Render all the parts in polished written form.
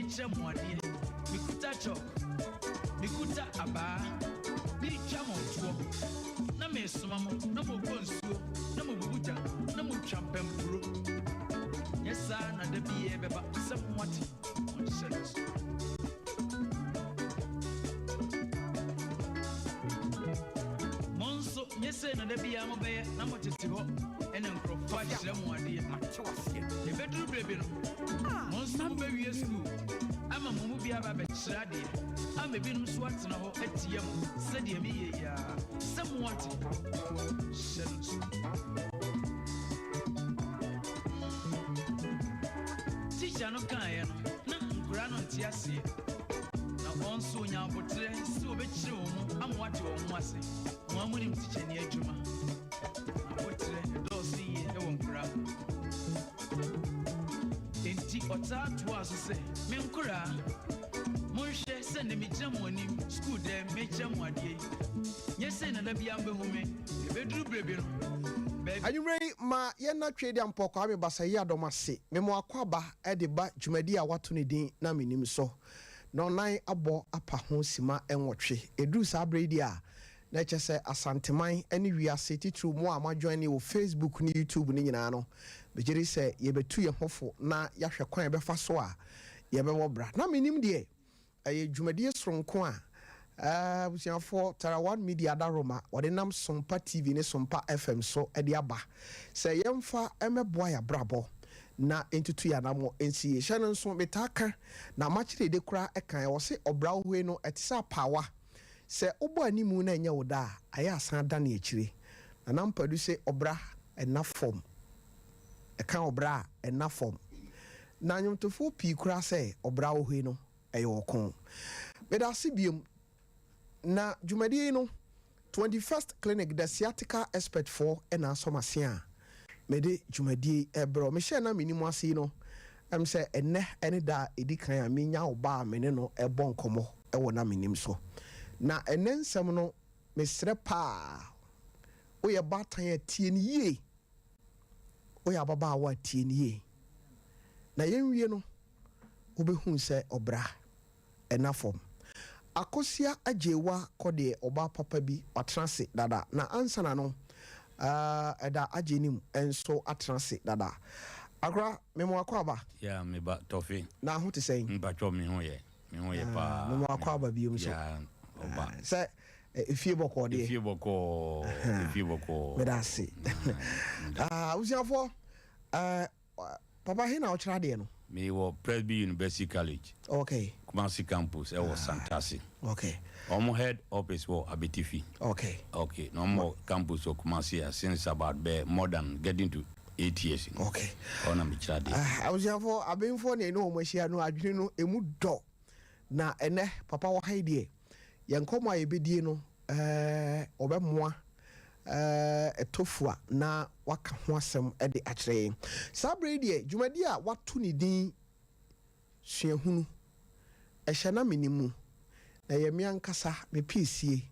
merekyerɛ mo adeɛ, mekuta chalk, mekuta abaa, meretwa mo toɔ, na meresoma mo na mokɔ nsuo, na mobubu gya, na motwa mpampuro. Nyɛ saa na da bi ɛbɛba sɛ moate monhyɛ no so. Mo nso, nyɛ sei na da biara mobɛyɛ na motete hɔ na nkurɔfoɔ akyerɛ mo adeɛ. Ɛbɛduru berɛ bi no, mo nso mobɛwie sukuu ama mo mu biara aba abɛkyerɛ adeɛ ama ebinom nso atena hɔ atia mo sɛdeɛ meyɛ yi ara, sɛ moate. Hyɛ no nso. Tikya no kaeɛ no, na nkwadaa no nte aseɛ. Na wɔn nso wɔnya aboterɛ sɛ wɔbɛkyerɛ wɔn mu ama wɔate wɔn ho ase. Mo ara monim tikyani adwuma. Aboterɛ dɔɔso yie wɔ nkoraa ho. Enti ɔtaa toaa so sɛ, Me nkoraa, monhwɛ sɛ nnɛ megyina mo anim sukuu dɛm merekyerɛ mo adeɛ yi. Nyɛ sei na da biara mobɛhu me. Ɛbɛduru berɛ bi no, baabi. Anwummerɛ yi, ma yɛnna Tweediampɔ Kwame Basayi Adom ase. Me mo akwaaba de ba dwumadi a wɔato ne din Na Mennim so. Nnɔnnan abɔ apa ho simma nwɔtwe. Ɛduru saa berɛ yi deɛ a, na ɛkyɛ sɛ Asanteman ne wiase, titiriw mo a moajoine wɔ Facebook ne YouTube no nyinaa no, megye di sɛ yɛbɛtu yɛn ho fo na yɛahwɛ kwan a yɛbɛfa so a yɛbɛbɔ bra. Na mennim deɛ Ɛyɛ dwumadie soronko a abusuafoɔ Tara One Media Adaworoma wɔde nam Sompa TV ne Sompa FM so de aba sɛ yɛmfa mmɛboa yɛn abrabɔ na ɛntutu yɛn anammɔ nsi yie. Hyɛ no nso, metaa ka na makyere de koraa ka, ɛwɔ se ɔbra wohoi no ɛte sɛ apaawa. Sɛ wobɔ animu na ɛnyɛ wo dɛ a, ayɛ asan adane akyire. Nana Ampadu se ɔbra nna fam. Ɛka ɔbra a, ɛnna fam. Na nnwomtofoɔ pii koraa sɛ ɔbra wohoi no, ɛyɛ ɔko. Meda ase biom. Na dwumadie yi no, 21st Clinic the Sciatica Expert foɔ na asɔ m'ase a mede dwumadie yi rebrɛ wo. Mehyɛɛ na menni mo ase yi no, ɛm sɛ ɛnnɛ ne da a ɛdi kan a menya ɔbaa a me ne no rebɔ nkɔmmɔ wɔ na mennim so. Na ɛnnɛ nsɛm no, mesrɛ paa, woyɛ baatan a tie no yie. Woyɛ ababaawa a tie no yie. Na yɛnwie no, wobɛhunu sɛ ɔbra ɛna fam. Akosua Agyeiwa kɔ deɛ ɔbaa papa bi watena ase dada na ansa na no ɛda Agyenim nso atena ase dada. Akora, me mo akwaaba. Yeah, me ba Tɔfe. Na ho te sɛn? Mpakyɛw me ho yɛ, me ho yɛ paa. Me mo akwaaba biom nso. Yeah, ɔba. Sɛ efie bɔkɔɔ deɛ. Efie bɔkɔɔ, efie bɔkɔɔ. Meda ase. Abusuafoɔ, Papa he na ɔkyerɛ adeɛ no? Me wɔ Presby University College. Okay. Kumasi campus ɛwɔ ah. Santasi. Okay. Wɔn head office wɔ Abetifi. Okay. Okay. Na wɔn wɔ campus wɔ Kumasi a since about bɛɛ more than getting to 8 years. Okay. Ɔna me kyerɛ adeɛ. Ah, abusuafo abenfoɔ na ɛne wɔn ahyia no adwene no emu dɔ na ɛnɛ papa wɔ ha yi deɛ yɛn nkɔmɔ a yɛbɛdie no ɛɛ ɔbɛmoa ɛtɔ fua na waka ho asɛm de akyerɛ yɛn. Saa berɛ yi deɛ, dwumadie a wɔato ne din Suahunu, ɛhyɛ na menni mu, na ɛyɛ me ankasa me piesie,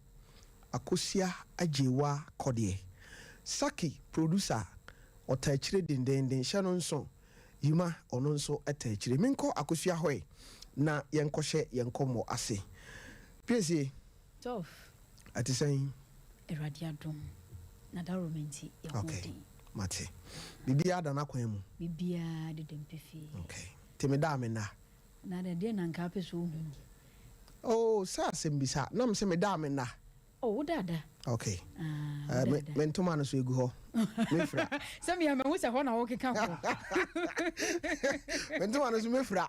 Akosua Agyeiwaa Kɔdeɛ. Saki, producer, ɔtaa akyire dendeenden, hyɛ no nso, Yima, ɔno nso taa akyire. Menkɔ Akosua hɔ ɛ, na yɛnkɔhyɛ yɛn nkɔmmɔ ase. Piesie. Tough. Ɛte sɛn? Awurade adom na dawuroma nti yɛ ho Okay, den. mate. Biribiara da n'akwan mu. Biribiara deda mu pefee. Okay. Nti meda a menna? Na dɛ deɛ na nka apɛ sɛ ohunu? Oh, sɛ asɛm bisa. Na mesɛ meda a menna. Oh, woda da. Okay. Ah, Eh, woda me, da. me ntoma no so egu hɔ. Mefira. Sɛ mea mahu sɛ hɔ na wokeka kɔ. Me ntoma no so mefira.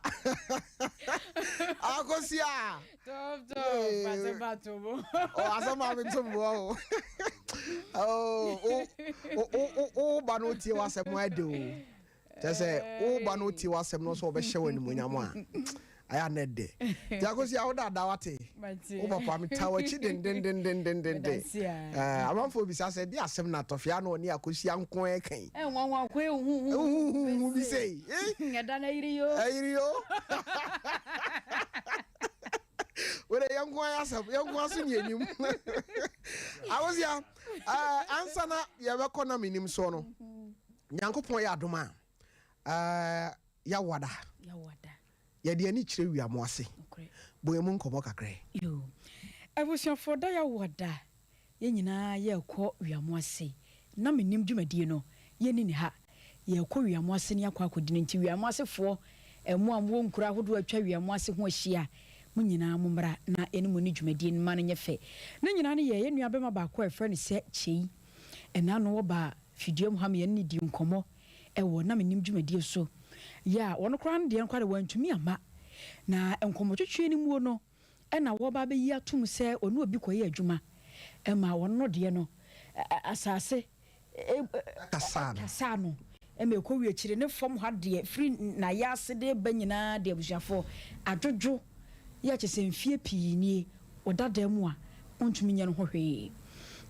Akosia! Top top asɛm ba to bo. Oh, asɛm ba me to bo. Oh, oh, oh, oh, oh, ba no tie w'asɛm ɛde o. Kyɛ sɛ wo ba no tie w'asɛm no sɛ ɔbɛhyɛ wɔ animuonyam a ayɛ anɛ dɛ. Nti Akosi a woda ada wate. Wo papa meta w'akyi dendendendendenden. Eh, amanfoɔ bisa sɛ de asɛm na atɔfea na ɔne Akosia nko ɛka yi. Nwanwa ko ehuhu Huhuhu bi sei. Ɛda no ayiri yo. Ayiri yo. Wode yɛn nko ayɛ asɛm, yɛn nko aso ne anim. Akosia, eh, ansa na yɛbɛkɔ na menim soɔ no, Nyankopɔn yɛ adom a, eh, yɛawada. Yɛawada. Yɛde ani kyerɛ Wiamoase. Bɔ yɛn mu nkɔmmɔ kakra yi. Yoo. Abusuafoɔ, da yɛawo da, yɛn nyinaa yɛrekɔ Wiamoase. Na mennim dwumadie no, yɛnni ne ha. Yɛrekɔ Wiamoase ne akɔ akɔdi no nti Wiamoasefoɔ, mo a mowɔ nkuro ahodoɔ a atwa Wiamoase ho ahyia, mo nyinaa mommra na yɛne mo nni dwumadie no mma no nyɛ fɛ. Ne nyinaa no yɛ yɛn nuabɛma baako a yɛfrɛ no sɛ Kyei. Ɛna ano wɔbaa fidua mu ha ma yɛne no dii nkɔmmɔ wɔ na mennim dwumadie so. Yɛ a wɔn koraa no deɛ no koraa deɛ wɔantumi amma. Na nkɔmmɔtwetwe no muo no ɛna wɔreba abɛyi atom sɛ ɔne obi kɔyɛ adwuma ma wɔn no deɛ no asase kasaa no ma ɛkɔwie akyire ne fam ha deɛ firi n'ayaase de ba nyinaa deɛ abusuafoɔ adwodwo yɛ kyɛ sɛ mfie pii nie ɔda dan mu a ɔntumi nyɛ no ho hwee.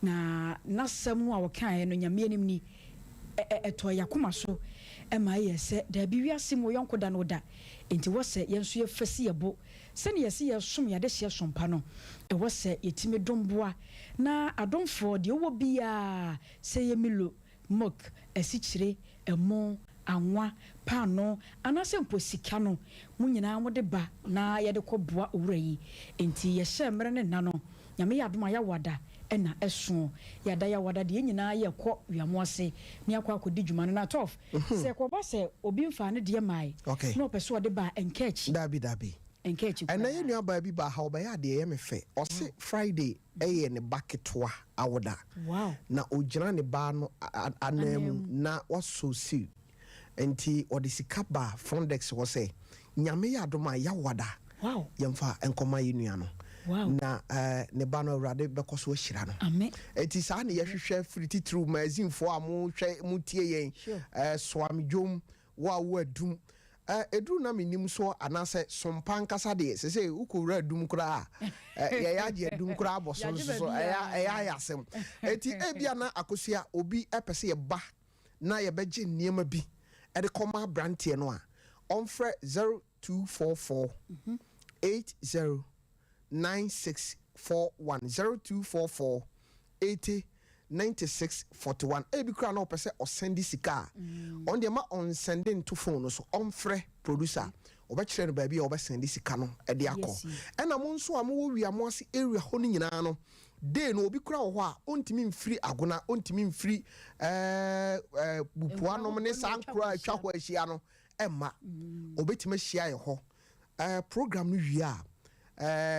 Na n'asɛm no a ɔkaeɛ no, Nyame anim ni, ɛtɔɔ yɛn akoma so ma ɛyɛɛ sɛ, daabi, wiase mu ɔyɔnko da ne wo da, enti wɔ sɛ yɛn nso yɛfa si yɛn bo sɛdeɛ yɛse yɛresom yɛn adehyeɛ som pa no, ɛwɔ sɛ yɛtumi dom boa na adomfoɔ, deɛ wowɔ biara, sɛ ɛyɛ Milo, Milk, asikyire, ɛmo, anwa, paanoo, anaasɛ mpo sika no, mo nyinaa mode ba na yɛde kɔ boa owura yi. Enti yɛhyɛɛ mmerɛ ne nna no, Nyame yɛ adom a Yawada na ɛsoɔ. Yɛada Yawada deɛ yɛn nyinaa yɛkɔ Wiamoase na yɛakɔ akɔdi dwuma no. Na Tɔf, sɛ ɛkɔba sɛ obi mfaa ne deɛ mmae na ɔpɛ sɛ ɔde ba a, ɛnka akyi. Dabi, dabi. Ɛnka akyi Ɛnɛ yɛn koraa. nuabaa bi baa ha, ɔbɛyɛ adeɛ ɛyɛ me fɛ. Ɔse Friday yɛ ne ba ketewa awoda. Na ɔgyina ne ba no ananmu na wasɔ seal. Nti ɔde sika baa front desk hɔ sɛ Nyame yɛ adom a yawada yɛmfa nkɔma yɛn nua no. Na ne ba no Awurade bɛkɔ so ahyira no. Nti saa na yɛhwehwɛ firi titiriw magazinefoɔ a mohwɛ motie yɛn, Soame Dwom, Wo a wo adum eh, eduru na mennim so anaasɛ sompa ankasa deɛ sese wokɔwura adum koraa a eh, yɛyɛ agye adum koraa abɔ so nso so ɛyɛ ɛyɛ ayɛ asɛm. Eti ebia na Akosua obi pɛ sɛ yɛba na yɛbɛgye nneɛma bi de kɔma aberanteɛ no a, ɔmfrɛ 0244 80 9641, 0244 80 96 41. Ebi koraa na ɔpɛ sɛ ɔsɛnde sika a, ɔno deɛ ma ɔnsɛnde nto phone no so, ɔmfrɛ producer, ɔbɛkyerɛ no baabi a ɔbɛsɛnde sika no de akɔ. Ɛna mo nso a mowɔ Wiamoase area hɔ no nyinaa no, day no obi koraa wɔ hɔ a ɔntumi mfiri Agona, ɔntumi mfiri ɛɛ ɛɛ Bupoa nom ne saa nkuro a atwa hɔ ahyia no mma, ɔbɛtumi ahyia yɛ hɔ. Program no wie a,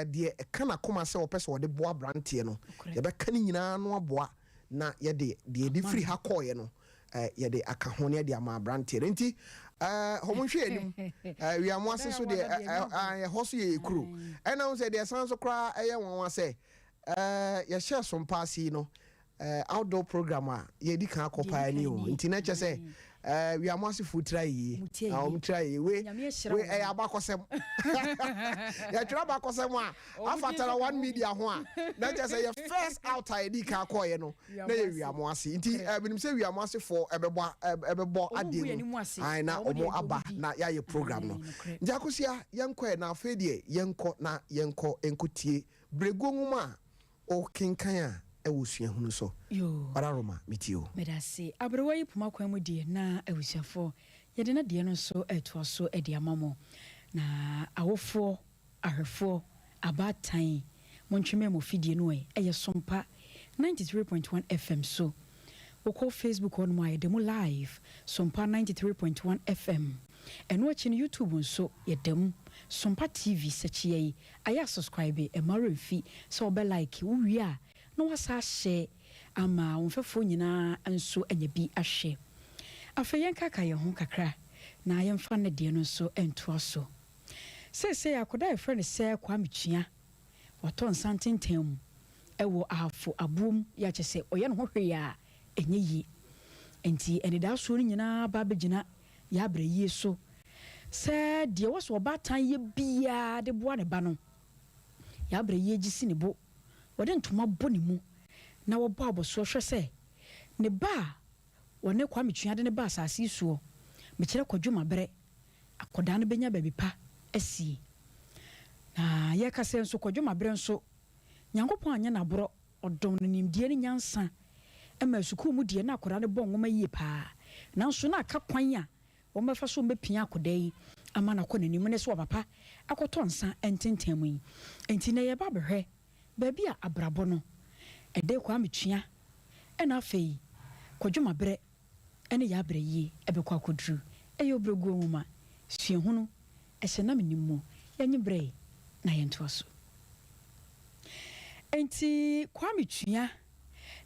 deɛ ɛka n'akoma sɛ ɔpɛ sɛ ɔde boa aberanteɛ no, yɛbɛka ne nyinaa ano aboa na yɛde deɛ yɛde firi ha kɔeɛ no yɛde aka ho na yɛde ama aberanteɛ no. Nti wɔn nhwɛ anim. Wiamoase so deɛ ɛhɔ so yɛ kuro. Ɛna ho sɛ deɛ ɛsan so koraa ɛyɛ nwanwa sɛ yɛhyɛɛ so mpaase yi no, outdoor program a yɛdi kan akɔ paa ni o. Nti na kyɛ sɛ Wiamoasefoɔ tiri ayɛ yie. Na wɔn tiri ayɛ yie. Wei wei ɛyɛ abakɔsɛm. Yɛtwerɛ abakɔsɛm a afa Tara One Media ho a, na kyɛ sɛ yɛ first out a yɛdi kan kɔɔyɛ no na yɛ Wiamoase. Nti menim sɛ Wiamoasefoɔ ɛbɛbɔ ɛbɛbɔ adeɛ mu ae na wɔn aba na yɛayɛ program no. Nti Akosua yɛnkɔ ɛ na afei deɛ yɛnkɔ na yɛnkɔ nkɔtie Berɛguo nwoma a Wokenkan a, ɛwɔ osuahunu so. Yoo. Ɔdaroma, metie o. Medase. Aberewa yi poma kwan mu deɛ na abusuafoɔ yɛde na deɛ no nso retoa so de ama mo. Na awofoɔ, ahwɛfoɔ, abaatan, montwe mmɛn mo fidie no ɛ, ɛyɛ Sompa 93.1 FM so. Wokɔ Facebook hɔ nom a yɛda mu live, Sompa 93.1 FM. Ɛno akyi no YouTube nso yɛda mu, Sompa TV sɛkyeɛ yi Ayɛ a subscribe mma werɛ mfi sɛ wobɛ like wo wie a na wasa ahyɛ ama wo mfɛfoɔ nyinaa nso anya bi ahwɛ. Afei yɛnkaakae yɛn ho kakra na yɛmfa nnɛ deɛ no nso ntoa so. Seesei akwadaa a yɛfrɛ no sɛ Kwame Kyia, watɔ nsa ntentan mu wɔ Ahafo aboɔ mu yɛ a kyerɛ sɛ ɔyɛ ne ho hwee a ɛnyɛ yie. Enti anidaasoɔ no nyinaa aba abɛgyina Yɛabrɛ yie so sɛ deɛ ɛwɔ sɛ ɔbaatan yɛ biara de boa ne ba no. Yɛabrɛ yie gye si ne bo, wɔde ntoma bɔ ne mu na wɔbɔ abɔsoɔ hwɛ sɛ ne ba a wɔne Kwame Twea de no ba asase yi soɔ, mekyerɛ Kwadwo Mabrɛ, akwadaa no bɛnya baabi pa asie. Na yɛreka sɛ nso Kwadwo Mabrɛ nso, Nyankopɔn anyɛ no aborɔ. Ɔdom no nimdeɛ ne nyansa ma sukuu mu deɛ na akwadaa no bɔ nwoma yie paa. Nanso na aka kwan a wɔbɛfa so wɔbɛpia akwadaa yi ama no akɔ n'anim ne sɛ ɔpapa akɔtɔ nsa ntentan mu yi. Enti na yɛba abɛhwɛ baabi a abrabɔ no ɛde Kwame Tua ɛna afei Kwadwo Mabrɛ ɛne Yaa Brɛyie ɛbɛkɔ akɔduru. Ɛyɛ Obrɛguo Nwoma, Suahunu, Ɛhyɛ na menim mu, yɛnye brɛ na yɛntoa so. Enti Kwame Tua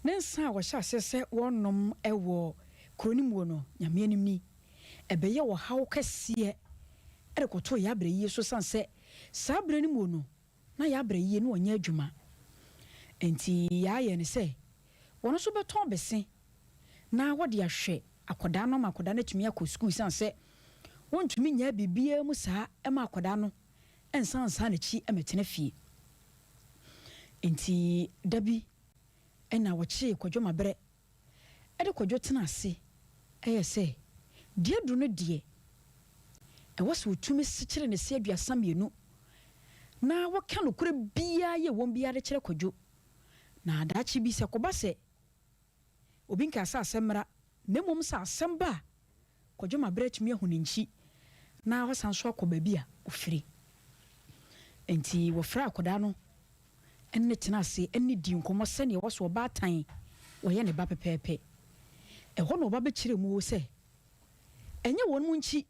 ne nsa a wɔhyɛ aseɛ sɛ wɔnom wɔ kuro no muo no, Nyame anim ni, ɛbɛyɛ ɔhaw kɛseɛ de kɔtoo Yaa Brɛyie so sane sɛ saa berɛ no muo no na Yaa Brɛyie no ɔnyɛ adwuma. Enti Yaa yɛɛ no sɛ wɔn nso bɛtɔn bese na wɔde ahwɛ akwadaa no ama akwadaa no atumi akɔ sukuu esiane sɛ wɔntumi nyɛ biribiara mu saa ma akwadaa no nsan nsan n'akyi mmɛtena fie. Enti da bi na wɔkyee Kwadwo Mabrɛ de Kwadwo tenaa ase yɛɛ sɛ deɛ aduru no deɛ ɛwɔ sɛ ɔtumi sekyere ne se 32 na wɔka nokorɛ biara yɛ wɔn biara de kyerɛ Kwadwo na daakye bi sɛ kɔba sɛ Obi nkaa sɛ asɛm mmra, na mmom sɛ asɛm ba a, Kwadwo Mabrɛ atumi ahu ne nkyi na wasan nso akɔ baabi a ɔfiri. Enti wɔfrɛɛ akwadaa no ne no tenaa ase ne no dii nkɔmmɔ sɛdeɛ ɛwɔ sɛ ɔbaatan wɔyɛ ne ba pɛpɛɛpɛ. Ɛhɔ na ɔba bɛkyerɛɛ mu sɛ ɛnyɛ wɔn nkyi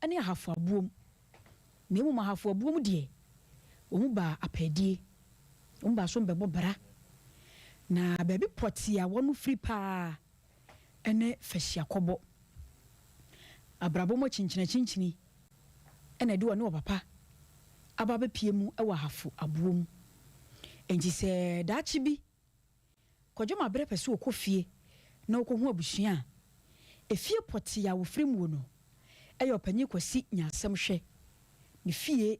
ne Ahafo Aboom, na mmom Ahafo Aboom deɛ, wɔn baa apaadie, wɔn baa so bɛbɔ bra, na baabi pɔtee a wɔn firi pa ara ne Fahyiakɔbɔ. Abrabɔ mu akyinkyinakyinkyini na ɛde wɔne ɔpapa aba abɛpue mu wɔ Ahafo Aboom. Enti sɛ daakye bi Kwadwo Mabrɛ pɛ sɛ ɔkɔ fie na ɔkɔhu abusua a, efie pɔtee a wɔfiri muo no yɛ Ɔpanyin Kwasi Nyansam hwɛ ne fie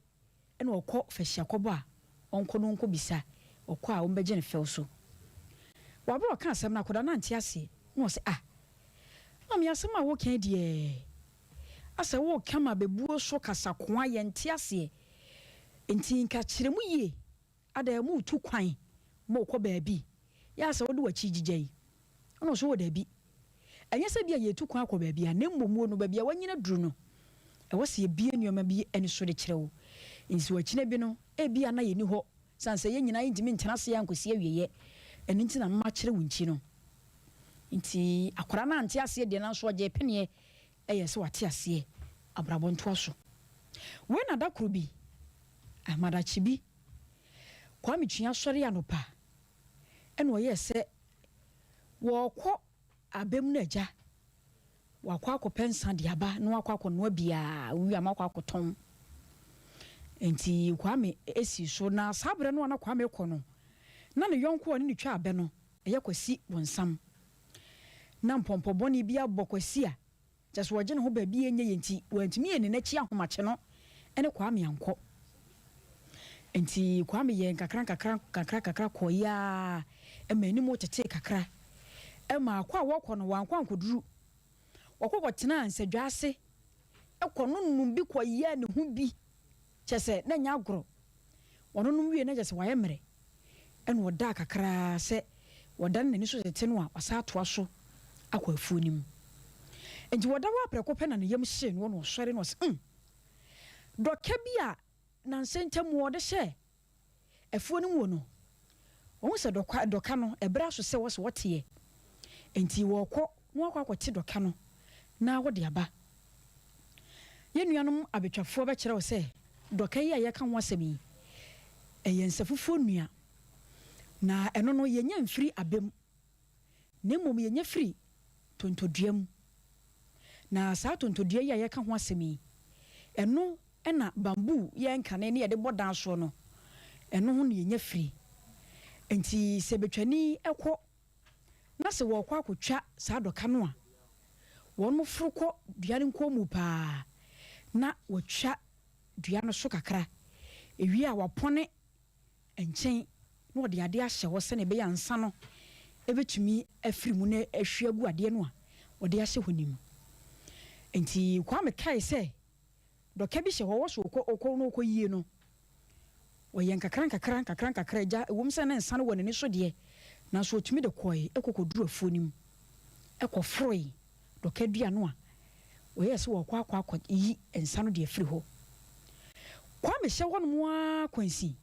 na ɔkɔ Fahyiakɔbɔ a ɔnkɔ no ɔnkɔbisa, ɔkɔ a wɔbɛgye no fɛw so. Wɔ berɛ a ɔka asɛm no akwadaa no ante aseɛ na ɔse ah Maame asɛm a woka yi deɛ asɛ woka ma bɛbuo so kasakoa yɛnte aseɛ nti nka kyerɛ mu yie. Adɛn, moretu kwan morekɔ baabi? Yɛ a sɛ wode w'akyi gyigya yi? Ɛna ɔse, Oh, dabi. Ɛnyɛ sɛ ebia yɛretu kwan akɔ baabi a, na mmom wo no, baabi a woanyin aduru no, ɛwɔ sɛ yɛbue nneɛma bi ani so de kyerɛ wo. Enti sɛ ɔkyena bi no, ebia na yɛnni hɔ, esiane sɛ yɛn nyinaa yɛntumi ntena ase ara nkɔsi awieeɛ, ɛno nti na makyerɛ wo nkyi no. Enti akwadaa no ante aseɛ deɛ, nanso ɔgyee peneɛ yɛɛ sɛ wate aseɛ. Abrabɔ ntoa so. Wei na da koro bi, ahemadakye bi, Kwame Tua sɔree anɔpa na ɔyɛɛ sɛ wɔrekɔ abam no agya, wakɔ akɔpɛ nsa de aba na wakɔ akɔnoa bi a owie a makɔ akɔtɔn. Nti Kwame sii so na saa berɛ no a na Kwame rekɔ no, na ne yɔnko a ɔne no twa abɛ no, ɛyɛ Kwasi Bonsam. Na mpɔmpɔ bɔne bi abɔ Kwasi a Kyerɛ sɛ ɔgye ne ho baabi a ɛnyɛ yie nti wantumi anni n'akyi ahomakye no ne Kwame ankɔ. Nti Kwame yɛɛ nkakra nkakra nkakra nkakra kɔeɛ ara ma anim tetee kakra ma kɔ a wɔkɔ no wankɔ ankɔduru. Wɔkɔ kɔtenaa nsadwa ase kɔ nonom bi kɔyɛɛ ne ho bi. Kyerɛ sɛ, na ɛnyɛ agorɔ. Ɔnonom wiei no, na kyerɛ sɛ wayɛ mmerɛ. Ɛnna ɔdaa kakra ara sɛ ɔdane n'ani so tete no a, wasan atoa so akɔ afuo no mu. Enti ɔda hɔ ara prɛko pɛ na ne yam hyee no, ɛnna ɔsɔre na ɔse, Mm! Dɔkɛ bi a nnansa ntam ɔde hyɛɛ afuo no mu no, wɔhu sɛ dɔka, dɔka no, ɛberɛ aso sɛ wɔsɛ wɔteɛ. Enti wɔrekɔ na wɔakɔ akɔte dɔka no na wɔde aba. Yɛn nuanom abɛtwafoɔ bɛkyerɛ wo sɛ dɔka yi a yɛreka ho asɛm yi, ɛyɛ nsafufuo nnua, na ɛno no yɛnya mfiri abɛ mu, na mmom yɛnya firi tontodua mu. Na saa tontodua yi a yɛreka ho asɛm yi, ɛno na bamboo yɛ nkane ne yɛde bɔ dan soɔ no, ɛno ho na yɛnya firi. Enti sɛ bɛtwani kɔ na sɛ wɔrekɔ akɔtwa saa dɔka no a, wɔforo kɔ dua no nkɔn mu paa na wɔatwa dua no so kakra. Ɛwie a, wɔapɔne nkyɛn na wɔde adeɛ ahyɛ hɔ sɛdeɛ ɛbɛyɛ a nsa no bɛtumi afiri mu na ahwie agu adeɛ no a wɔde ahyɛ hɔ no mu. Enti Kwame kae sɛ dɔka bi hyɛ hɔ, ɔwɔ so ɔkɔ ɔkɔ na ɔkɔ yie no, ɔyɛ nkakra nkakra nkakra nkakra agya, ɛwom sɛ na nsa no wɔ n'ani so deɛ, nanso ɔtumi de kɔe kɔ kɔduru afuo no mu, kɔforoe dɔka dua no a Wɔyɛɛ sɛ wɔrekɔ akɔ akɔ yi nsa no de afiri hɔ. Kwame hyɛ hɔnom ara kwansin.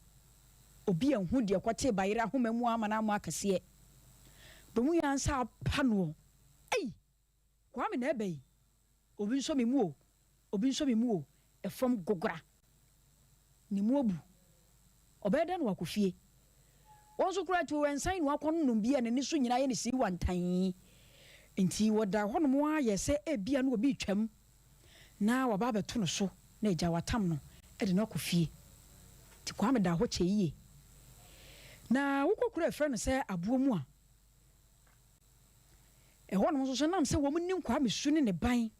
Obi anhu deɛ ɛkɔtee bayerɛ ahoma mu ama no ammɔ akɛseɛ. Bɛmu yɛ ansa apa noɔ. Ei! Kwame na ɛba yi. Obi nsɔ me mu o, obi nsɔ me mu o, ɛfam gogora. Ne mu abu. Ɔbɛyɛ dɛn na wakɔ fie? Wɔn nso koraa nti wɔnsan na wakɔnonom bi a n'ani so nyinaa yɛ no sii wantann. Enti wɔdaa hɔnom ara yɛɛ sɛ ebia na obi retwam na waba abɛto no so na agya watam no de no akɔ fie. Enti Kwame daa hɔ kyɛe yiye. Na wokɔ kuro a wɔfrɛ no sɛ Aboɔ mu a, ɛhɔnom nso so ɛnam sɛ wɔnnim Kwame su ne ne ban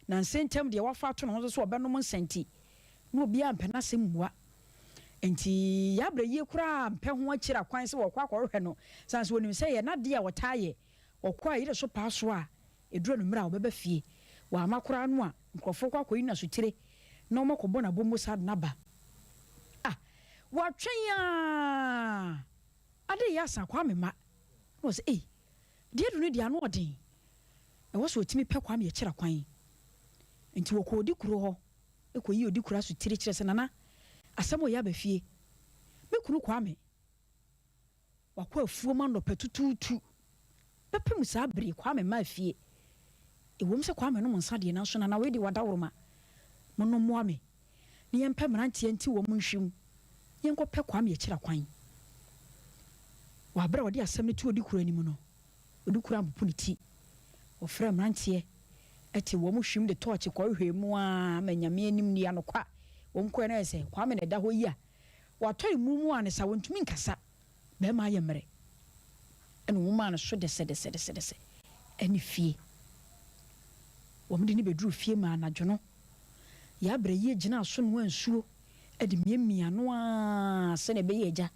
Nnansa ntam deɛ wafa ato ne ho so sɛ ɔbɛnom nsa nti, na obiara mpɛ n'asɛm mmua. Enti Yɛabrɛ yie koraa mpɛ ho akyiri akwan sɛ wɔkɔ akɔhwehwɛ no, sane sɛ wɔnim sɛ ɛyɛ n'adeɛ a ɔtaa yɛ. Ɔkɔ a yere so paa so a, ɛduru anwummerɛ a ɔbɛba fie. Wamma koraa no a, nkurɔfoɔ kɔ akɔyi no asotire na wɔakɔbɔ no abɔmmu saa de no aba. Ah! Watwɛn ara! Ade reyɛ asa, Kwame mma. Na ɔsɛ, Ei! Deɛ adu no deɛ ano ɔden. Ɛwɔ sɛ ɔtumi pɛ Kwame akyira kwan. Nti wɔkɔɔ Odikuro hɔ kɔyii Odikuro asotire kyerɛ sɛ, Nana, asɛm reyɛ aba fie. Me kunu Kwame, wakɔ afuom anɔpa tutuutu. Bɛpem saa bere yi, Kwame mmaa fie. Ɛwom sɛ Kwame nom nsa deɛ, nanso Nana wei deɛ wadaworoma. Monom mmoa me na yɛmpɛ mmeranteɛ nte wɔn nhwim na yɛnkɔpɛ Kwame akyira kwan. Wɔ aberɛ a ɔde asɛm no too Odikuro anim no, Odikuro ampopo ne ti. Ɔfrɛɛ mmeranteɛ te wɔn hwim de tɔɔkye kɔhwehwɛɛ mu ara ma Nyame anim nie anokwa wɔn kɔɛ no ayɛ sɛ Kwame na ɛda hɔ yi a watɔ emu mu a ne sa wɔntumi nkasa. Bɛrima ayɛ mmerɛ ɛna wɔn maa no so dɛsɛdɛsɛdɛsɛdɛsɛ ɛne fie. Wɔn de no bɛduruu fie maa anadwo no Yɛabrɛ yie gyinaa so noaa nsuo de miamiaa no ara sɛdeɛ ɛbɛyɛ agya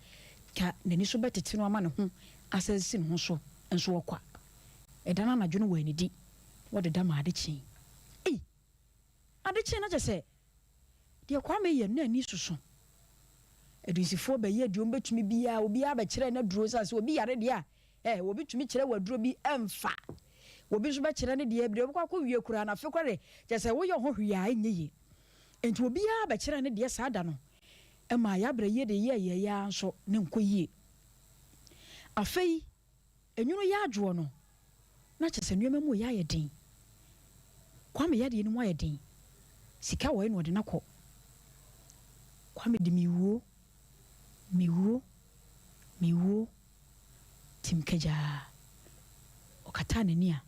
ka n'ani so bɛtete no ama ne ho asan asi ne ho so nso ɔkwa. Ɛda no anadwo no wannidi, wɔdeda maa ade kyee. Ei! Ade kyee na kyerɛ sɛ deɛ Kwame yɛ no na ani soso. Adunsifoɔ bɛyɛɛ deɛ wɔbɛtumi biara, obiara bɛkyerɛɛ no aduro sane sɛ obi yare deɛ a, Eh, obi tumi kyerɛ wo aduro bi, ɛmfa. Obi nso bɛkyerɛ ne deɛ, deɛ ɔbɛkɔ akɔwie koraa no, afe koraa deɛ, kyerɛ sɛ woyɛ ho hwee a, ɛnyɛ yie. Enti obiara bɛkyerɛɛ ne deɛ saa da no, ɛmaa yɛabrɛ yie de yɛɛ yɛn ara nso, na ɛnkɔ yie. Afei, enwunu yɛ adwoɔ no, na kyerɛ sɛ nneɛma mu reyɛ ayɛ den. Kwame yadeɛ no mu ayɛ den. Sika wɔ he na ɔde no akɔ? Kwame de mewuo, mewuo, mewuo. Tim kagyaa. Ɔkataa n'ani a,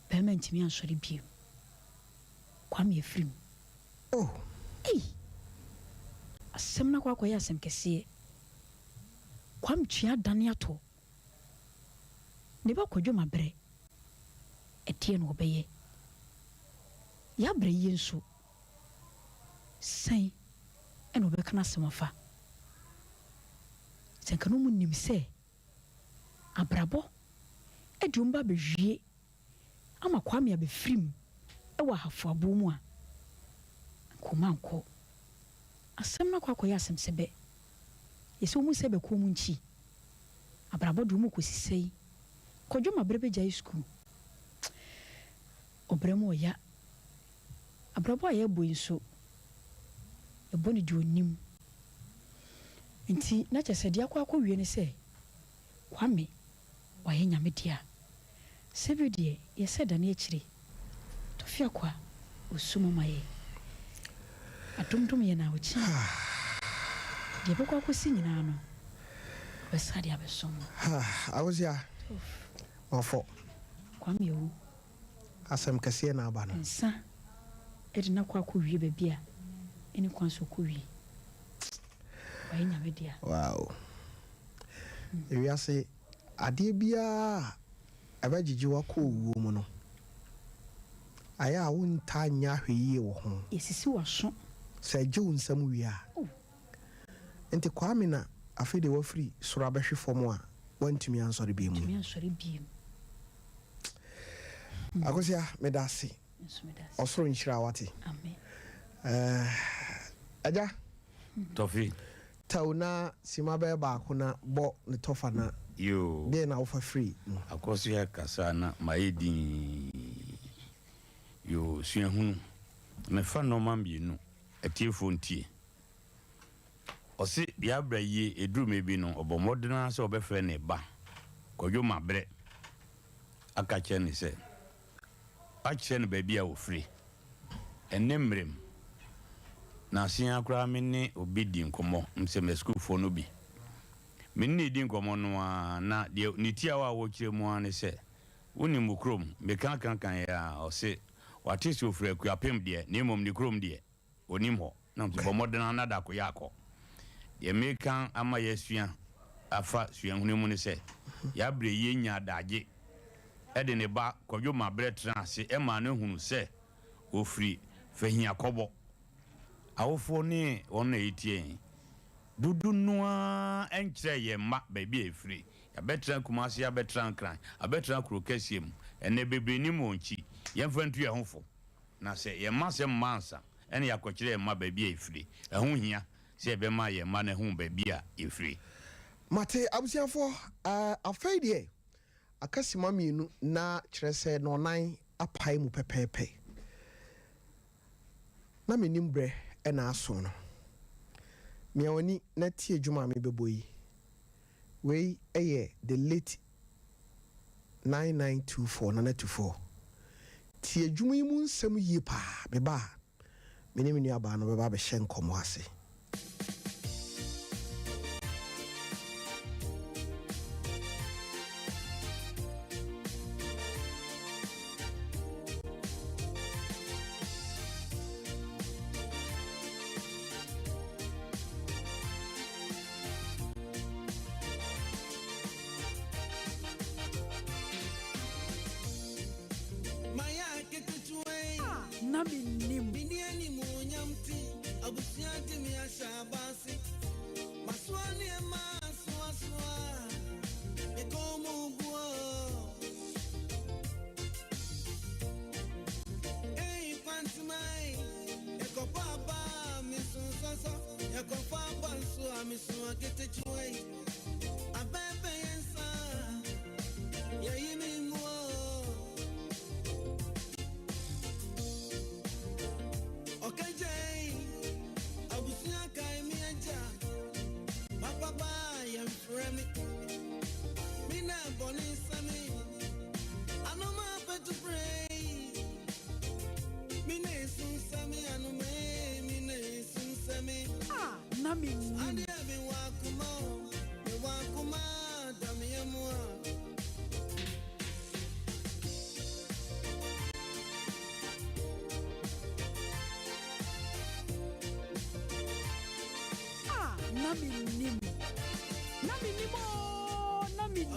barima ntumi ansɔre bio. Kwame afiri mu. Oh! Ei! Asɛm no akɔ akɔyɛ asɛm kɛseɛ. Kwame tua adane atɔ. Ne ba Kwadwo mabrɛ. Ɛdeɛn na ɔbɛyɛ? Yɛabrɛ yie nso. Sɛn na ɔbɛka n'asɛm afa? Sɛ anka na wɔnim sɛ abrabɔ de wɔn ba abɛwie ama Kwame abɛfiri mu wɔ Ahafo aboɔ mu a, anka wɔn ankɔ. Asɛm no akɔ akɔyɛ asɛm sɛ bɛ. Yɛ sɛ wɔn sɛ bɛkɔ wɔn nkyi. Abrabɔ de wɔn rekɔsi sɛi. Kwadwo ma berɛ bɛgyae sukuu. Ɔbrɛ mu ɔya. Abrabɔ a yɛbɔ yi nso, yɛbɔ no deɛ ɔnim. Nti na kyerɛ sɛ deɛ akɔ akɔwie ne sɛ, Kwame wayɛ Nyame dea. Sɛbi deɛ yɛsɛ dane akyire, Tɔfe Akwa ɔsu mu ma yɛ. Adomdom yɛn a ɔkyena deɛ ɛbɛkɔ akɔsi nyinaa no, ɔbɛsa de abɛsom wo. Awosia, mafɔ. Kwame awu. Asɛm kɛseɛ na aba no. Nsa de no akɔ akɔwie baabi a ɛnni kwan sɛ ɔkɔwie. Wayɛ Nyame dea. Wow. Ewiase adeɛ biara a ɛbɛgyegye wo akɔ owuo mu no, ayɛ a wontaa nyɛ ahwɛyie wɔ ho. Yɛsisi w'aso. Sɛ ɛgye wo nsam wie a. Oh. Nti Kwame na afei deɛ wafiri soro abɛhwe fam a wantumi ansɔre bio mu. Wantumi ansɔre bio. Akosia, meda ase. Ɔsoro nhyira wo ate. Eh, agya. Tɔfe. Tɛw na sima bɛyɛ baako na bɔ ne tɔfa na. Yoo. Deɛ na wofa firi mu. Akosua kasa na mayɛ dinn. Yoo, suahunu. Mefa nnoɔma mmienu, atiefoɔ ntie. Ɔse yɛabrɛ yie, ɛduru mmerɛ bi no, ɔbɔ mmɔden ara sɛ ɔbɛfrɛ ne ba, Kwadwo Mabrɛ, aka akyerɛ no sɛ, akyerɛ no baabi a ɔfiri. Ɛnnɛ mmerɛ mu, nansa yi ara koraa me ne obi di nkɔmmɔ, mesɛ m'asukuufoɔ no bi. Me ne no redi nkɔmmɔ no ara, na deɛ ne tiawa a ɔrekyerɛ mu ara ne sɛ, Wonim wo kurom? Meka ka kaeɛ a, ɔse wate sɛ ɔfiri Akuapem deɛ, na mmom ne kurom deɛ, ɔnnim hɔ. Na mese bɔ mmɔden ara na da ko yɛ akɔ. Deɛ meka ama yɛasua afa suahunu mu ne sɛ, Yɛabrɛ yie nya adagye de ne ba Kwadwo Mabrɛ tenaa ase maa no hunu sɛ ɔfiri Fahiakɔbɔ. Awofoɔ ne wɔn a ɛretie yɛn dodo no ara nkyerɛɛ yɛn mma baabi a yɛfiri. Yɛabɛtena Kumasi, abɛtena Nkran, abɛtena kuro kɛseɛ mu. Ɛnnɛ bebree nnim wɔn nkyi. Yɛmfa ntu yɛn ho fo. Na sɛ yɛn mma asɛm mma ansa na yɛakɔkyerɛ yɛn mma baabi a yɛfiri. Ɛho hia sɛ yɛbɛma yɛn mma no ahu baabi a yɛfiri. Mate abusuafoɔ, afei deɛ aka sima mmienu na kyerɛ sɛ nɔnan apae mu pɛpɛɛpɛ. Na mennim berɛ na aso no. Mia w'ani na tie dwom a mebɛbɔ yi. Wei yɛ the late 9924 Nana Tuffour. Tie dwom yi mu nsɛm yie paa, meba a, me ne me nuabaa no bɛba abɛhyɛ nkɔmmɔ ase. Ah, na mennim. Ah, na mennim. Ah, na mennim. Na mennim oo, na mennim.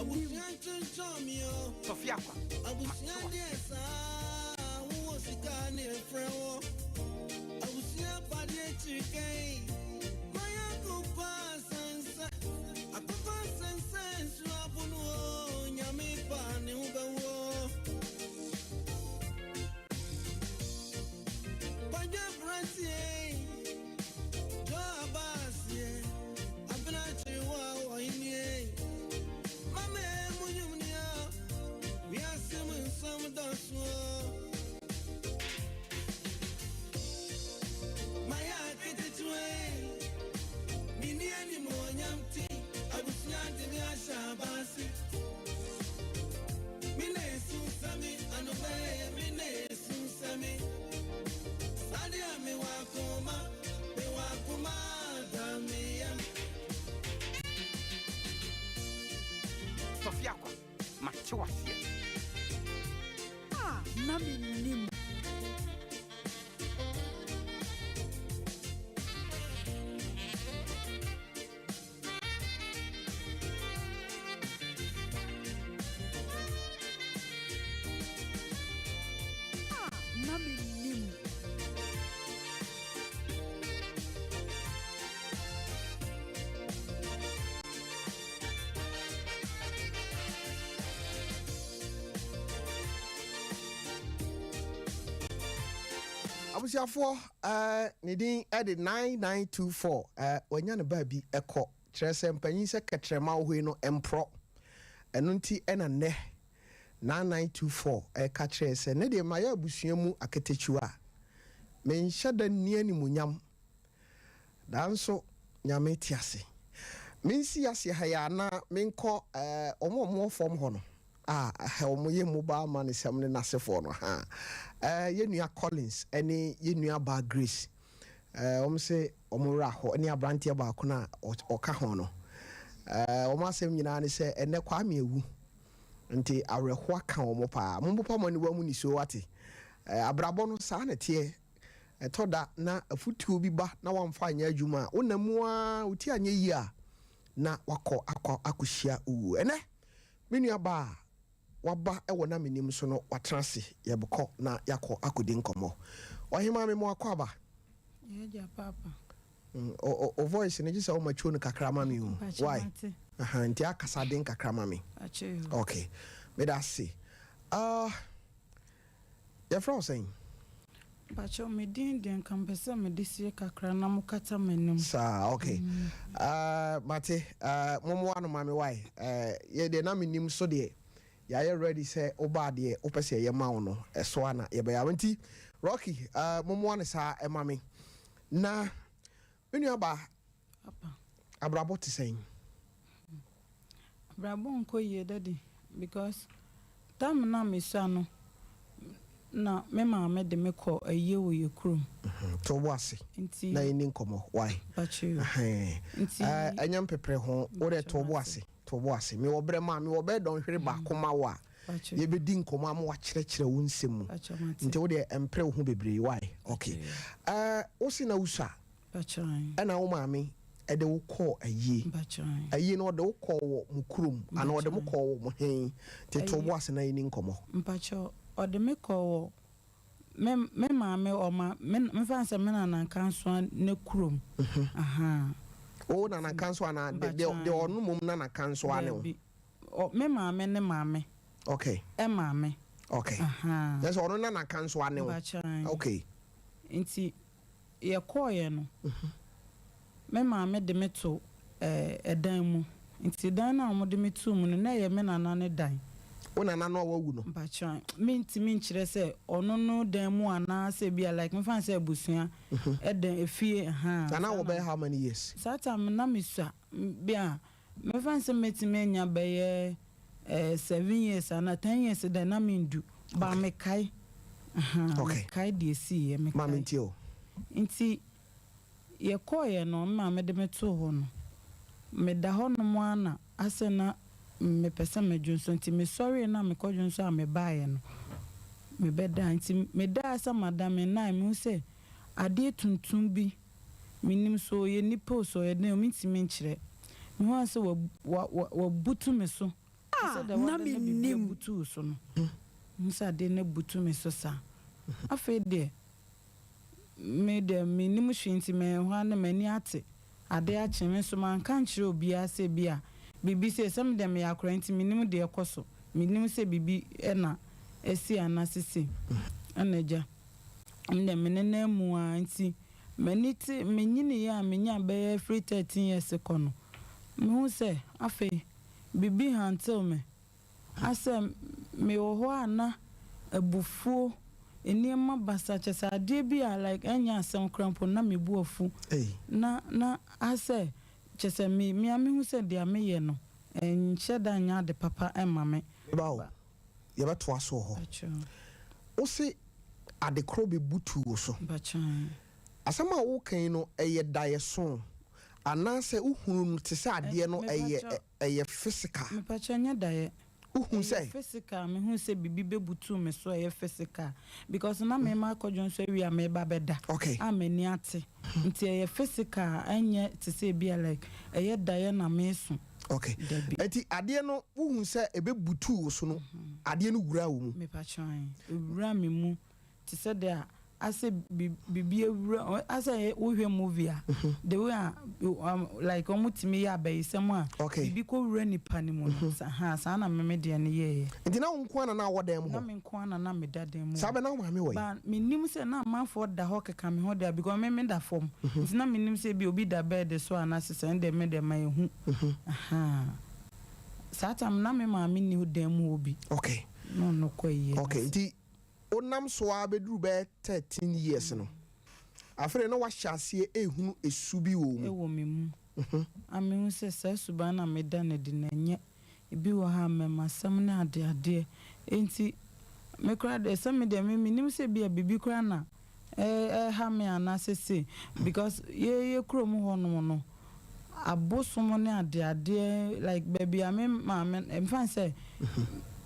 Ah, na mennim. Ah, na mennim. Abusuafoɔ eh, ne din de 9924 eh, wanya ne baabi kɔ, kyerɛ sɛ mpanyin sɛ kɛtrɛma wɔ hɔ yi no mporɔ. Ɛno nti na nnɛ 9924 ɛka kyerɛɛ sɛ ne deɛ mayɛ abusua mu akatakyiwa a menhyɛ da nni animuonyam nanso Nyame te ase. Mensi aseɛ ha yi a na menkɔ eh, wɔn a wɔwɔ fam hɔ no a eh, wɔn yɛ mobile money sɛm ne n'asefoɔ no ha eh, yɛn nua Collins ne yɛn nua baa Grace eh, wɔn se wɔn werɛ ahɔ ne aberanteɛ baako no a ɔka ho no eh, wɔn asɛm nyinaa ne sɛ ɛnɛ Kwame awu nti awerɛhoɔ aka wɔn paa. Mompopa mo aniwa mu nisuo wate. Eh, abrabɔ no saa na ɛteɛ. Ɛtɔ da na afotuo bi ba na woamfa anyɛ adwuma a, wonam mu ara, wo ti anyɛ yie a, na woakɔ akɔ akɔhyia owuo. Ɛnnɛ, me nua baa a waba wɔ na mennim so no, watena ase, yɛbkɔ na yɛakɔ akɔdi nkɔmmɔ. Ɔhemaa me mo akwaaba. Yɛ agya paapa. O, o voice no gye sɛ wo mature no kakra ma me o. Why? Aha, nti akasa den kakra ma me. Okay. Meda ase. Uh, Yɛfrɛ wo sɛn? Mpakyɛw me din deɛ nka mepɛ sɛ mede sie kakra na mo kata m'anim. Saa ok uh, mate uh, mommoa no ma me wai uh, yɛ deɛ na menim so deɛ yɛayɛ ready sɛ wobaa deɛ wopɛ sɛ yɛyɛ ma wo no ɛso a na yɛbɛyɛ ama nti Rocky uh, mommoa no saa ɛma me na me nua baa Papa. Abrabɔ te sɛn? Abrabɔ nkɔ yie daddy because time no a mesua no na me maame de me kɔ ayie wɔ yɛ kurom. To wo bo ase Nti. na yɛnni nkɔmmɔ why? Mpakyɛ o. Ɛhɛn. Nti. Ɛɛ ɛnyɛ mpepere ho, wo deɛ to wo bo ase, to wo bo ase. Mewɔ berɛ ma, mewɔ bɛyɛ dɔnhwere baako ma wo a, Mpakyɛ. yɛbɛdi nkɔmmɔ ama woakyerɛkyerɛ wo nsɛm mu. Mpakyɛ mate. Nti wo deɛ mpere wo ho bebree why? Okay. Ɛɛ wo se na wosua? Ɛna wo maame de wo kɔɔ ayie. Ayie no ɔde wo kɔɔ wɔ mo kurom anaa ɔde mo kɔɔ wɔ mo he? Nti to wo bo ase na yɛni nkɔmmɔ. Mpakyɛw, ɔde me kɔɔ wɔ me me maame ɔma me mefa no sɛ me nana Nkansoa ne kurom. Ahaa. Wo nana Nkansoa anaa de de deɛ ɔno mmom nana Nkansoa ne wo? Daabi, ɔ me maame ne maame. Okay. Ɛmaame. Okay. Ahaa. Kyerɛ sɛ ɔno nana Nkansoa ne wo? Mpakyɛw. Okay. Nti Yɛkɔeɛ no, me maame de me too ɛdan mu. Nti dan no a wɔde me too mu no, na ɛyɛ me nana ne dan. Wo nana no a wawu no? Mpakyɛw, mentumi nkyerɛ sɛ ɔno no dan mu anaa sɛ ebia like mefa no sɛ abusua dan, efie, ahaa. Na na wɔ bɛyɛ how many years? Saa time no na mesua, bi a Mɛfa no sɛ mɛtumi anya bɛyɛ 7 years anaa 10 years dɛ na mendu but mekae ahaa mekae deɛ ɛsiiɛ mekae. Maame ntie o. Nti yɛkɔeɛ no me maame de me too hɔ no meda hɔ nom ara na asɛ na mepɛ sɛ medwonsɔ nti mesɔreeɛ no a mekɔdwonsɔ a mebaeɛ no mebɛdaa nti medaa sɛ mada mennaeɛ mehu sɛ adeɛ tuntum bi Mennim sɛ ɔyɛ nipa o, sɛ ɔyɛ dɛn o, mentumi nkyerɛ. Mehu ara sɛ wa, wa, wabutu me so. Te sɛ deɛ na wada na biribi mennim. abutu wo so no. Mehu sɛ adeɛ no abutu me so saa. Afei deɛ, me deɛ mennim hwee nti mɛhɔ ara na m'ani ate. Adeɛ akye, me nso manka ankyerɛ obiara sɛ ebia biribi sei. Sɛ me deɛ meyɛ akwadaa nti mennim deɛ ɛkɔ so. Mennim sɛ biribi na asi anaasɛ sei. Ɛna agya. Ndɛ me nenam mu ara ntsi m'ani tse minyinii a minyaa bɛyɛ fri 13 years kɔ no, muhun sɛ afei biribi hantew me. Asɛ mewɔ hɔ a na abufuo, nneɛma basa kyerɛ sɛ adeɛ bi a like ɛnyɛ asɛm koraa mpo no na me bo afu na na asɛ kyerɛ sɛ me me ara mehu sɛ deɛ meyɛ no ɛnhyɛ da nyɛ ade papa mma me. Meba o. Yɛbɛtoa so wɔ hɔ. Wose ade korɔ bɛbutu wo so. Asɛm a woreka yi no, ɛyɛ daeɛso anaasɛ wohunu no te sɛ adeɛ no ɛyɛ ɛyɛ physical? Mepakyɛ ɛnyɛ daeɛ. Wohu sɛ? Ɛyɛ physical, mehu sɛ biribi bɛbutu me so a ɛyɛ physical because na mema akɔdwo nso awie a meba bɛda a m'ani ate nti ɛyɛ physical ɛnyɛ te sɛ ebi a like ɛyɛ daeɛ na meso. Ok. Dabi. Enti adeɛ no wohu sɛ ɛbɛbutuu wo so no, adeɛ no wuraa wo mu? Mepakyɛw ae, ɛwuraa me mu te sɛ deɛ a asɛ biribi awura, asɛ wohwɛ movie a, the way a like wɔn tumi yɛ abayisɛm a, biribi kɔ wura nipa no mu no, ahaa, saa na me me deɛ no yɛeɛ. Nti na wo nko ara na na wɔ dan mu hɔ? Na me nko ara na na meda dan mu hɔ. Saa bɛ na wo maame wɔ he? But mennim sɛ na amanfoɔ da hɔ keka me ho deɛ because me meda fam, nti na mennim sɛ ebia obi da bed so anaasɛ sɛ, ɛno deɛ me deɛ manhu. Ahaa. Saa time no na me maame nni dan mu hɔ bi. Okay. Na ɔno kɔ ayie no Okay, ase. nti wonam so ara bɛduru bɛyɛ 13 years no, afei deɛ na woahyɛ aseɛ rehunu esu bi wɔ wo mu. Ɛwɔ me mu. A mehu sɛ saa suban no a meda no adi no, ɛnyɛ. Ebi wɔ ha a, mmɛmasɛm ne adeadeɛ. Enti, me koraa deɛ, sɛ me deɛ, me mennim sɛ ebia biribi koraa na ɛreha me anaasɛ sei. Because yɛ yɛ kurom hɔnom no, abosom ne adeadeɛ, like baabi a me maame, mfa no sɛ,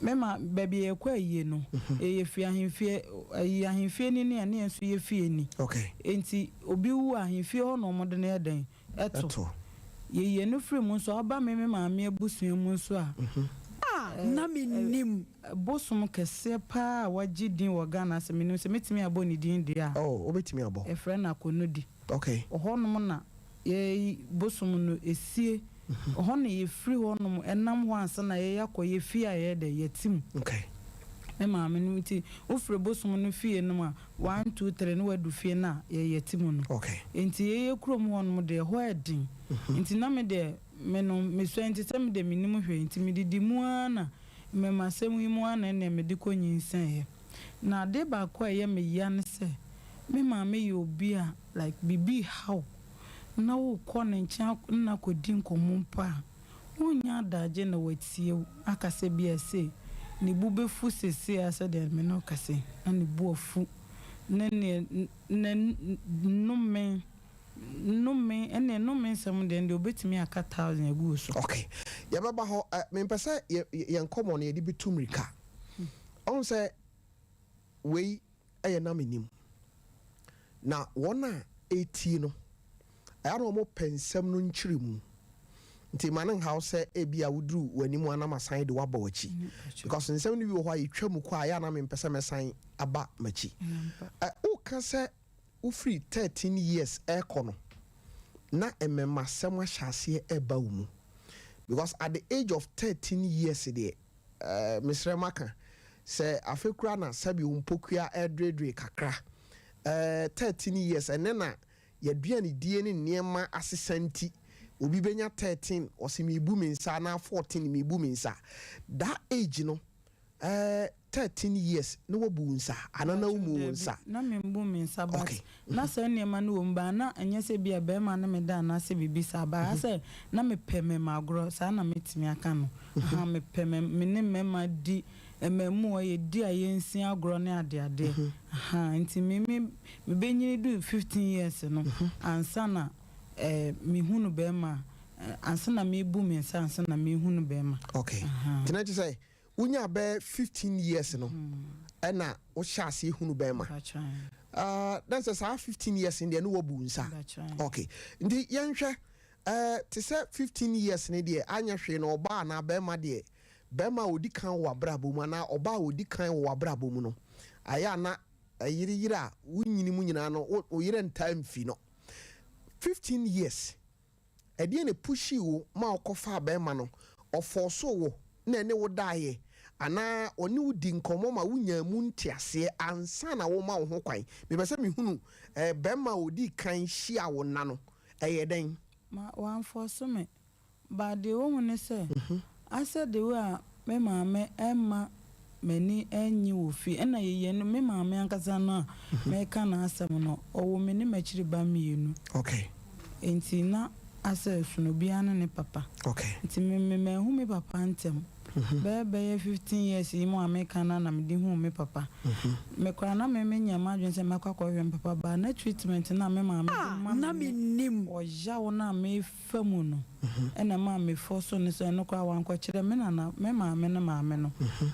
me ma, baabi a yɛkɔ ayie no, yɛfiri ahemfie, ayi ahemfie ni ne yɛn nso yɛ fie ni. Okay. Enti, obi wu a, ahemfie hɔ na wɔde no yɛ dɛn? to. Yɛyi ɛno firi mu nso a, woba me me maame abusua mu nso a, A na mennim. Bosom kɛseɛ pa ara a wagye din wɔ Ghana ha, sɛ menim sɛ mɛtumi abɔ ne din deɛ a, Oh, wobɛtumi abɔ. yɛfrɛ no Akonodi. Okay. Ɔhɔnom na yɛyi bosom no sie. Ɛhɔ na yɛfiri hɔnom nam hɔ ansa na yɛakɔ yɛn fie a yɛyɛ dɛ, yɛte mu. Okay. Me maame no nti, wofiri bosom no fie no mu a, One two three ne wadu fie no a yɛ yɛte mu no. Okay. Nti yɛ yɛ kurom hɔ nom deɛ ɛhɔ yɛ den. Nti na me deɛ me no me sua nti sɛ me deɛ me nim hwee nti me didi mu ara na mmɛmasɛm yi mu ara na ɛneɛ me de kɔ nyinsɛn yɛ. Na adeɛ baako a ɛyɛ me ya ne sɛ me maame yɛ obi a like biribi reha wo na wo kɔ ne nkyɛn ne no akɔ di nkɔmmɔ mpo a Wonnya adagye na watie wo aka sɛ bia sei, ne bo bɛfu seesei ara sɛdeɛ me ne wo kasa yi, na ne bo afu, ne neɛ ne nnome, nnome, ɛnneɛ nnome nsɛm deɛ ɛndeɛ ɔbɛtumi aka thousand agu wo so. Ok, yɛbɛba hɔ, ɛ, mempɛ sɛ yɛ, yɛn nkɔmmɔ no yɛde bɛtu mmirika. Ɔhu sɛ wei yɛ na mennim. Na wɔn a ɛretie no, ɛyɛ a na wɔpɛ nsɛm no nkyerɛmu. Nti ma no nhaw sɛ ebia woduru w'anim a na masan de wo abɔ w'akyi. Because nsɛm no bi wɔ hɔ a yɛtwa mu kɔ a, ɛyɛ a na mempɛ sɛ mɛsan aba m'akyi. Ɛ, woka sɛ wofiri 13 years ɛrekɔ no, na mmɛmasɛm ahyɛ aseɛ ɛreba wo mu. Because at the age of 13 years deɛ, Eh, mesrɛ maka sɛ afe koraa na sɛbi wo mpokua ɛredredre kakra. Eh, 13 years, ɛnɛ na y'aduanedie ne nneɛma asesa nti, obi bɛnya 13, ɔse merebu me nsa anaa 14 merebu me nsa. That age no, eh, 13 years na wabu wo nsa anaa na Mpakyɛw wommu wo daabi, nsa? na membu me nsa but Okay. na saa nneɛma no wɔ mu but na ɛnyɛ sɛ ebia barima ne me da anaasɛ biribi saa but asɛ na mepɛ mmarima agorɔ saa na mɛtumi aka no ahaa mepɛ me me ne mmarima di mmarimuwa yɛdi a yɛnsi agorɔ ne adeadeɛ ahaa nti me me mebɛnyini duu 15 years no ansa na eh, mehunu barima eh, ansa na mebu me nsa ansa na mehunu barima Okay. ahaa. Nti na kyerɛ sɛ Wonyaa bɛyɛ 15 years no ɛna wohyɛ aseɛ hunu bɛrima. Uh, na sɛ saa 15 years no deɛ ne wabu nsa. Okay. Nti yɛnhwɛ uh, te sɛ 15 years no deɛ anyɛ hwee no ɔbaa anaa bɛrima deɛ bɛrima a ɔdi kan wɔ abrabɔ mu anaa ɔbaa a ɔdi kan wɔ abrabɔ mu no ayɛ a na ɛyere yere a wonyini mu nyinaa no wo yere ntaa mfi no 15 years Ɛdeɛn na ɛpushii wo ma wokɔfaa barima no? Ɔfɔɔsoo wo na ɛne wo daeɛ anaa ɔne wo dii nkɔmmɔ ma wonyaa mu nteaseɛ ansa na worema wo ho kwan? Mepɛ sɛ mehunu barima a ɔdii kan hyiaa wo nna no, ɛyɛɛ dɛn? Ma wamfɔɔso me. But deɛ wohu ne sɛ, asɛ the way a me maame mma m'ani nnye wɔ fie, ɛna yɛyɛ no, me maame ankasa no a mereka n'asɛm no, ɔwoo me ne m'akyiri ba mmienu. Okay. Nti na asɛ ɛsono obiara ne ne papa. Okay. Nti me me manhu me papa ntɛm. Bɛyɛ bɛyɛ 15 years yi mu a meka no a na mede huu me papa. Me koraa na me menya m'adwene sɛ mɛkɔ akɔhwehwɛ me papa but na treatment no a me maame de A ma na me ne mennim. ɔyaw no a me fa mu no na ɛmaa me fɔsoo no sɛ ɛno koraa wankɔkyerɛ me nana, me maame no maame no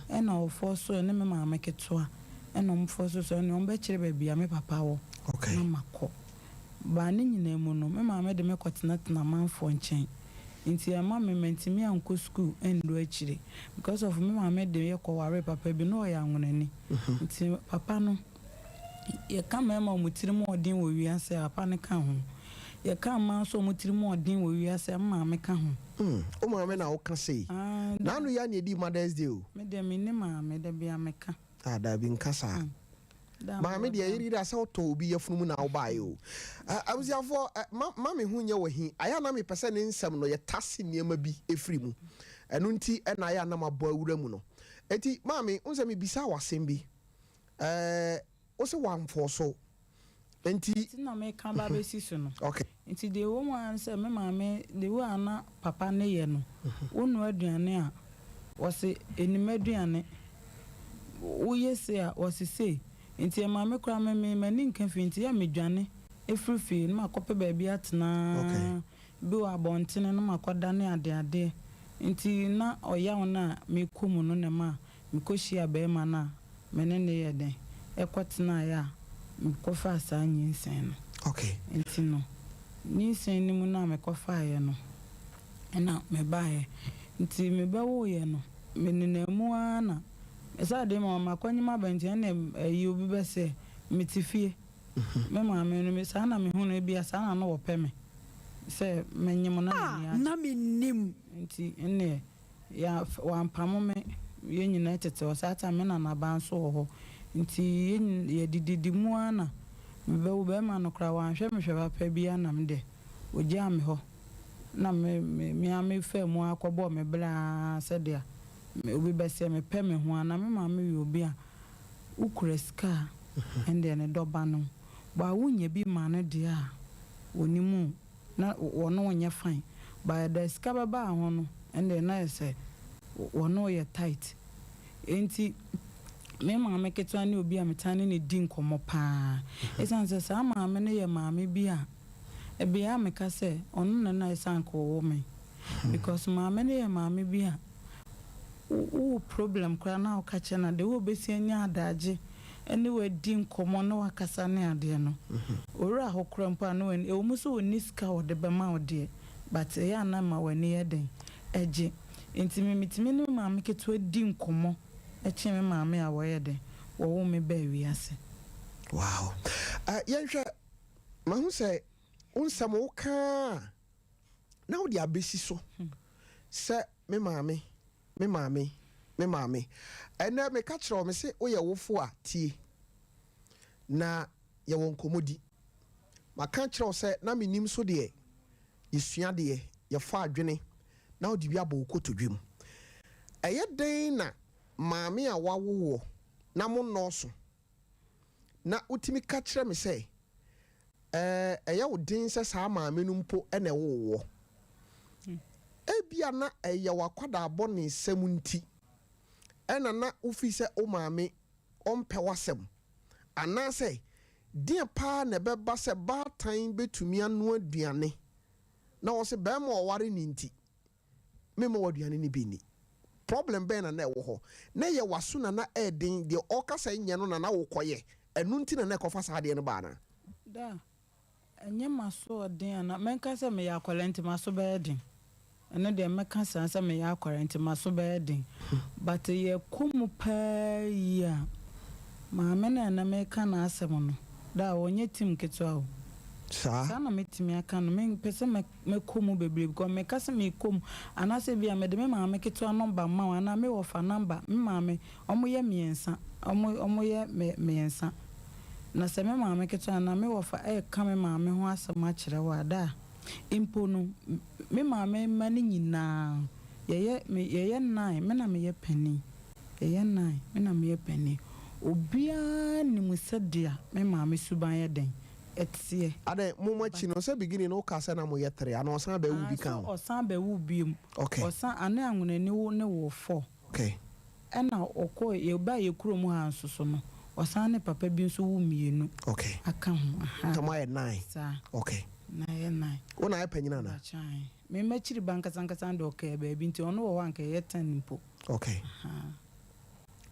na ɔfɔsoo ɛne me maame ketewa na ɔmo fɔsoo sɛ ɛneɛ ɔmo bɛkyerɛ baabi a me papa wɔ na makɔ. But ne nyinaa mu no me maame de me kɔtenatena amanfoɔ nkyɛn nti ɛma me mantumi ankɔ sukuu andu akyire because of me maame de yɛ kɔwaree papa bi na ɔyɛ anwonani nti papa no Yɛka mmarima a wɔn tirim yɛ den wɔ wiase a, papa no ka ho. Yɛka mmaa nso a wɔn tirim yɛ den wɔ wiase a, me maame ka ho. Hmm, wo maame na woka sei? Ah, da. N'ano yi ara na yɛdii Mother's Day o. Me deɛ menni maame, da biara meka. Ah, daabi, nka saa. Hmm. Da a Maame mewɔ deɛ, da. yere yere a sɛ wotɔ obi yafunu mu na wobaeɛ o. Ah, abusuafoɔ, eh, ma, ma me ho nyɛ wɔ he. Ayɛ a na mepɛ sɛ ne nsɛm no, yɛtase nneɛma bi firi mu. Ɛno nti na ayɛ a na mabɔ awura mu no. Eti maame, n sɛ mebisa wo asɛm bi, wo sɛ wamfɔ so nti. Nti na meka ba bɛsi so no. Nti deɛ ɛwɔ mu ara ne sɛ me maame, the way a na papa ne yɛ no, wonoa aduane a, wɔse ɛnim aduane, woyɛ sei a, wɔse sei. Nti ɛma me koraa me me m'ani nka fie, nti yɛ a medwane firi fie na makɔpɛ baabi atena, bi wɔ abɔntene na makɔda ne adeadeɛ. Nti na ɔyaw no a mekɔ mu no na ɛma mekɔhyiaa barima no a me ne no yɛɛ dɛn? Ɛkɔtenaeɛ a mekɔfaa saa nyinsɛn no. Nti no, nyinsɛn no mu no a mekɔfaeɛ no, ɛna mebaeɛ. Nti mebɛwoeɛ no, menenam mu ara na sɛ adeɛ ma makɔnyem aba nti ɛnneɛ ayi obi bɛsɛ mete fie. Me maame no, saa na mehu no, ebia saa na na ɔpɛ me sɛ menyem na A m'ani agye. na mennim. Nti ɛnneɛ Yɛ wampamo me, yɛn nyinaa tete hɔ, saa time me nanabaa nso wɔ hɔ, nti yɛn nyin yɛdididi mu ara na mebɛwo barima no koraa wanhwɛ me hwɛ papa biara na me deɛ ɔgyaa me hɔ na me me me ara me faa mu ara kɔbɔɔ me bra ara sɛdeɛ me obi bɛseɛ mepɛ me ho ara na me maame yɛ obi a wo kura sika a ɛndeɛ ne dɔ ba no but wonya bi ma no deɛ a ɔnim o. na wɔne wo nyɛ fine but da sika bɛbaa ho no ɛndeɛ na ayɛ sɛ wɔne wo yɛ tight. Enti me maame ketewa ne obi a metaa ne no di nkɔmmɔ pa ara. Ɛsiane sɛ saa maame no yɛ maame bi a ɛbea a meka sɛ ɔno na na ayɛ sɛ anka ɔwɔ me because maame no yɛ maame bi a Wowɔ problem koraa na woka kyerɛ no a, the way obesi anya adagye ne wo adi nkɔmmɔ ne wo akasa ne adeɛ no, owura hɔ koraa mpo a na w'ani, ɛwɔ mu sɛ ɔnni sika a ɔde bɛma wo deɛ, but ɛyɛ a na ɛma w'ani yɛ den gye. Nti me metumi ne me maame ketewa di nkɔmmɔ kyɛn me maame a wɔyɛ dɛn, wɔwoo me baa wiase. Wow. Yɛnhwɛ, mahu sɛ wo nsɛm woka a na wode abɛsi so sɛ Me maame, me maame, me maame. Ɛnnɛ meka kyerɛ wo, mese woyɛ wofo a, tie na yɛwɔ nkɔmmɔdi. Maka akyerɛ wo sɛ na mennim so deɛ, yɛsua adeɛ, yɛfa adwene na wode bi abɔ wo kotodwe mu. Ɛyɛ dɛn na maame a wawo woɔ na monnɔɔso na wotumi ka kyerɛ me sɛ ɛɛ, ɛyɛ wo den sɛ saa maame no mpo na ɛwoo woɔ. Ebia na ɛyɛ w'akwadaa-bɔnesɛm nti na na wofii sɛ wo maame ɔmpɛ w'asɛm. Anaasɛ deɛn paa na ɛbɛba sɛ baatan bɛtumi anoa aduane na ɔse barima a ɔware no nti memma wo aduane no bi nni. Problem bɛn na na ɛwɔ hɔ? Na ɛyɛ w'aso na na ɛyɛ den, deɛ ɔreka sɛ nyɛ no na na wokɔyɛ, ɛno nti na na ɛkɔfa saa adeɛ no ba anaa? Da, ɛnyɛ m'asoɔden anaa, mɛnka sɛ meyɛ akwadaa nti m'aso bɛyɛ den, ɛno deɛ mɛka saa sɛ meyɛ akwadaa nti m'aso bɛyɛ den, but yɛkɔ mu paa yie a, maame no a ɛnnɛ mereka n'asɛm no, da, ɔnyɛ team ketewa o. Saa. Saa na mɛtumi aka no, mempɛ sɛ mɛ. mɛkɔ mu bebree because meka sɛ merekɔ mu anaasɛ ebia mede me maame ketewa nɔmba ma wo anaa me wɔfa nɔmba, me maame, wɔyɛ mmiɛnsa, wɔn wɔyɛ me mmiɛnsa. Na sɛ me maame ketewa anaa me wɔfa reka me maame ho asɛm akyerɛ wo a, da a, mpo no, me maame mma no nyinaa, yɛyɛ, me, yɛyɛ nine, me na meyɛ panin, yɛyɛ nine, me na meyɛ panin. Obiara nim sɛdeɛ me maame suban yɛ dɛn, teɛ. Adɛn, mo mo akyi no, sɛ beginning no wo kaa sɛ na mo yɛ three, anaa ɔsan bɛ wo bi Ah, ka so ho? ɔsan bɛ wo biom. Okay. Ɔsan, ane Anwonani wo ne wo four. Okay. Ɛna ɔkɔ, yɛ baa yɛ kurom ha nso so no, ɔsan ne papa bi nso wo mmienu. Okay. Aka ho, ahaa. Nti mo ayɛ nine. Saa. Okay. Na yɛ nine. Wo na ayɛ panyin anaa? Mpakyɛ ae. Me m'akyiri ba ankasa ankasa no deɛ ɔkaa baabi nti ɔno wɔ hɔ a anka yɛyɛ ten mpo. Okay. Ahaa.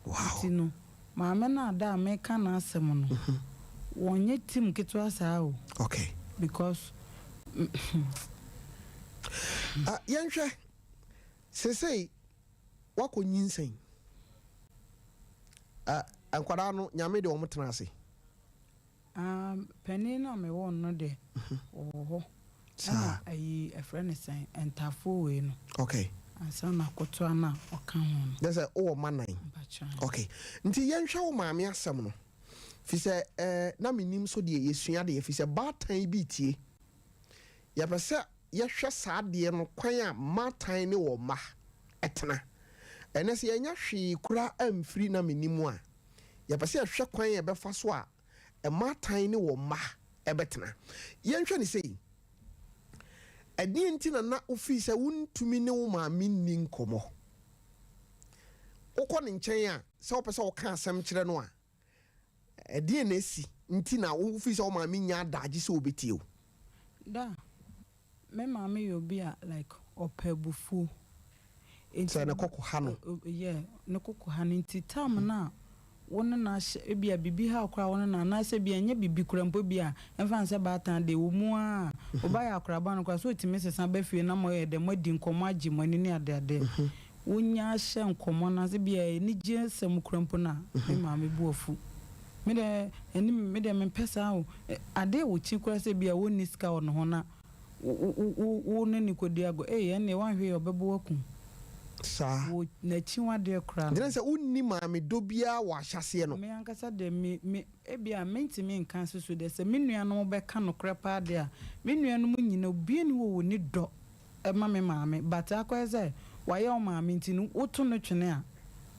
Wow. Nti no, maame no a da a meka n'asɛm no, wɔnyɛ team ketewa saa o. Okay. Because. Ah, yɛnhwɛ, sesei wakɔ nyinsɛn. Ah, nkwadaa no, Nyame de wɔn tena ase. Ah, panin no a mewoo no no deɛ, ɔwɔ hɔ. Saa. Ɛna ayi, ɛfrɛ no sɛn, ntafoɔ wei no. Okay. Ansa na akotoa no a ɔka ho no. Kyerɛ sɛ wowɔ mma nan. Mpakyɛ. Okay. Nti yɛnhwɛ wo maame asɛm no. Fi sɛ eh, na mennim so deɛ yɛsua deɛ, fi sɛ baatan bi retie. Yɛpɛ sɛ yɛhwɛ saa adeɛ no kwan a mmaatan ne wɔn mma tena. Ɛnɛ sɛ yɛnya hwee koraa amfiri na menim a, yɛpɛ sɛ yɛhwɛ kwan yɛbɛfa so a mmaatan ne wɔn mma ɛbɛtena. Yɛnhwɛ ne sei, ɛdeɛ nti na na wofii sɛ wontumi ne wo maame nni nkɔmmɔ? Wokɔ ne nkyɛn a, sɛ wopɛ sɛ woka asɛm kyerɛ no a, ɛdeɛ na esi nti na wofii sɛ wo maame nya adagye sɛ wobɛtie wo? Da, me maame yɛ obi a like ɔpɛ abufuo. Sɛ ne kɔkɔ ha no. Yeah, ne kɔkɔ ha no. Nti time no a wo ne no ahyɛ, ebi a biribi ha koraa wo ne no, anaasɛ bi a ɛnyɛ biribi koraa mpo, bi a ɛmfa nsɛ baatan deɛ wɔ mu a ɔba yɛ akoraba no koraa, so ɔtumi sesa ba fie na moyɛ dɛ moadi nkɔmmɔ agye mo ani ne adeade. Wonya ahyɛ nkɔmmɔ no ase, bi a anigye nsɛm koraa mpo no a, me maame bu afu. Me deɛ ɛne me deɛ mempɛ saa o. Adeɛ a wɔkyi koraa sɛ bi a wɔnni sika wɔ ne ho na wo ne ne kɔdi agorɔ, ei, ɛnneɛ woanhwɛ yɛ ɔbɛbɔ wakum. Saa. Wɔ n'akyiwadeɛ koraa no. Gyina sɛ wonni maame dɔ biara wɔ ahyɛseɛ no. Me ankasa deɛ, me ebia mentumi nka nso so deɛ, sɛ me nuanom bɛka nokorɛ paa deɛ a, me nuanom nyina obiara nni hɔ a ɔni dɔ ma me maame, but akɔyɛ sɛ wayɛ wo maame nti no, woto no twene a,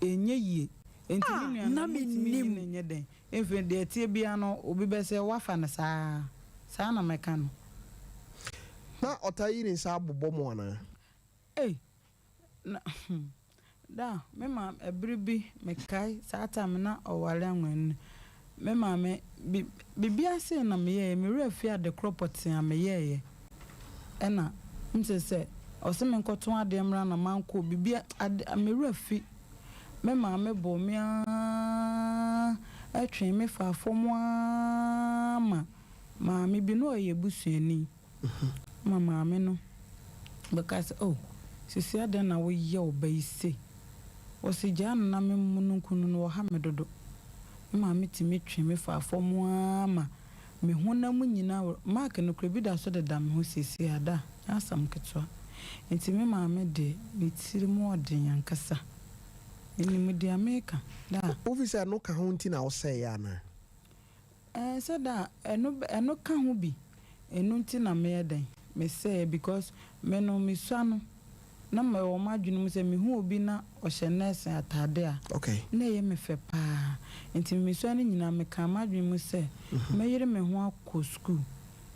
ɛnyɛ yie. Nti me Ah, na nuanom ntumi nyi mennim. no nyɛ dɛn. Mfiri deɛ ɛteɛ biara no, obi bɛsɛ woafa no saa. Saa na mɛka no. Na ɔtaa yi ne nsa abobɔ mo anaa? Ei, na hmm, da, me maame, ɛbere bi, mekae saa time na ɔware anwani no, me maame, bi, biribiara sei na meyɛeɛ, me werɛ afi ade korɔ pɔtee a meyɛeɛ, ɛna, m sɛ sɛ, ɔse menkɔtɔn adeɛ mmra na mankɔ, biribi, ade, me werɛ afi. Me maame bɔɔ me ara twee me faa fam ara ma maame bi, na ɔyɛ yɛn busuani, ma maame no bɛka sɛ, Oh, sisi adɛn na woyɛ wo ba yi sei? Ɔse gyaa no na memmo no nku no, na ɔha me dodo. Me maame tumi twee me faa fam ara ma me honam nyinaa wɔ, mark no koraa bi da so deda me ho seesei a, da, nyɛ asɛm ketewa. Nti me maame deɛ, ne tiri mu ɔden ankasa. Menim deɛ meka, da. Wofi sɛ ɛno ka ho nti na wosɛeɛ anaa? Ɛɛ, sɛ da, ɛno ɛno ka ho bi. Ɛno nti na meyɛ dɛn, mesɛeɛ because me no mesua no, na mewɔ m'adwene mu sɛ mehu obi na ɔhyɛ nurse ataade a, na ɛyɛ me fɛ paa. Nti mesua no nyinaa mekaa m'adwene mu sɛ mɛyere me ho akɔ sukuu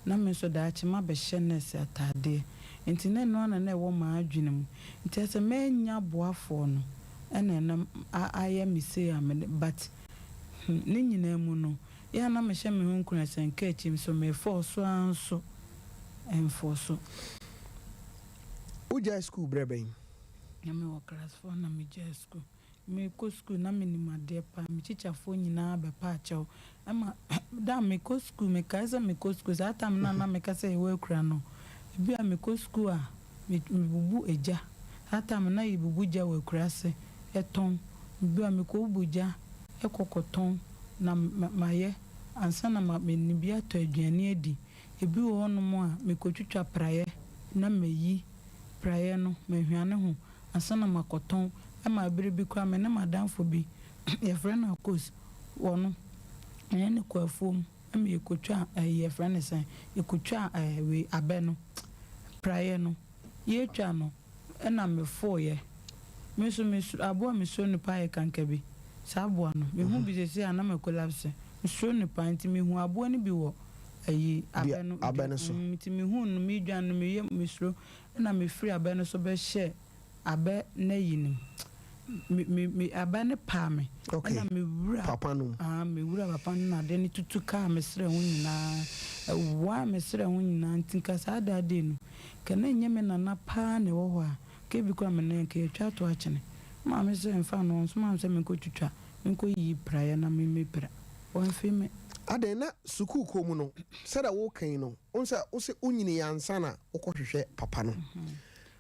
na me nso daakye mabɛhyɛ nurse ataadeɛ. Nti na ɛno ara na na ɛwɔ m'adwene mu. Nti sɛ mannya aboafoɔ no, ɛna ɛnam ayɛ me sei a mede, but ne nyinaa mu no, yɛ a na mehyɛ me ho nkuran sɛ nka akyi nso mefɔɔ so ara nso ɛmfɔɔ so. Wogyae sukuu berɛ bɛn? Na mewɔ class 4 na megyae sukuu. Mekɔ sukuu na menim adeɛ paa. Me kyikyafoɔ nyinaa bɛpa akyɛw. Ɛma da a mekɔ sukuu, mekae sɛ mekɔ sukuu saa time no a na meka sɛ yɛwɔ akura no, ebi a mekɔ sukuu a, mebubu egya. Saa time na yɛbubu gya wɔ akura ase ɛtɔn. Ebi a mekɔbubu gya ɛkɔ kɔtɔn na mayɛ ansa na manya bi atɔ aduane adi. Ebi wɔ hɔnom a mekɔtwitwa praeɛ na mayi praeɛ no, mahwane ho ansa na makɔtɔn. Ɛma bere bi koraa me ne m'adamfo bi, yɛfrɛ no Akos, wɔno yɛne no kɔ afuom ma yɛkɔtwa ɛyi, yɛfrɛ no sɛn, yɛkɔtwa ɛɛ wei abɛ no, praeɛ no. Yɛtwa no ɛna mefoeɛ. Me nso mesuro aboa a mesuro no paa yɛ kankabi. Saa aboa no, mehu bi seesei a na ma collapse. Mesuro no paa nti mehu aboa no bi wɔ ayi abɛ no abɛ no so. Nti mehu no medwan no meyɛ mesuro ɛna mefiri abɛ no so bɛhyɛ abɛ n'ayi no mu. Me me me abɛ no paa me. Ɛna mewura papa no mu. Ah, mewura papa no na ade no tutu kaa me serɛ ho nyinaa. Ɛwaa me serɛ ho nyinaa nti nka saa da day no, nka na ɛnyɛ me nana paa na ɛwɔ hɔ a, nka ebi koraa me nan nka yɛatwa ato akyene. Maame sɛ mfa no, ɔnsomaa me sɛ menkɔtwitwa, menkɔyiyi praeɛ na memmɛpira. Wamfiri me. Adɛn na sukuu kɔ mu no, sɛdeɛ woreka yi no, wohu sɛ wose wonyiniiɛ ansa na wokɔhwehwɛ papa no.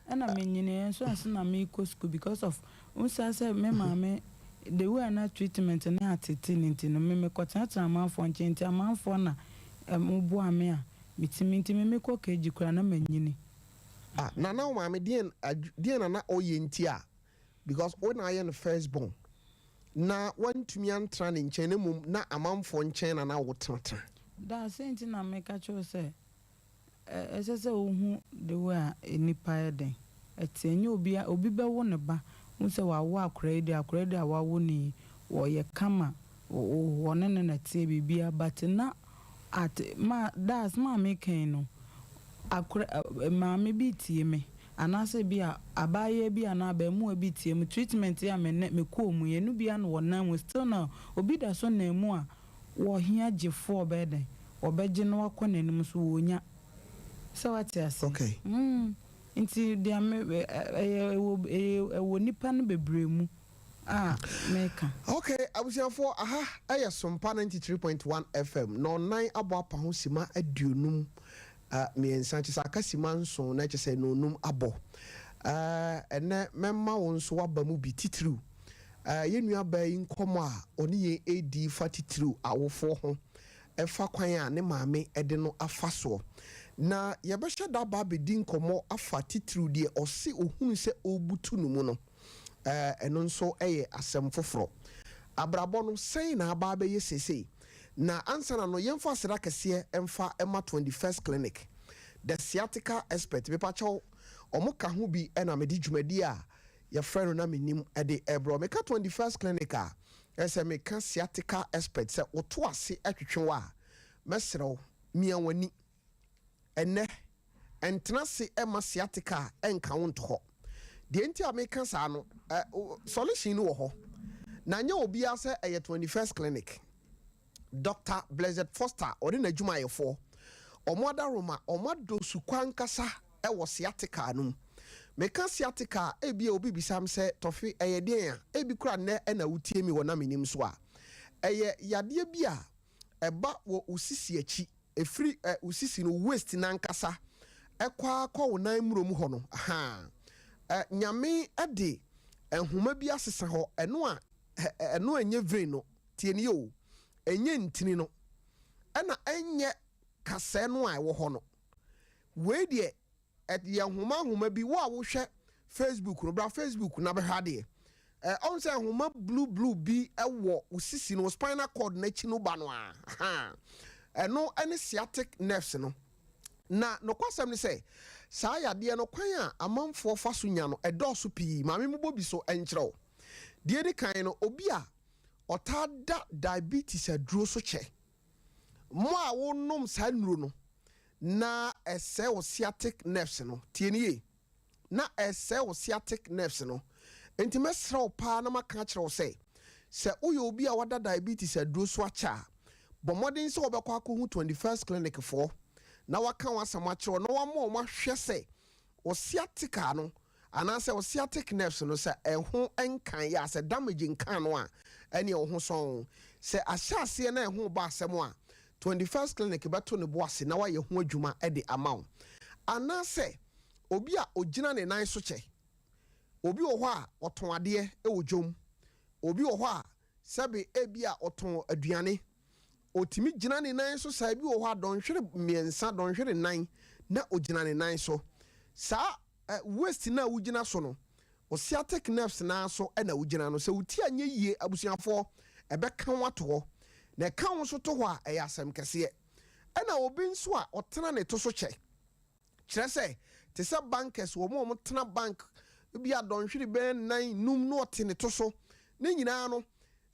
Ɛna menyiniiɛ nso ansa na merekɔ sukuu because of wohu saa sɛ me maame, the way a na treatment no atete no nti no, me mekɔtenatena amanfoɔ nkyɛn nti amanfoɔ na wɔboa me a metumi, nti me mekɔ KG koraa na manyini. Ah, na na wo maame deɛn deɛn na na ɔyɛ nti a, because wo na ayɛ no first born na wantumi antra ne nkyɛn na mmom na amanfoɔ nkyɛn na na wotenatena? Da, sei nti na meka kyerɛ wo sɛ ɛsɛ sɛ wohu the way a nnipa yɛ dɛn ɛte. Ɛnyɛ obi a obi bɛwo ne ba. Wohu sɛ wawo akora yi deɛ, akora yi deɛ a wawo no yi, ɔyɛ kama, wɔne no na ɛteɛ biribiara, but na at ma that's ma meka yi no, akora maame bi tie me, anaasɛ bi a abaayewa bi anaa abaamuwa bi tie me, treatment yi a me ne mekɔɔ mu yi, ɛno bi a na wɔnam mu, still na obi da so nam mu a wɔhia gyefoɔ ɔbɛyɛ dɛn, ɔbɛgye no akɔ n'anim so wɔnya. Sɛ wate ase? Okay. Nti deɛ me ɛyɛ ɛwɔ ɛyɛ ɛwɔ nipa no bebree mu a meka. Okay, abusuafoɔ, aha ɛyɛ Sompa 93.1 FM na ɔnan abɔ apa ho sima 53, kyɛ sɛ aka sima 7 na kyɛ sɛ nonum abɔ. Ɛnɛ mɛma wo nso waba mu bi titiriw. Yɛn nua baa yi nkɔmɔ a ɔne yɛn edi fa titiriw awofoɔ ho, ɛfa kwan a ne maame ɛde no afa soɔ, na yɛbɛhyɛ da aba abɛdi nkɔmɔ afa titiriw deɛ ɔse ohunu sɛ ɔrebutu no mu no. Ɛno nso yɛ asɛm foforɔ. Abrabɔ no sɛn na aba abɛyɛ seesei? Na ansa na no, yɛmfa aseda kɛseɛ ɛmfa ɛma 21st Clinic, the sciatica expert. Mepakyɛw, ɔmo ka ho bi ɛna mede dwumadi a yɛfrɛ no Na Menim ɛde ɛbrɔ. Meka 21st Clinic a, ɛsɛ meka sciatica expert. Sɛ woto ase ɛtwetwe wo a, mɛserɛ wo, mia w'ani ɛnɛ, ɛntena se ɛma sciatica a ɛnka wo nto hɔ. Deɛ nti a meka saa no, solution no wɔ hɔ na nyɛ obiara sɛ ɛyɛ 21st Clinic, Dr Blessed Foster, ɔne n'adwumayɛfoɔ, ɔmo adaroma, ɔmo adɔ kwan kasa ɛwɔ sciatica no mu. Meka sciatica a, ebi a obi bisam sɛ, "Tɔfe, ɛyɛ deɛn?" A ebi kora nnɛ ɛna wotie mi wɔ Na Menim so a, ɛyɛ yadeɛ bi a ɛba wɔ osisi akyi, efiri osisi no, waist nankasa, ɛkɔ akɔ wo nan murom hɔ no. Ahan, Nyame ɛde nhoma bi asesa hɔ. Ɛno a ɛno ɛnyɛ vein no, tie nie o, ɛnyɛ ntini no, ɛna ɛnyɛ kasɛɛ no a ɛwɔ hɔ no. Wei deɛ, ɛyɛ nhoma nhoma bi. Wo a wohwɛ Facebook no, bra Facebook na bɛhwɛ adeɛ. Ɔn sɛ nhoma blue blue bi ɛwɔ wo sisi no, spinal cord n'akyi no ba no a, ɛno ɛne sciatic nerves no. Na nokwasɛm ne sɛ, saa yadeɛ no, kwan a amanfoɔ fa so nya no ɛdɔɔso pii. Maame mu bɔ bi so ɛnkyerɛw. Deɛ di kan no, obi a ɔtaa da diabetes aduro so kyɛ, mo a wonom saa nnuro no na ɛsɛ wo sciatic nerves no, tie ne yie, na ɛsɛ wo sciatic nerves no. Nti mɛsrɛ wo paa na maka akyerɛ wo sɛ, sɛ woyɛ obi a wada diabetes aduro so akyɛ a, bɔ mmɔden sɛ wɔbɛkɔ akɔhu 21st Clinic foɔ na waka w'asɛm akyerɛ wo na wama wɔn ahwɛ sɛ wo sciatica no anaasɛ wo sciatic nerves no, sɛ ɛho nkan yɛ a, sɛ damage nkan no a, ɛne ɛwo ho sɔn. Sɛ ahyɛ aseɛ na ɛho ba asɛm a, 21st Clinic bɛto ne bo ase na wayɛ ho adwuma de ama wo. Anaasɛ obi a ogyina ne nan so kyɛ, obi wɔ hɔ a ɔtɔn adeɛ wɔ dwom, obi wɔ hɔ a sɛbe ebi a ɔtɔn aduane, otumi gyina ne nan so saa. Ebi wɔ hɔ a dɔnhwere 3, dɔnhwere 4 na ogyina ne nan so saa. Waist na wogyina so no, o sciatic nerves naa so ɛna wogyina no. Sɛ woti anyɛ yie, abusuafoɔ, ɛbɛka wo ato hɔ, na ɛka wo nso to hɔ a, ɛyɛ asɛm kɛseɛ. Ɛna obi nso a ɔtena ne to so kyɛ, kyerɛ sɛ te sɛ bankers, wɔn a wɔtena bank bi a dɔnhwere bɛyɛ 4, 5 na ɔte ne to so ne nyinaa no,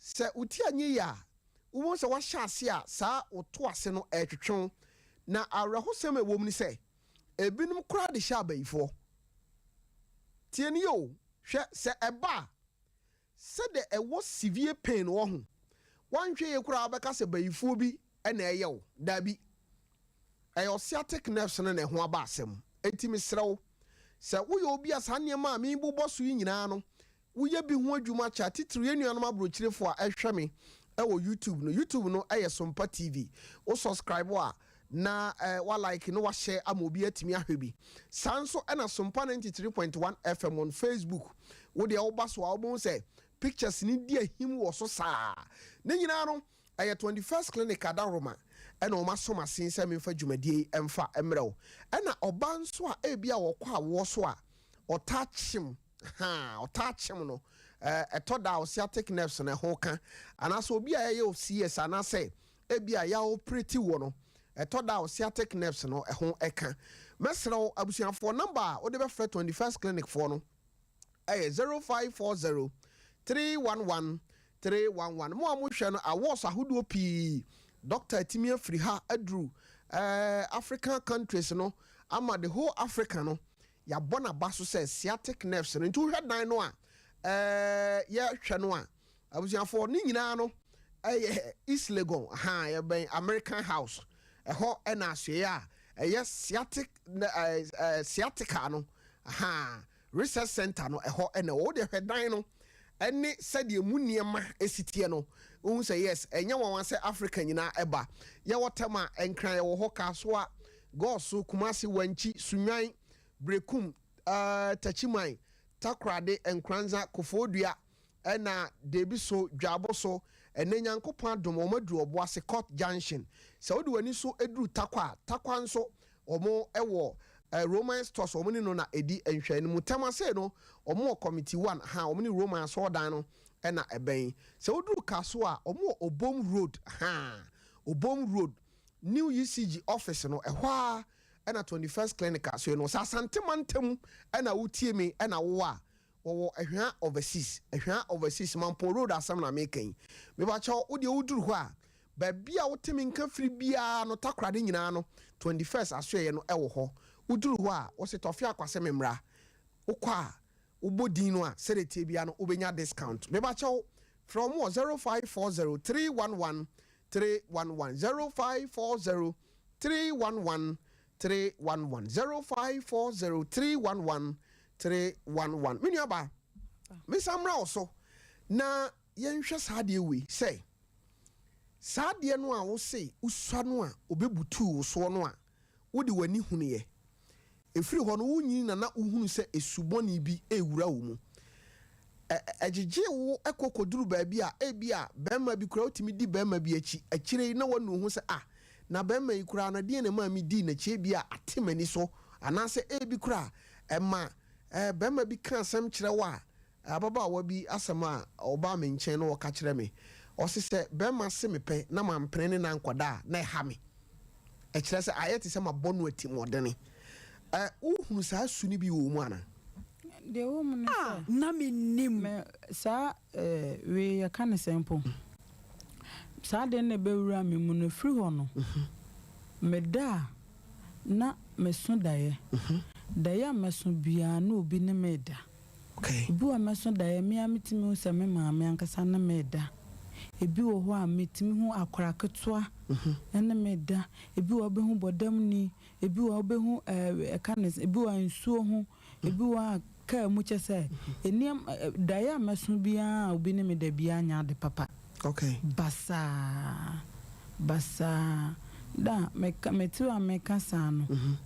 sɛ woti anyɛ yie a, wobɛhu sɛ wahyɛ ase a saa woto ase no ɛretwetwew. Na awerɛhosɛm a ɛwɔ mu ni sɛ ebinom koraa de hyɛ abayifoɔ. Tie ni o, hwɛ, sɛ ɛba a, sɛdeɛ ɛwɔ severe pain wɔ ho, wanhwɛ yie koraa wobɛka sɛ bayifoɔ bi ɛna ɛyɛ wo. Daabi, ɛyɛ sciatic nerves no na ɛho aba asɛm. Enti mesrɛ wo, sɛ woyɛ obi a saa nneɛma a mebobɔ so yi nyinaa no woyɛ bi ho adwuma kyɛ, titiri yɛn nuanom aburokyirefoɔ a ɛhwɛ me ɛwɔ YouTube no, YouTube no ɛyɛ Sompa TV. Wo subscribe a na wa like na wahyɛ ama obi atumi ahwɛ bi. Saa nso ɛna Sompa 93.1 FM on Facebook, wo deɛ woba so a, wobɛhu sɛ pictures ni di ahim wɔ so. Saa ne nyinaa no ɛyɛ 21st Clinic adaworoma ɛna wɔn asom asen sɛ memfa dwumadie yi ɛmfa mmerɛ wo. Ɛna ɔbaa nso a ebi a wɔkɔ awoɔ so a ɔtaa kyem ha, ɔtaa kyem no, ɛtɔ da a sciatic nerves no ɛho ka, anaasɛ obi a ɛyɛ CS, anaasɛ ebi a yɛ operate wɔ no, ɛtɔ da a sciatic nerves no ɛho ɛka. Mɛsrɛ wo, abusuafoɔ, number a wode bɛfrɛ 21st Clinic foɔ no. ɛyɛ 0540 311 311. Mo a mohwɛ no, awards ahodoɔ pii doctor atumi afiri ha aduru African countries no ama the whole Africa no yɛabɔ n'aba so sɛ sciatic nerves no. Nti wohwɛ dan no a yɛhwɛ no a, abusuafoɔ, ne nyinaa no ɛyɛ East Legon ha, yɛbɛn American House ɛhɔ, ɛna asoɛ a ɛyɛ sciatic ɛɛ ɛɛ sciatica no ha research center no ɛhɔ ɛna ɛwɔ. Wode hwɛ dan no ɛne sɛdeɛ mu nneɛma esi teɛ no, wohu sɛ yes, ɛnyɛ wɔn sɛ Africa nyinaa ɛba. Yɛwɔ Tɛm a Nkran, yɛwɔ hɔ, Kasoa, Gɔɔso, Kumasi, Wankyi, Sunwan, Brekum, Takyiman, Takorade, Nkranza, Kofoɔdua, ɛna Deebi so, Dwaabo so. Ɛnɛ Nyankopɔn adom, wɔn aduru Ɔboase Court Junction. Sɛ wode w'ani so aduru Takwa a, Takwa nso wɔn ɛwɔ Roman Stores, wɔn ne no na ɛdi nhwɛanimu. Tɛmase no, wɔn wɔ Committee One ha, wɔn ne Roman asɔɔdan no ɛna ɛbɛn. Sɛ woduru Kaso a, wɔn wɔ Obom Road ha, Obom Road, new ECG office no ɛhɔ a ɛna 21st Clinic aso no. Sɛ Asantema ntam ɛna wotie mi ɛna wowɔ a, wɔwɔ Ɛhwea Overseas, Ɛhwea Overseas, Mampɔn Road. Asɛm na meka yi, mebakyɛw, wodeɛ woduru hɔ a, baabi a wote me nka firi biara no, Takorade nyinaa no, 21st asoɛyɛ no ɛwɔ hɔ. Woduru hɔ a, wɔsɛ tɔfe akwasɛ me mmra. Wokɔ a, wobɔ din no a, sɛde tie biara no, wobɛnya discount. Mebakyɛw, frɛ wɔn wɔ 0540 311 311, 0540 311 311, 0540 311 311. Me nuaba, mesa mmra wo so na yɛnhwɛ saa adeɛ wei sɛ saa adeɛ no a wose wosua no a obɛbutuu wo soɔ no a wode w'ani hunuiɛ, ɛfiri hɔ no wonyini na na wohunu sɛ esubɔne bi ɛwura wo mu, ɛgyegye wo ɛkɔ kɔduru baabi a ebi a bɛrima bi koraa wotumi di bɛrima bi akyi akyire yi na wanu ho sɛ, ah, na bɛrima yi koraa no, deɛ na ɛma mi di n'akyi? Ebi a ate m'ani so, anaasɛ ebi koraa ɛma bɛrima bi ka asɛm kyerɛ wo a, ababaawa bi asɛm a ɔbaa me nkyɛn na ɔka kyerɛ me, ɔse sɛ bɛrima se me pɛ na mampene ne na nkɔda a, na ɛha me, ɛkyerɛ sɛ ayɛ te sɛ mabɔ no atimmɔdene. Wohunu saa su no bi wɔ mu ana? Deɛ wɔ mu no sɛ na mennim. Me saa wei yɛka ne sɛ mpo saa deɛ na ɛbɛwura me mu no, firi hɔ no meda a na meso daeɛ, daeɛ a mɛso biara na obi ne me da. Ebi wɔ mɛso daeɛ, me a metumi hu sɛ me maame ankasa ne me da. Ebi wɔ hɔ a metumi hu akora ketewa ne me da. Ebi wɔ hɔ wobɛhu bɔdamni, ebi wɔ hɔ wobɛhu ɛka ne ebi wɔ nsuo ho, ebi wɔ a kaa mu, kyɛ sɛ nneɛma daeɛ a mɛso biara a obi ne me da biara nyɛ ade papa. Basaa basaa da meka mete a meka saa no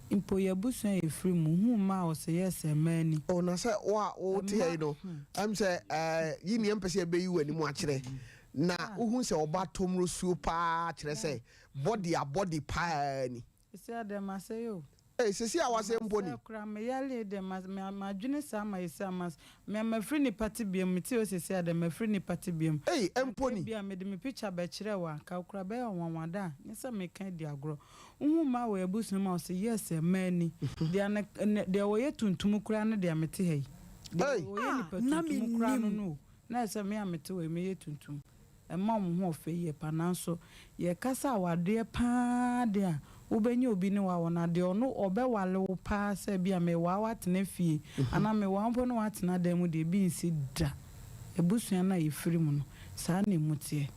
mpo, yɛ abusua yɛ firi mu hu mmaa a ɔsɛ yɛ sɛ mmaa ni. O, na sɛ wo a wote ha yi no, sɛ yi nea mpɛ sɛ yɛbɛyi w'anim akyerɛ na wohu sɛ ɔba tɔmmuro paa, kyerɛ sɛ bɔde a bɔde paa ni. Esi adɛ masɛ yi o. Ee, sisi a wasɛ mpo ni. Masɛ kora meyale dɛ madwene saa ma esi a mas me mafiri nipa te biam, mete o, sisi adɛ mafiri nipa te biam. Ee, mpo ni. Bi a mede me picture bɛkyerɛ wo a, ka kora bɛyɛ ɔnwanwada a nyɛ sɛ meka di agorɔ. Wohu mmaa wɔ abusua mu a ɔsɛ yɛ sɛ mmaa ni deɛ ne deɛ wɔyɛ tuntum koraa no, deɛ mete ha yi deɛ Hey. wɔyɛ nipa Na tuntum koraa no mennim. no o, na ɛsɛ me a mete hɔ yi meyɛ tuntum, ɛma wɔn ho ɔfɛ yie pa, nanso yɛkasa awadeɛ paa deɛ a wobɛnya obi ne wawɔ no adeɛ, ɔno ɔbɛwale wo paa sɛ bi a mewaa woatena fie anaa mewaa mpo ne woatena dan mu deɛ, ebi nsi da. Abusua no a yɛfiri mu no, saa na emu teɛ,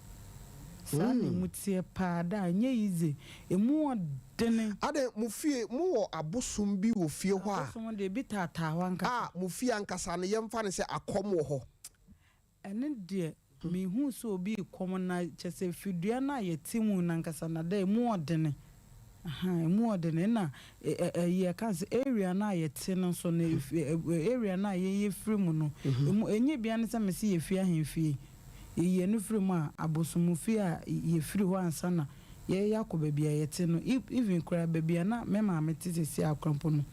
saa na emu teɛ paa da a nyɛ yize, emu ɔdene. Ade mo fie, mowɔ abosom bi wɔ fie hɔ a? Abosom deɛ, ebi taataa hɔ ankasa. A mo fie ankasa no, yɛmfa no sɛ akɔm wɔ hɔ? Ɛne deɛ mehu sɛ obi kɔm na kyɛ sɛ fidua no a yɛte mu nankasa na da emu ɔdene. Aha, emu ɔdene na ɛyi ɛka sɛ area no a yɛte no nso no, area no a yɛyɛ firi mu no, emu enye bia ne sɛ mesi yɛfi ahemfie, yɛyi ɛno firi mu a, abosomfie a yɛfiri hɔ ansa na yɛyɛ akɔ baabi a yɛte no. Even koraa baabi a na me maame te sisi akrampo no,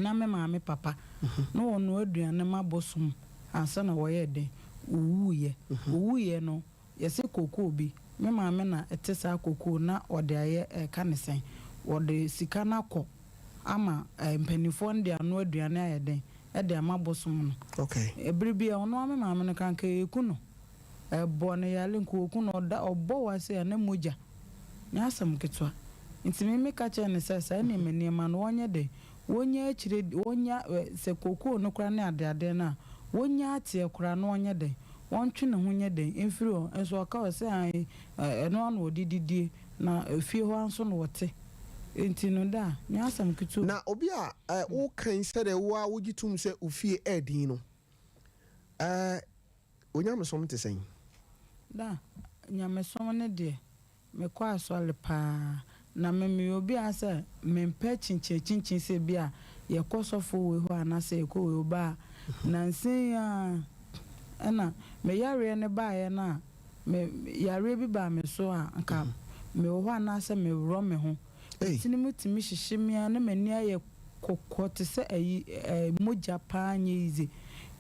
na me maame papa na wɔnoa aduane ma bosom ansa na wɔyɛ den. Owuiɛ, owuiɛ no, yɛsɛ kokoo bi, me maame na ɛte saa kokoo na ɔde ayɛ ɛka ne sɛn, wɔde sika no akɔ ama mpanimfoɔ no de ano aduane ayɛ den. de ama bosom no. Okay. Ɛberɛ bi a ɔno ara me maame no koraa anka yɛku no. Ɛbɔ no yare nka wɔku no, ɔda ɔbɔ wa sei a na mogya. Nyɛ asɛm ketewa. Nti me meka kyerɛɛ no sɛ saa nneɛma nneɛma no wɔnyɛ dɛn, wɔnya akyire wɔnya sɛ kokoo no koraa ne adeadeɛ no a, wɔnya ateɛ koraa na wɔnyɛ dɛn, wɔntwe ne ho nyɛ dɛn mfiri hɔ. Nso ɔka ɔse ae ɛno ara na wɔde didie na fie hɔ ara nso na wɔte. Nti no da a, nyɛ asɛm ketewa o. Na obi a woka yi sɛdeɛ wo ara wogye tom sɛ wo fie yɛ den no, wo nyamesom te sɛn? Da, nyamesom no deɛ, mekɔ asɔre paa. Na me meyɛ obi a sɛ mempɛ kyinkyin-kyinkyin sɛ bi a yɛkɔ sɔfo wei hɔ anaasɛ yɛkɔ wei hɔ ba a, nansa yi ara ɛna me yareɛ no baeɛ no a, me yareɛ bi baa me so a nka mewɔ hɔ anaasɛ meworɔ me ho. Me tiri mu tumi hyehye me ara na m'ani ayɛ kɔkɔɔ te sɛ ayi ɛɛ mogya paa nyɛ easy.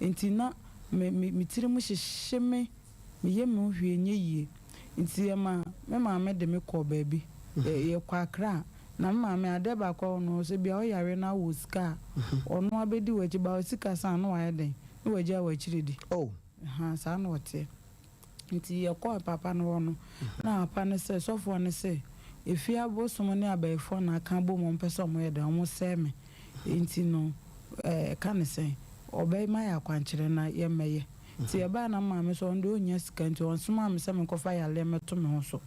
Nti na me me me tiri mu hyehye me, meyɛ me ho hwee nyɛ yie. Nti ɛma me maame de me kɔɔ baabi. Yɛ yɛkɔ Accra na me maame adeɛ baako a ɔno sɛ bia ɔyare na wowɔ sika a, ɔno abɛdi w'akyi but wo sika sa a na wayɛ dɛn? Na wagyae w'akyiri di. Oh. Ahaa saa na ɔteɛ. Nti yɛkɔɔ papa no hɔ no, na papa no sɛ, sɔfoɔ no se, efie abosom ne abayifoɔ na aka abom wɔn pɛ sɛ wɔn yɛ dɛn, wɔn sɛe me. Nti no, ɛka ne sɛn, ɔbɛma yɛ akwankyerɛ na yɛmmɛyɛ. Nti yɛbaeɛ na maame sɛ ɔno deɛ ɔnnya sika nti ɔnsomaa me sɛ menkɔfa yareɛ mmɛto me ho so.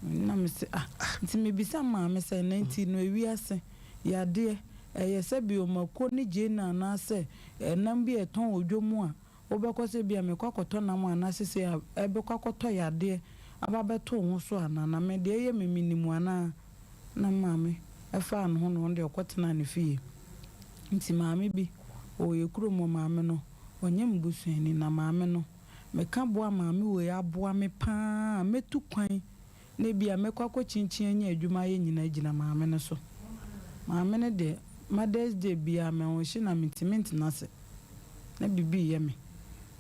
Na mese ah, nti mebisa maame sɛ, na nti no ewiase yadeɛ, ɛyɛ sɛ bio mako ne gyeene anaasɛ ɛnam bi a ɛtɔn wɔ dwom a, Wobɛkɔ sɛ ebia merekɔ akɔtɔ nam anaa sesei a ɛbɛkɔ akɔtɔ yadeɛ aba abɛto wo ho so anaa? Na me deɛ ɛyɛ me menim anaa? Na maame faa ne ho na ɔno deɛ ɔkɔtenaa ne fie. Nti maame bi, ɔwɔ yɛn kurom hɔ, maame no, ɔnyɛ me busuani, na maame no, meka boa maame wei aboa me pa ara a, mɛtu kwan na ebia mɛkɔ akɔkyinkyin anya adwuma ayɛ nyinaa gyina maame no so. Maame no deɛ, Mother's Day biara mɛnwohye na mentumi ntena ase na biribi reyɛ me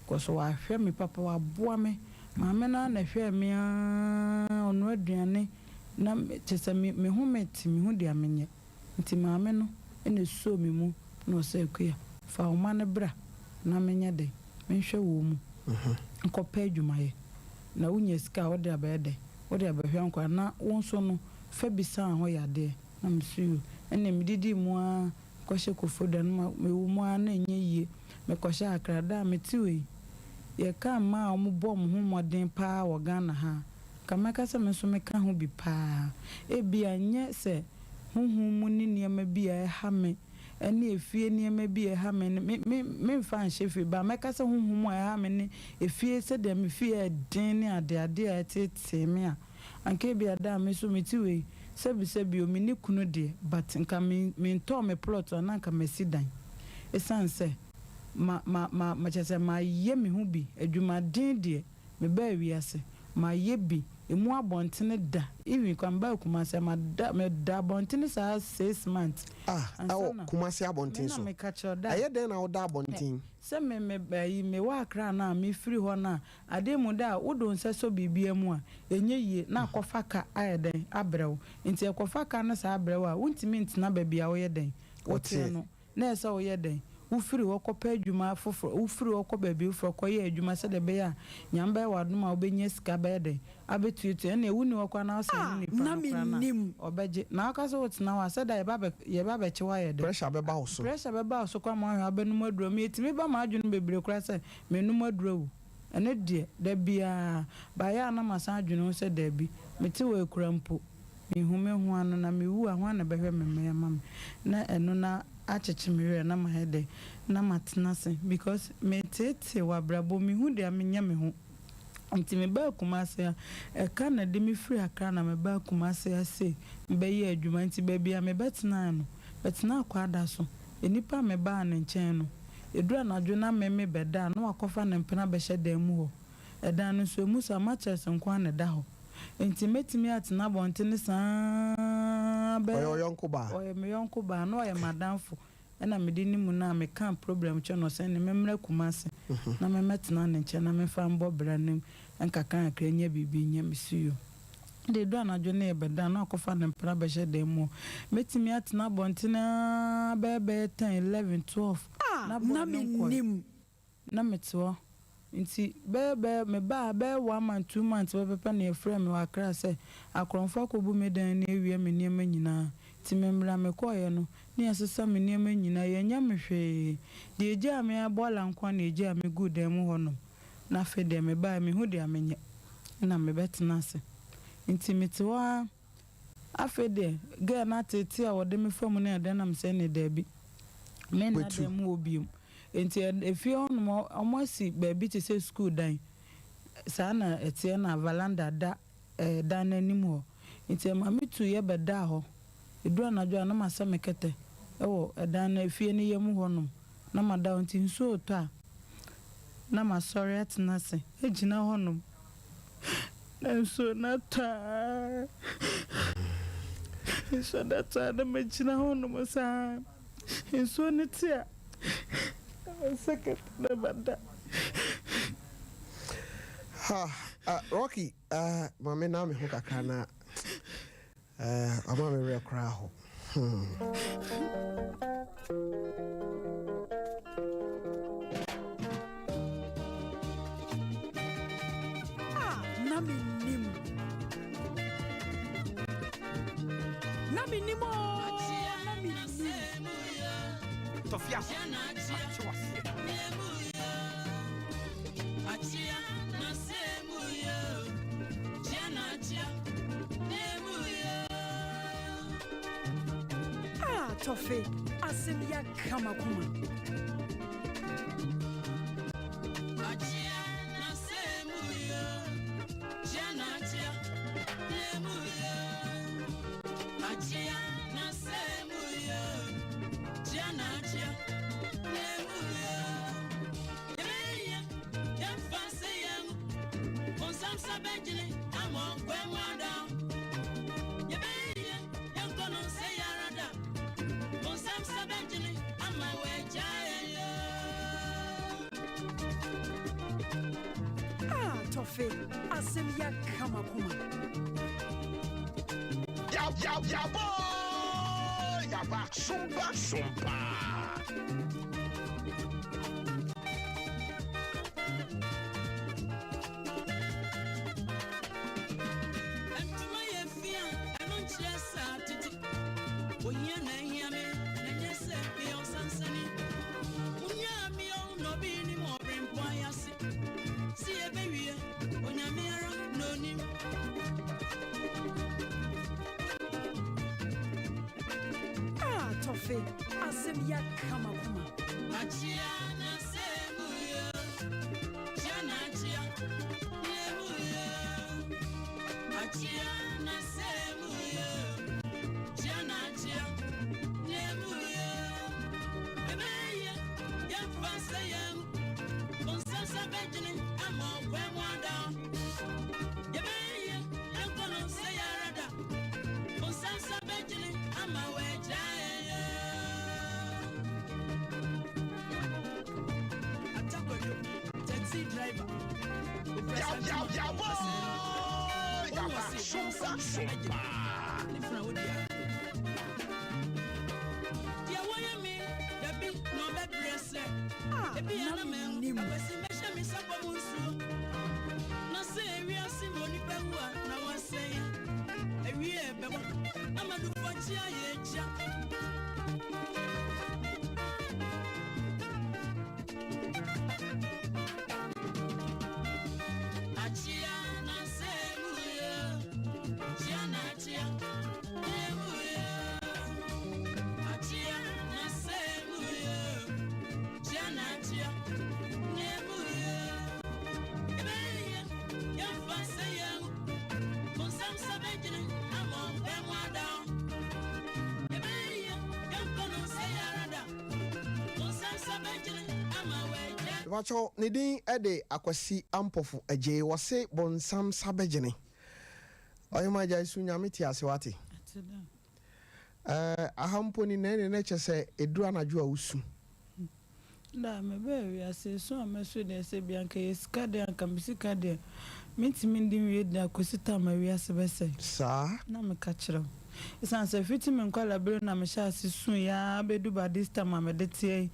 because wahwɛ me papa, waboa me. Maame no ara na ɛhwɛɛ me ara, ɔnoa aduane na kyerɛ sɛ me me ho mete, mehu deɛ menyɛ. Nti maame no na ɛsoo me mu na ɔsɛ Akua, fa wo mma no bra na menyɛ dɛn, menhwɛ wɔn mu nkɔpɛ adwumayɛ. Na wonya sika a wode abɛyɛ dɛn? Wode abɛhwɛ nkwadaa na wo nso no fa bi san ho yadeɛ. Na mese yoo. Ɛnneɛ medidii mu ara kɔhyɛ Koforidua no ma mewɔ mu ara na ɛnyɛ yie. Mekɔhyɛɛ Accra. Da a mete hɔ yi, yɛka mmaa a wɔbɔ wɔn ho mmɔden pa ara wɔ Ghana ha a, nka mɛka sɛ me nso meka ho bi pa ara. Ebia ɛnyɛ sɛ honhom mu ne nneɛma bi a ɛha me ne efie nneɛma bi a ɛha me no, me, me, memfa nhyɛ fie, but mɛka sɛ honhom a ɛha me ne efie, sɛdeɛ me fie yɛ den ne adeade a ɛteetee me a, anka ebia da a me nso mete wei, sɛbisɛbi o, menni kunu deɛ, but nka me, mentɔɔ me plot a na anka masi dan. Esiane sɛ ma, ma, ma, kyerɛ sɛ mayɛ me ho bi, adwumaden deɛ, Mebaa wiase, mayɛ bi, emu abɔntene da, even koraa mebaa Kumasi a, mada, meda abɔntene saa six months. Ah, Ansa ɛwɔ na, Kumasi me abɔnten na so. meka kyerɛ wo da. Ɛyɛ dɛn na woda abɔnten? Sɛ me, me, ayi, mewɔ Accra no a, mefiri hɔ no a, adeɛ mu da a, wode wo nsa sɔ biribiara mu a, ɛnyɛ yie, na akɔfa ka ayɛ dɛn, abrɛ wo. Nti ɛkɔfa ka no saa brɛ wo a, wontumi ntena baabi a woyɛ dɛn, woteɛ Woteɛ. no. Na ɛsɛ sɛ woyɛ dɛn? Wofiri hɔ kɔpɛ adwuma foforɔ, wofiri hɔ kɔ baabi foforɔ kɔyɛ adwuma sɛdeɛ ɛbɛyɛ a Nyame bɛyɛ wo adom a wobɛnya sika bɛyɛ dɛn? Abɛtuatua. Ɛnneɛ wonni hɔ koraa na wosɛne Ah, nipa na no koraa no mennim. a, ɔbɛgye. Na woka sɛ wotena hɔ a, sɛdeɛ yɛba abɛ, yɛba abɛkye wo ayɛ dɛn? Pressure bɛba wo so. Pressure bɛba wo so koraa ma woahwɛ a wobɛnom aduro. Me, ɛtumi ba m'adwene mu bebree koraa sɛ menom aduro awu. Ɛno deɛ, da biara. But ɛyɛ a na masan adwene ho sɛ daabi, mete hɔ yi koraa mpo, Mehu me ho ano, na mewu a, hwan na ɛbɛhwɛ me mma yi ama me? Na ɛno na akyekye me werɛ na mayɛ dɛn? Na matena ase because meteetee wɔ abrabɔ mu, mehu deɛ menyɛ me ho. Nti mebaa Kumasi ha, ɛka na ɛde me firi Accra na mebaa Kumasi ha sei mebɛyɛɛ adwuma. Nti baabi a mebɛtenaeɛ no, metenaa Kwadaso. Nnipa a mebaa ne nkyɛn no, ɛduru anadwo na me mebɛda a, na wakɔfa ne mpena abɛhyɛ dan mu hɔ. Ɛdan no nso, emu sua, mattress nko ara na ɛda hɔ. Enti mɛtumi atena abɔntene saa ara Ɔyɛ bɛyɛ. wo yɔnko baa? Ɔyɛ me yɔnko baa, na ɔyɛ m'adamfo. Ɛna mede ne mu no a mekaa problem kyerɛɛ no, ɔsɛ ne memmra Kumasi na memmɛtena ne nkyɛn na memfa mbɔ bra no nkakrankakra nya biribi nyɛ. Mese yoo. Ɛnna ɛduru anadwo na yɛbɛda a, na wakɔfa ne mpena abɛhyɛ dan mu hɔ. Mɛtumi atena abɔntene ara bɛyɛ bɛyɛ ten, eleven, twelve. Na boy Na no nkɔe. mennim. Na mete hɔ. Nti bɛyɛ bɛyɛ mebaa ha bɛyɛ one month two months pɛpɛpɛ na yɛfrɛɛ me wɔ Accra sɛ akorɔmfoɔ akɔbu me dan no awia me nneɛma nyinaa nti memmra. Mekɔeɛ no na yɛasesa me nneɛma nyinaa, yɛannya me hwee. Deɛ ɛgyaa me ara bɔɔla nko ara na ɛgyaa me guu dan mu hɔnom. Na afei deɛ mebaeɛ menhu deɛ menyɛ na mebɛtena ase. Nti mete hɔ ara Afei deɛ girl no ateetee a ɔde me fa mu ne adeɛ na mesɛ ɛneɛ daabi menna Watu. dan mu hɔ biom. Nti efie hɔ nom ɔmo asi baabi te sɛ sukuu dan saa na ɛteɛ na valanda da dan no anim hɔ. Nti ɛma me tuiɛ bɛdaa hɔ. Ɛduru anadwo a na masɛ me kɛtɛ wɔ dan no efie no yam hɔ nom na mada hɔ. Nti nsuo retɔ a na masɔre atena ase agyina hɔ nom. Nanso na taa nsuo da taa na magyina hɔnom saa. Nsuo no te a, na masɛ kɛtɛ na mada. Ha, uh, Rocky, uh, ma me na me ho kakra na Eh, wama me werɛ koraa ho. Hmm. Ah, na mennim. Na mennim o, na mennim. Tɔfia, mate waseɛ. Ah, Tɔfe, asɛm yi aka m'akoma. Ah, Tɔfe, asɛm yi aka m'akoma. Yabɔ yaba sumba sumpa. Ntoma yɛ fi a, ɛno nkyerɛ saa tete. Ohia na ahia me, na nyɛ sɛ meyɛ ɔsansani. Wonyaa me ɔwo na obi nim ɔberempɔn ayase. Se yɛbɛwie, Onyame ara na onim. Ah, Tɔfe, asɛm yi aka m'akoma. Akyea na sɛ mu yo, kyea na akyea, ne mu yo. Akyea na sɛ mu yo, kyea na akyea, ne mu yo. Ɛbɛyɛ yɛmfa sɛ yɛn bonsam sa bɛgyene ama ɔkwan mu ada. Yɛbɛyɛ yɛnkɔ no sɛ yɛara da. Bonsam sa bɛgyene ama wɔagya yɛn. Atakwadwo, taxi driver. Yabɔ yaba sumba sumpa. Ne fana wo deɛ. Deɛ wɔyɛ me, dabi na ɔbɛbrɛ sɛ. Ah, Ebi na na mɛhu, mennim. akwasi mɛhyɛ me nsa bɔ mu nsuo. Na sɛ ewiase ma onipa wu a, na wasɛe. Awie bɛbɔ, ama dufɔkye ayɛ agya. Akyea na sɛ mu yɛ, kyea na akyea, ne mu yɛ. Akyea na sɛ mu yɛ, kyea na akyea, ne mu yɛ. Ɛbɛyɛ yɛmfa sɛ yɛn bonsam sɛ bɛgyene ama ɔpɛ mu ada. Ɛbɛyɛ yɛnkɔ no sɛ yɛara da. Bonsam sɛ bɛgyene ama wɔagya. Mepakyɛw, ne din de Akwasi Ampofo Agyei. Wɔse bonsam sa bɛgyene. Ɔhema agyae su Nyame te ase wate. Eh, aha mpo ni na ɛne na kyɛ sɛ ɛduru anadwo a wosu. Da a mebaa wiase, esu a mɛsu deɛ sɛ bia anka ɛyɛ sika deɛ anka me sika deɛ mentumi ndi nwie da kɔsi tam a wiase bɛsɛe. Saa. Na meka kyerɛ wo. Esiane sɛ fiti me nkwadaa-bere na mehyɛɛ ase suiɛ ara bɛdu by this time a mede teɛ yi,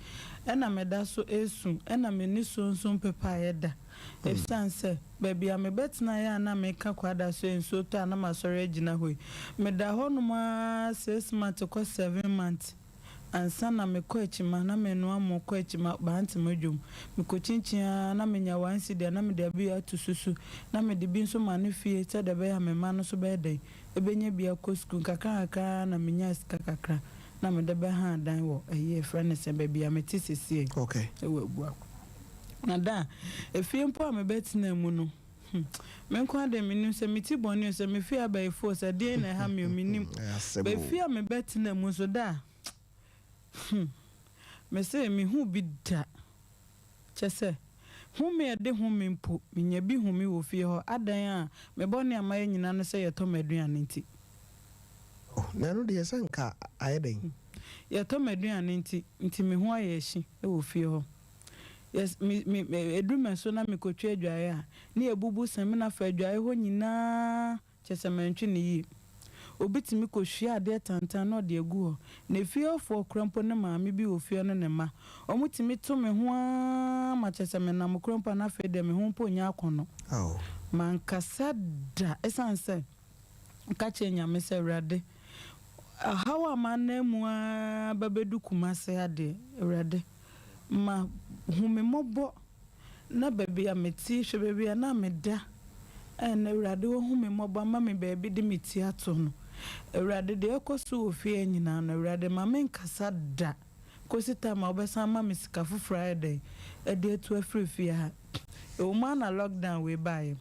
ɛna meda so resu, ɛna me nisuo nso mpepaeɛ da. Esiane sɛ baabi a mebɛtenaeɛ a na meka Kwada so nsuo tɔ a na masɔre agyina hɔ yi, meda hɔnom ara 6 months kɔ 7 months ansa na mekɔ akyima na menoa mo kɔ akyima Bantama dwom. Mekɔkyinkyin ara na menya 1 cedi a na mede abi ato susu na mede bi nso ma no fie sɛdeɛ ɛbɛyɛ a me mma no nso bɛyɛ dɛn ɛbɛnya bi akɔ sukuu. Nkakra nkakra na menya sika kakra na mede bɛha dan wɔ ɛyi yɛfrɛ no sɛ baabi a mete sesie ɛwɔ Abuakwa. Na da a efie mpo a mebɛtena mu no, me nko ara deɛ menim sɛ me ti bɔne o, sɛ me fie abayifo o, sɛ deɛn na ɛha me o, menim. Ɛyɛ asɛm o. Bɛfie a mebɛtena mu nso da a, mese mehu bi da. Kyɛ sɛ home a ɛde home mpo, menya bi home wɔ fie hɔ. Adan a me bɔne a mayɛ nyinaa no sɛ yɛtɔ m'aduane nti. Oh, na ɛno deɛ sɛ nka ayɛ dɛn? Yɛtɔ m'aduane nti me ho ayɛ ahyi wɔ fie hɔ. Yes, me ɛduru me so na mekɔtwa adwaeɛ a, ne yɛbubu samina fa adwaeɛ hɔ nyinaa kyɛ sɛ mantwi ne yie. Obi tumi kɔhwie adeɛ tantan na ɔde agu hɔ. Na efie hɔfoɔ kora mpo ne maame bi wɔ fie no ne mma. Ɔmo tumi to me ho ara ma kyɛ sɛ menam kora mpo a na afei deɛ me ho mpo nyɛ akɔnnɔ. Oh. Mankasa da ɛsiane sɛ nka kyerɛ Nyame sɛ, Awurade, ɔhaw a manam mu ara bɛbɛdu Kumase adeɛ, Awurade, ma hu me mmɔbɔ na baabi a mete, hwɛ baabi a na meda. Ɛna Awurade wahu me mmɔbɔ ama me baabi de me ti ato no. Awurade, deɛ ɛkɔ so wɔ fie nyinaa no, Awurade, ma menkasa da kɔsi time a wobɛsan ama me sika foforɔ ayɛ dɛn ɛde atu afiri fie ha. Ɛwɔ mu ana lockdown wei baeɛ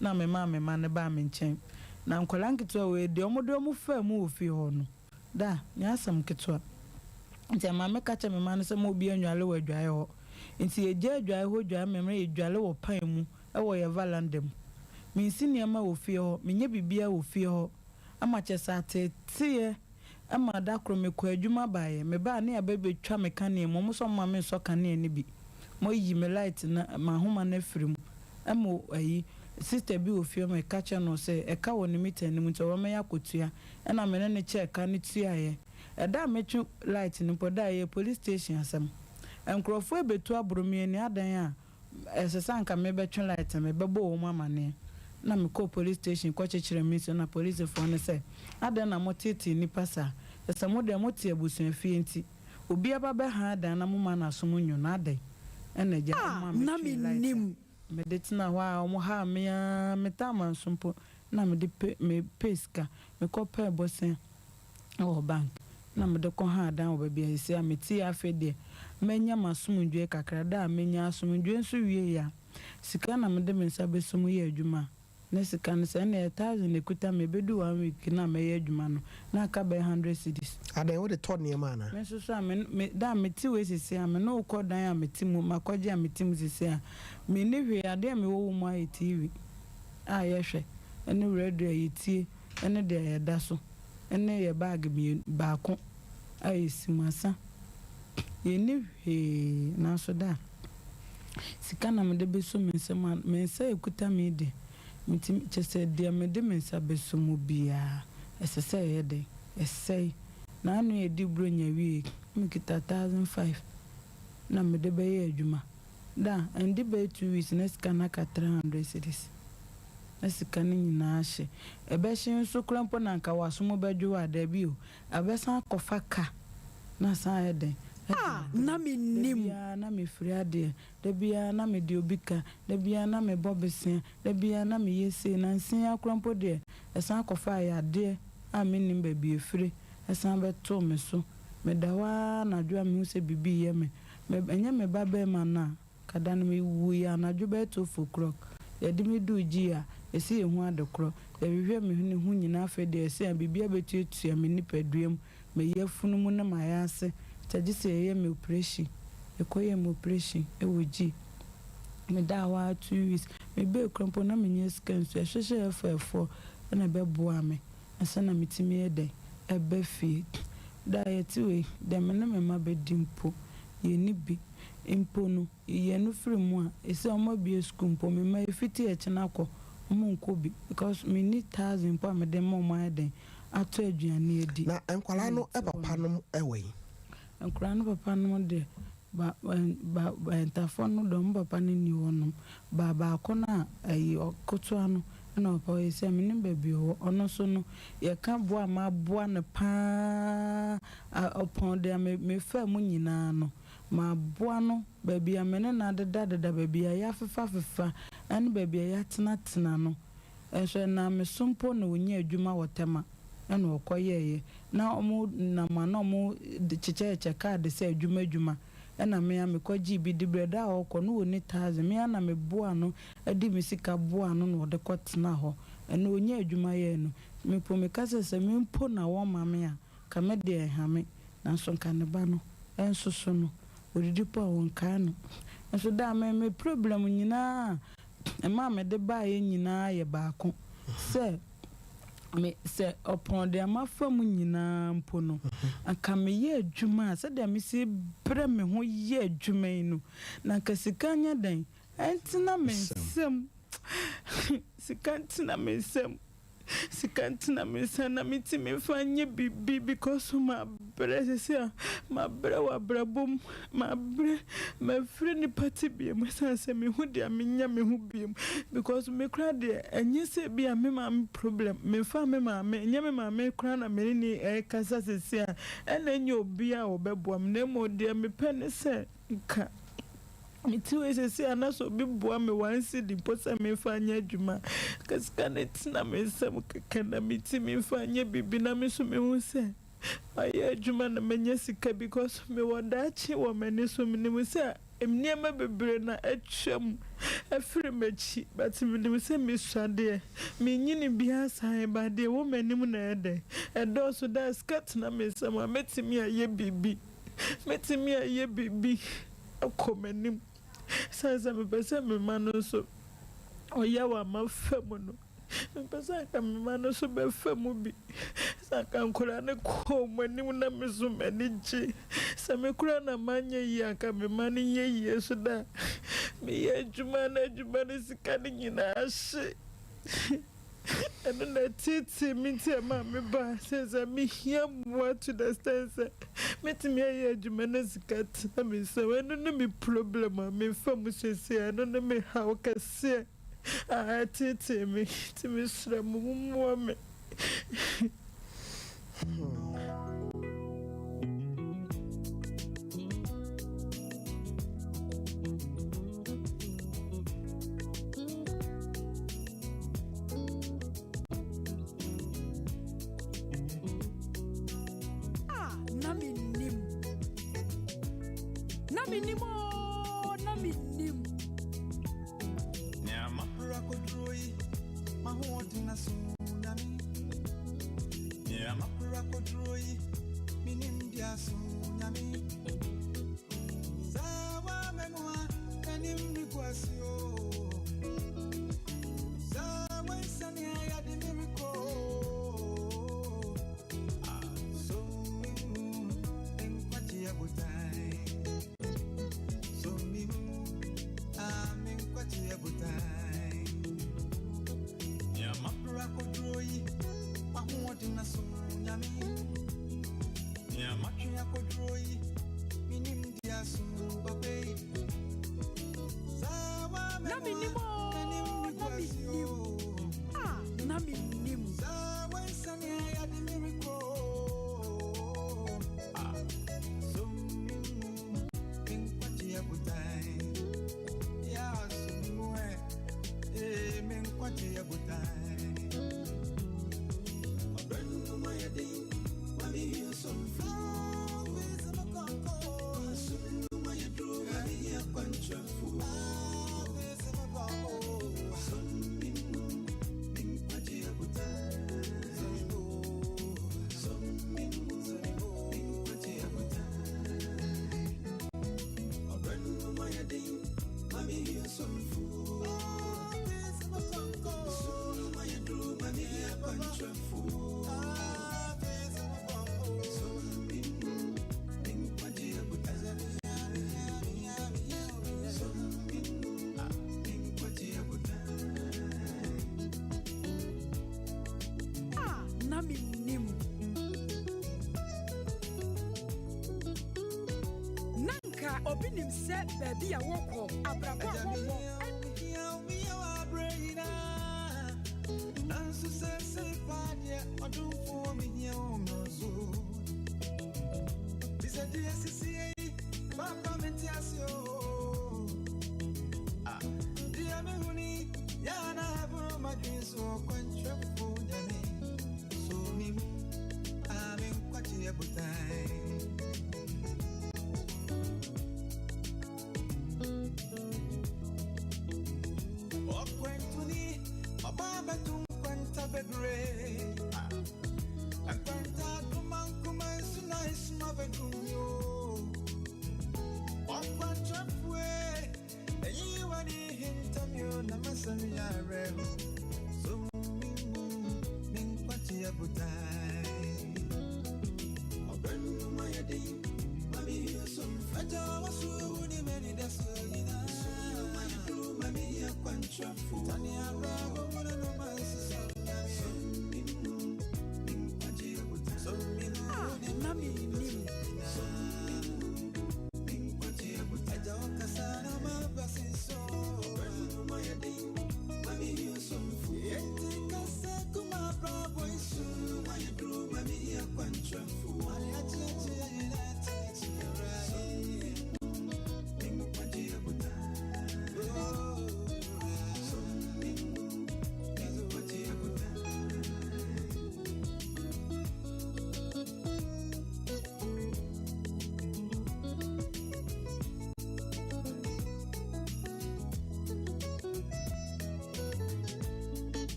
na me maa me ma no baa me nkyɛn na nkwadaa nketewa wei deɛ ɔmo de ɔmo faa mu wɔ fie hɔ no da nyɛ asɛm ketewa. Nti ɛma meka kyerɛ me ma no sɛ ma obi anwale wɔ adwaeɛ hɔ. Nti yɛgya adwaeɛ hɔ dwae mmerɛ yɛdwale wɔ pan mu ɛwɔ yɛ veranda mu. Mensi nneɛma wɔ fie hɔ, menyɛ biribiara wɔ fie hɔ ama kyɛ sɛ ateeteeɛ ɛma da koro mekɔ adwuma baeɛ, mebaa ne abɛbɛtwa me kanea mu. Ɔmo sɛ ɔmo ma me nsɔ kanea no bi, moayi me light na m'ahoma no afiri mu. Ɛma ayi sister bi wɔ fie hɔ, meka kyerɛ no sɛ ɛka wɔ ne meter no mu nti ɔbɛma yɛ akɔtua, ɛna me ne no kyɛɛ ka no tuaeɛ. Ɛda a metwe light no mpo da a ɛyɛ police station asɛm. Nkurɔfoɔ ebetu aboro me ani adan a ɛsɛ sɛ anka mebɛtwe light no mebɛbɔ wɔn mu amanneɛ na mekɔɔ police station kɔkyekyere me nsuo na polisifoɔ no sɛ adan na motetee nnipa saa, ɛsɛ mo deɛ mote abusuafie nti obi aba bɛha adan na moma n'asom nwo no adan ɛna agya Ah, ɔmo a na metwe light a mennim. mede tena hɔ a ɔmo haa me ara me taama nso mpo na mede pe me pɛ sika mekɔ pɛɛ bɔsɛn wɔ bank na mede kɔ ha adan wɔ baabi a ɛsɛ a mete. Afei deɛ manya m'asomdwoe kakra da a menya asomdwoe nso wie a sika na mede me nsa bɛso mu yɛ adwuma na sika no sɛ ɛna yɛ 1,000 ekuta me ebedu one week na mɛyɛ adwuma no na aka bɛyɛ 100 cedis. Adan wode tɔ nneɛma ana? Me nso so a me da a mete wei sisi a me ne wokɔ dan a mete mu makɔgye a mete mu sisi a me ne hwee adeɛ a mewɔ wɔ mu ayɛ TV a yɛhwɛ ɛne radio a yɛtie ɛne deɛ yɛda so ɛne yɛ baage mmienu baako a yɛsi mu asa. Yɛnni hwee nanso da sika na mede bɛso me nsam a me nsa ekuta me deɛ metumi kyɛ sɛ deɛ mede me nsa bɛso mu biara ɛsɛ sɛ ɛyɛ dɛ ɛsɛe. Na ano yɛdi buronya wie mekita 1,500 na mede bɛyɛ adwuma da ɛnde bɛyɛ 2 weeks na sika no aka 300 cedis na sika no nyinaa hye. Ɛbɛhye nso kora mpo na nka wasom bɛdwo a daabi o, ɛbɛsan akɔfa ka na san ayɛ dɛn. Ah, na mennim. Da biara na mefiri adeɛ, da biara na mede obi ka, da biara na mebɔ besea, da biara na meyɛ sei na nsia akora mpo deɛ ɛsan akɔfa ayɛ adeɛ a mennim baabi efiri ɛsan bɛtoo me so. Meda hɔ ara anadwo a mehu sɛ biribi yɛ me. Ɛnyɛ me ba bɛrima no a kada no mewuiɛ anadwo bɛyɛ 12 o'clock. Yɛde me duu gyi a ɛsi yɛ hu ade korɔ yɛhwehwɛ me ne ho nyinaa. Afei deɛ ɛsi a biribi abɛtuatua me nipadua mu, meyɛ funu mu ne mayɛ ase kyɛ gye sɛ yɛyɛ me operation. Yɛkɔyɛ me operation ɛwɔ gyi. Meda hɔ ara 2 weeks mebɛɛ kura mpo na menyɛ sika nsu ɛhyehyɛ ɛfɔ ɛna ɛbɛboa me ansa na metumi yɛ dɛn ɛbɛ fie. Da a yɛte wei deɛ me ne me mma bɛdi mpo yɛnni bi mpo no yɛn no firi mu a ɛsɛ ɔmo abue sukuu mpo me mma efiti ɛkyena kɔ ɔmo nkɔ bi because menni 1,000 mpo a mede ma ɔmo ayɛ dɛn. atɔ aduane adi. Na nkwadaa no papa nom wɔ he? Nkwadaa no papa nom deɛ, ba ba ntafoɔ no deɛ wɔn papa no nni hɔ nom. Ba baako no a ɛyi ɔketewa no na ɔpɛ ɔyɛ sɛ menim baabi ɔwɔ. Ɔno nso no yɛka boa a maboa no pa ara ɔpɔn deɛ me mefaa mu nyinaa no maboa no baabi a me ne no adedadeda, baabi a yɛafefafefa ne baabi a yɛatenatena no. Nso ɛnam me so mpo na ɔnyaa adwuma wɔ Tema na ɔkɔyɛeɛ. Na wɔnam a na wɔde kyekyɛkyekyɛ kaade sɛ adwuma adwuma. Ɛna me ara mekɔgyee bi de brɛɛ. Da a ɔrekɔ no ɔnni thousand. Me ara na meboaa no de me sika boaa no na ɔde kɔtenaa hɔ. Ɛno ɔnyaa adwuma yɛeɛ no, me mpo meka sɛ sɛ me mpo na wɔma me a, nka me deɛ ɛnha me. Nanso nka ne ba no nso so no, ɔdidi mpo a ɔnkae no. Nso da a me me problem nyinaa a Mma a mede baeɛ nyinaa yɛ baako, sɛ me, sɛ ɔpɔn deɛ mafa mu nyinaa mpo no, anka meyɛ adwuma a, sɛdeɛ mesi brɛ me ho yɛ adwuma yi no, na anka sika nyɛ dɛn? Ɛntena me nsam. Sika ntena me nsam. Sika ntena me nsa na mentumi mfa nyɛ biribi because mabrɛ seesei a mabrɛ wɔ abrabɔ mu mabrɛ mafiri nnipa tebea mu ɛsiane sɛ mehu deɛ menya me ho biom because me koraa deɛ ɛnyɛ sɛ bi a me maame problem memfa me maame ɛnyɛ me maame koraa na me ne ne ɛrekasa seesei a ɛna ɛnyɛ obi a ɔbɛboa me na mmom deɛ mepɛ ne sɛ Nka mete hɔ yi seesei a na sɛ obi boa me one cedi mpo sɛ memfa nyɛ adwuma a, nka sika no tena me nsam kɛkɛ na metumi mfa nyɛ biribi na me nso mehu sɛ mayɛ adwuma na manya sika because mewɔ daakye wɔ m'ani so. Menim sɛ nneɛma bebree na atwam afiri m'akyi but menim sɛ mesua deɛ, menyini biara san ba, deɛ ɛwɔ m'anim na ɛyɛ dɛn? Ɛdɔɔso. Da a sika tena me nsam a, mɛtumi ayɛ biribi. Mɛtumi ayɛ biribi akɔ m'anim. Ɛsiane sɛ mepɛ sɛ me mma no nso ɔyaw a mafa mu no, mepɛ sɛ anka me mma no nso bɛfa mu bi. Sɛ anka nkwadaa no kɔ wɔn anim na me nso m'ani gye. Sɛ me koraa na manyɛ yie a, anka me mma no nyɛ yie so da. Meyɛ adwuma na adwuma no sika no nyinaa hye. Ɛno na ɛteetee me nti ɛmaa me baa sɛ sɛ mehia mmoa to the extent sɛ mɛtumi ayɛ adwuma na sika tena me nsam. Ɛno ne me problem a mefa mu seesei, ɛno ne me haw kɛseɛ a ɛteetee me nti mesrɛ mo mommoa me. Ah, na mennim. Na mennim oo, na mennim. Nea mapere akɔduro yi, m'ahoɔden aso nyame. Nea mapere akɔduro yi, menim de aso nyame. Sɛ woamɛmu a, m'anim regu ase o. Sɛ woansiane a, yɛde me rekɔ o. So me mu, me nkwagye abotan. So me mu, ah, me nkwagye abotan. Nea mapere akɔduro yi, m'ahoɔden aso nyame. Nea matwe akɔduro yi, menim de aso papa yi. Sɛ woamɛmu Na a, mennim oo, m'anim regu na ase mennim. o. Ah, na mennim. Sɛ woansiane a, yɛde me rekɔ o. Ah, so me mu, me nkwagye abotan. Ya, so me mu ɛ, eh, me nkwagye abotan. Ɔbrɛ no mu ayɛ den, ma me hia somfo. Asom no mu ayɛ duro, ma me hia kwankyerɛfo. So me mu, me nkwagye abotan. So me mu, me nkwagye abotan. Ɔbrɛ no mu ayɛ den, ma me hia somfo. Obi nim sɛ baabi a wokɔ, abrabɔ a wobɔ,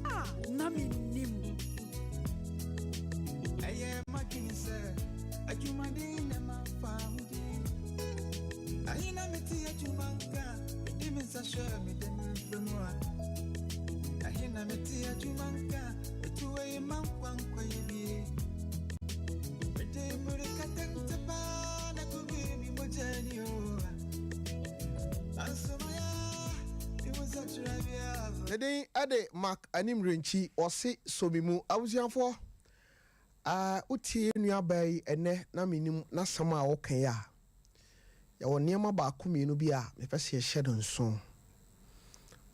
A na mennim. A na mennim. Ɛyɛ m'adwene sɛ adwumaden na mafa ahodie. Ahe na mete adwuma nka, mede me nsa hyɛ me dam mfrɛ mu a. Ahe na mete adwuma nka, metu wei ma nkwa nkɔyɛ bie. Mede mmirika tente paa na kɔwie me mogya ni o. Nanso maya, mehu sɛ kyerɛ biara. Ne din de Mark Animrenkyi, ɔse sɔ me mu. Abusuafoɔ, ah, wotie yɛn nuabaa yi ɛnnɛ na mennim n'asɛm a ɔka yi a, yɛwɔ nneɛma baako mmienu bi a mepɛ sɛ yɛhyɛ no nso.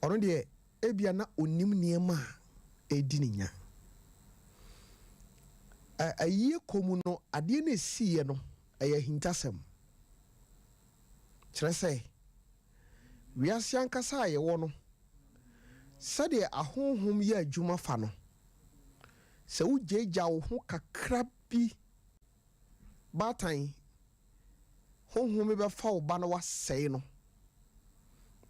Ɔno deɛ, ebia na ɔnnim nneɛma a ɛredi ne nya. Ɛ, ayie kɔ mu no, adeɛ no a ɛsiiɛ no, ɛyɛ ahintasɛm. Kyerɛ sɛ, wiase ankasa a yɛwɔ no, sɛdeɛ ahonhom yɛ adwuma fa no, sɛ wogyaagyaa wo ho kakra bi, baatan, honhom bi bɛfa wo ba na wasɛe no,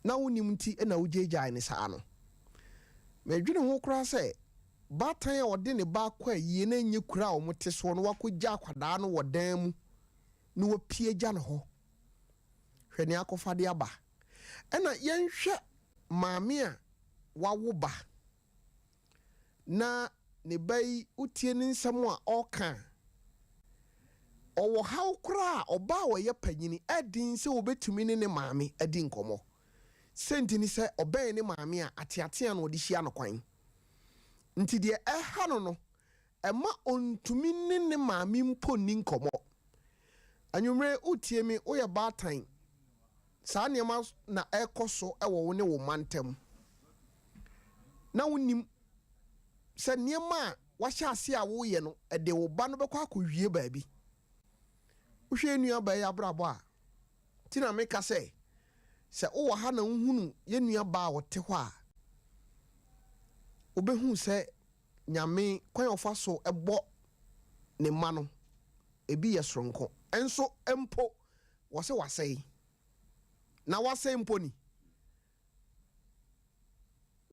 na wonnim nti na wogyaagyae no saa no. Medwene ho koraa sɛ, baatan a ɔde ne ba akɔ ayie na ɛnyɛ kuro a wɔte soɔ no wakɔgya akwadaa no wɔ dan mu na wapue agya no hɔ. Hwɛ nea akɔfa de aba. Ɛna yɛnhwɛ maame a wawo ba na ne ba yi wotie ne nsɛm a ɔreka a, ɔwɔ haw koraa a ɔbaa a ɔyɛ panyini ɛden sɛ obetumi ne ne maame adi nkɔmmɔ. Sɛnti ne sɛ ɔbɛn ne maame a ateatea na ɔde hyia no kwan. Nti deɛ ɛha no no, ɛmma ɔntumi ne ne maame mpo nni nkɔmmɔ. Anwummere, wotie me, woyɛ baatan. Saa nneɛma na ɛrekɔ so wɔ wo ne wo mma ntam. Na wonnim sɛ nneɛma a wahyɛ ase a woreyɛ no, ɛde wo ba no bɛkɔ akɔwie baabi. Wohwɛ yɛn nuabaa yi abrabɔ a, nti na meka sɛ, sɛ wowɔ ha na wohunu yɛn nuabaa a ɔte hɔ a, wobɛhu sɛ Nyame kwan a ɔfa so bɔ ne mma no, ebi yɛ soronko. Nso mpo wɔse wasɛe. Na wasɛe mpo ni.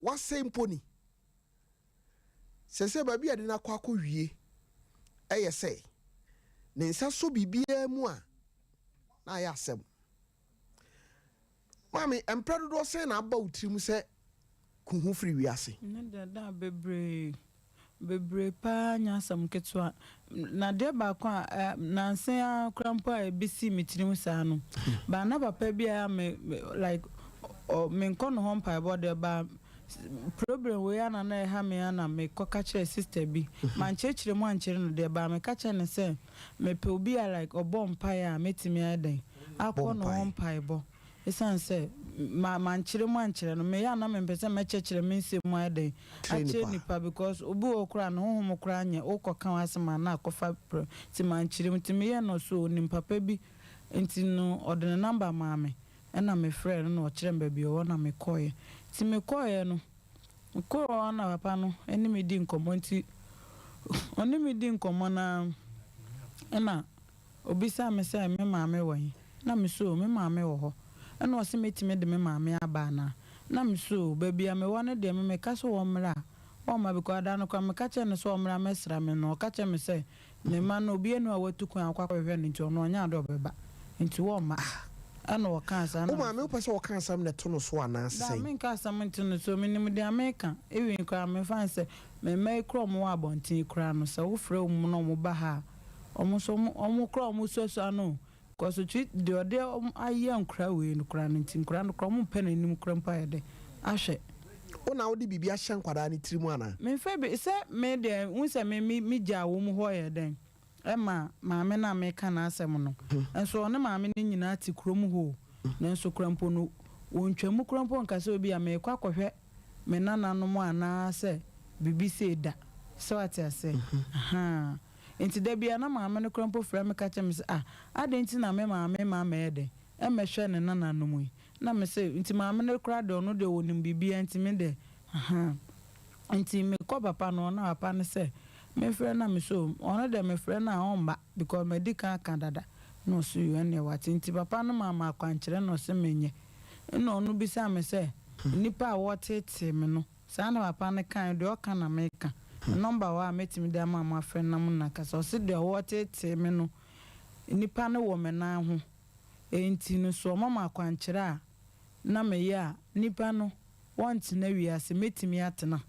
Wasɛe mpo ni. Sɛsɛ baabi a yɛde no akɔ akɔwie yɛ sɛ ne nsa sɔ biribiara mu a na ayɛ asɛm. Maame, mprɛ dodoɔ sɛn na aba wo tirim sɛ ku ho firi wiase? Ne deɛ da bebree, bebree paa nyɛ asɛm ketewa. Na adeɛ baako a ɛ nansa yi ara koraa mpo a ebi sii me tirim saa no, baa na papa bi a me like ɔ menkɔ ne hɔ mpaebɔ deɛ baa. Problem wei ara na na ɛha me ara na mekɔka kyerɛɛ sister bi. Mankyerɛkyerɛ mu ankyerɛ no deɛ but meka kyerɛɛ no sɛ mepɛ obi a like ɔbɔ mpaeɛ a mɛtumi ayɛ dɛn akɔ ne hɔ mpaebɔ. Ɛsiane sɛ ma mankyerɛ mu ankyerɛ no, meyɛ a na mempɛ sɛ mɛkyerɛkyerɛ me nsɛm mu ayɛ dɛn akyerɛ nipa because obi wɔ hɔ koraa a ne honhom koraa nyɛ wokɔka w'asɛm a na akɔfa prɛ nti mankyerɛ mu. Nti meyɛɛ no so ɔnim papa bi nti no ɔde ne number maa me. Ɛna me frɛɛ no na ɔkyerɛɛ me baabi ɔwɔ na me kɔeɛ. Nti me kɔeɛ no, me kɔɔ hɔ na papa no ne me dii nkɔmmɔ nti ɔne me dii nkɔmmɔ no ara ɛna ɔbisaa me sɛ me maame wɔ he? Na me se oo me maame wɔ hɔ. Ɛna ɔse mɛtumi de me maame aba anaa? Na me se oo baabi a mewɔ no deɛ me meka sɛ ɔmmra a ɔmma because da no koraa meka kyerɛɛ no sɛ ɔmmra mmɛsra me no ɔka kyerɛɛ me sɛ Ne mma no, obiara nni hɔ a watu kwan akɔ akɔhwehwɛ no nti ɔno ɔnyɛ ade a ɔbɛba. Nti wɔmma. Ɛna ɔkaa saa Wo na maame, wopɛ sɛ ɔka asɛm na ɛto no so anaa Daa, sɛn? menka asɛm nto no so. Menim deɛ meka. Even koraa memfa no sɛ me mma yi koraa a wɔwɔ abɔnten yi koraa no, sɛ wofrɛ wɔn na wɔba ha a, wɔn nso wɔn, wɔn koraa wɔsuasua no o. Because otwi deɛ ɔde wɔn ayɛ nkwadaa wei no koraa no nti, nkwadaa no koraa wɔmpɛ n'anim koraa mpo ayɛ dɛ ahwɛ. Wo na wode biribi ahyɛ nkwadaa no tirim anaa? Memfa bi, sɛ me deɛ, wohu sɛ me, me, megyaa wɔn hɔ yɛ dɛn ɛma maame no a meka n'asɛm no. Nso ɔne maame no nyinaa te kurom hɔ o, nanso koraa mpo no, wɔntwa mu koraa mpo nka sɛ ebia merekɔ akɔhwɛ me nananom anaasɛ biribi sei da. Sɛ woate aseɛ? Ahaa. Enti da biara na maame no koraa mpo frɛ me ka kyerɛ me sɛ, Ah, adɛn nti na me maame mma mmɛyɛ dɛn mmɛhwɛ ne nananom yi? Na mese, Nti maame no koraa deɛ ɔno deɛ ɔnim biribiara nti me deɛ, ahaa. Nti mekɔ papa no hɔ na papa no sɛ memfrɛ no a mese oh, ɔno deɛ mefrɛ no a ɔmma because madi kan aka dada. Na ɔse yoo ɛnneɛ wate. Nti papa no maa me akwankyerɛ na ɔse menyɛ. Ɛna ɔno bisaa me sɛ, nnipa a wɔreteetee me no, Saa na papa no kae, deɛ ɔka na meka. Me nɔmba wɔ hɔ a mɛtumi de ama mo afrɛ na mo ne no akasa. Ɔse deɛ ɔreteetee me no, nnipa no wɔ me nan ho, enti no so ɔma me akwankyerɛ a na meyɛ a, nnipa no wɔntena wiase, mɛtumi atena?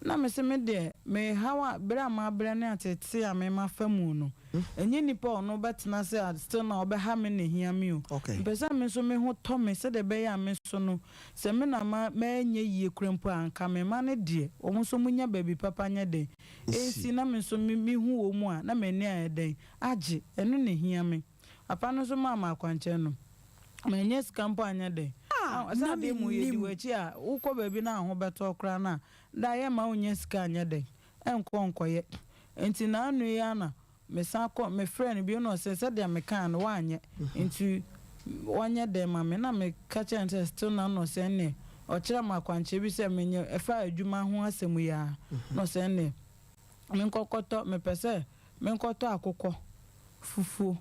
Na mese me deɛ, me haw a, berɛ a mabrɛ ne ateetee a me mafa mu no, ɛnyɛ nnipa a ɔno bɛtena ase a still na ɔbɛha me na ɛhia me o. Mepɛ sɛ me nso me ho tɔ me sɛdeɛ ɛbɛyɛ a me nso no, Sɛ me na ma manyɛ yie koraa mpo a, anka me mma no deɛ, wɔn nso wɔnya baabi papa nyɛ dɛn nsi, na me nso me mehu wɔn a, na m'ani ayɛ dɛn agye. Ɛno na ɛhia me. Papa no nso maa me akwankyerɛ no. Mannya sika mpo anyɛ dɛn. A Sɛ na adeɛ mu yɛdi mennim. w'akyi a, wokɔ baabi na wo ho bɛtɔ wo koraa no a, da a yɛmma wonnya sika anyɛ dɛn nkɔ nkɔyɛ. Enti n'ano yi ara na Mesan kɔ, mefrɛɛ no bio na ɔse sɛdeɛ mekaa no woanyɛ nti ɔnyɛ dɛn ma me na meka kyerɛɛ no sɛ still na na ɔse ɛnneɛ ɔkyerɛɛ me akwankyerɛ bi sɛ menyɛ ɛfa adwuma ho asɛm yi ara na ɔse ɛnneɛ menkɔkɔtɔ mepɛ sɛ menkɔtɔ akokɔ fufuo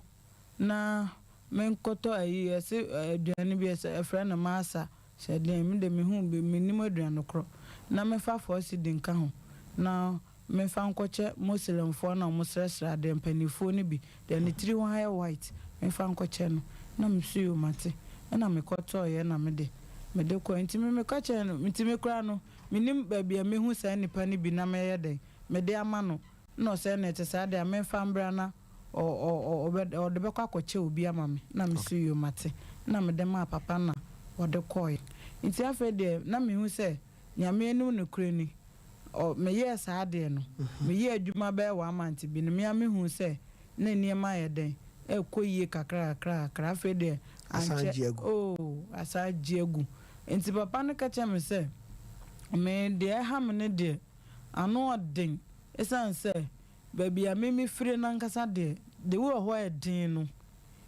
na menkɔtɔ ayi yɛse aduane bi ɛsɛ ɛfrɛ no masa sɛ deɛn me deɛ mehu bi mennim aduane korɔ na mefa fɔɔ cedi nka ho na Memfa nkɔkyɛ Muslimfoɔ no a wɔsrɛsrɛ adeɛ, mpaninfoɔ no bi, deɛ ne tiri ho ayɛ white, memfa nkɔkyɛ no. Na mese yoo mate. Ɛna mekɔtɔeɛ na mede, mede kɔeɛ. Nti me meka kyerɛɛ no, nti me koraa no, mennim baabi a mɛhu saa nipa no bi na mɛyɛ dɛn, mede ama no. Ɛna ɔse ɛna ɛte saa deɛ a memfa mbra na ɔ, ɔ, ɔ, ɔbɛ, ɔde bɛkɔ akɔkyɛ obi ama me. Na mese yoo mate. Ɛna mede maa papa no na ɔde kɔeɛ. Nti afei deɛ na mehu sɛ Nyame anim nokorɛ ni, ɔ, meyɛɛ saa adeɛ no. Meyɛɛ adwuma bɛyɛ one month bi no, me ara mehuu sɛ na nneɛma ayɛ dɛn, ɛrekɔ yie kakra kakra kakra. Afei deɛ, Asan ankyɛ, agye agu. oo, asan agye agu. Nti papa no ka kyerɛɛ me sɛ, me, deɛ ɛha me no deɛ, ano ɔden, ɛsiane sɛ baabi a me mefire no ankasa deɛ, the way ɛhɔ yɛ den no,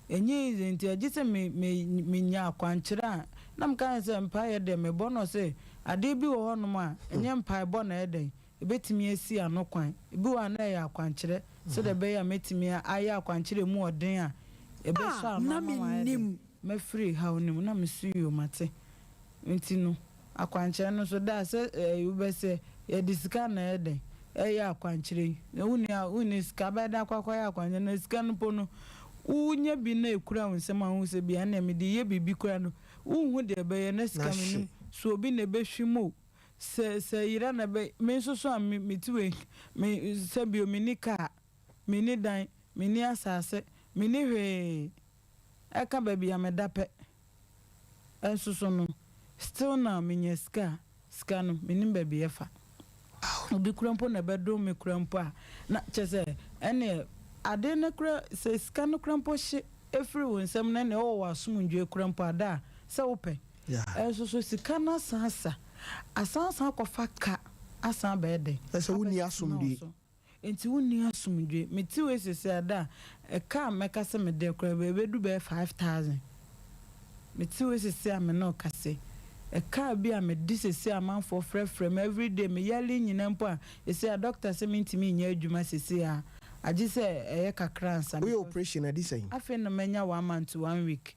Ɛnyɛ easy nti ɛgye sɛ me me menya akwankyerɛ a na meka ne sɛ mpaeɛ deɛ mebɔ na ɔse adeɛ bi wɔ hɔ nom a ɛnyɛ mpaebɔ na ɛyɛ dɛn ɛbɛtumi asi ano kwan ebi wɔ hɔ a na ɛyɛ akwankyerɛ sɛdeɛ ɛbɛyɛ a mɛtumi ayɛ akwankyerɛ ɛmu ɔden a ɛbɛsɔ A ano na ama mayɛ dɛn mennim. mafiri haw no mu na mese yoo mate Nti no, akwankyerɛ no nso, da a sɛ ɛɛ wobɛsɛ, yɛde sika na ɛyɛ dɛn ɛyɛ akwankyerɛ yi. Na wonni a, wonni sika, bɛyɛ dɛn akɔ akɔyɛ akwankyerɛ? Na sika no mpo no, wonya bi na ekura wo nsam a wohu sɛ bi a ɛnneɛ mede reyɛ biribi koraa no, wonhu deɛ ɛbɛyɛ na sika Na no hye. mennim sɛ obi na ɛbɛhwim o, sɛ sɛ yera na ɛbɛ, me nso so a me mete wei, me sɛ bio menni kaa, menni dan, menni asase, menni hwee, ɛka baabi a meda pɛ. Nso so no still now menya sika a Sika no, mennim baabi ɛfa. Obi kura mpo na ɛbɛdom me kura mpo a, na kyerɛ sɛ, ɛnneɛ ade no kura, sɛ sika no kura mpo hye firi wo nsam na ɛnneɛ wowɔ w'asomdwoeɛ kura mpo a, da a, sɛ wopɛ. Ɛnso so sika no asan asa, asan asan akɔfa ka asan abɛyɛ dɛn? Ɛsɛ wonni Abɛtena wo asomdwoeɛ. so. Enti wonni asomdwoe. Mete wei seesei a, da a, ɛka a mɛka sɛ mede rekɔ no, ɛbɛdu bɛyɛ 5,000. Mete wei seesei a me ne wo kasa yi, ɛka bi a mede seesei a amanfoɔ frɛfrɛ me everyday, me yare nyinaa mpo a, seesei a dɔkta se mentumi nyɛ adwuma seesei a, agye sɛ ɛyɛ kakra ansa Woyɛ because operation adi sɛn? afei na manya one month to one week.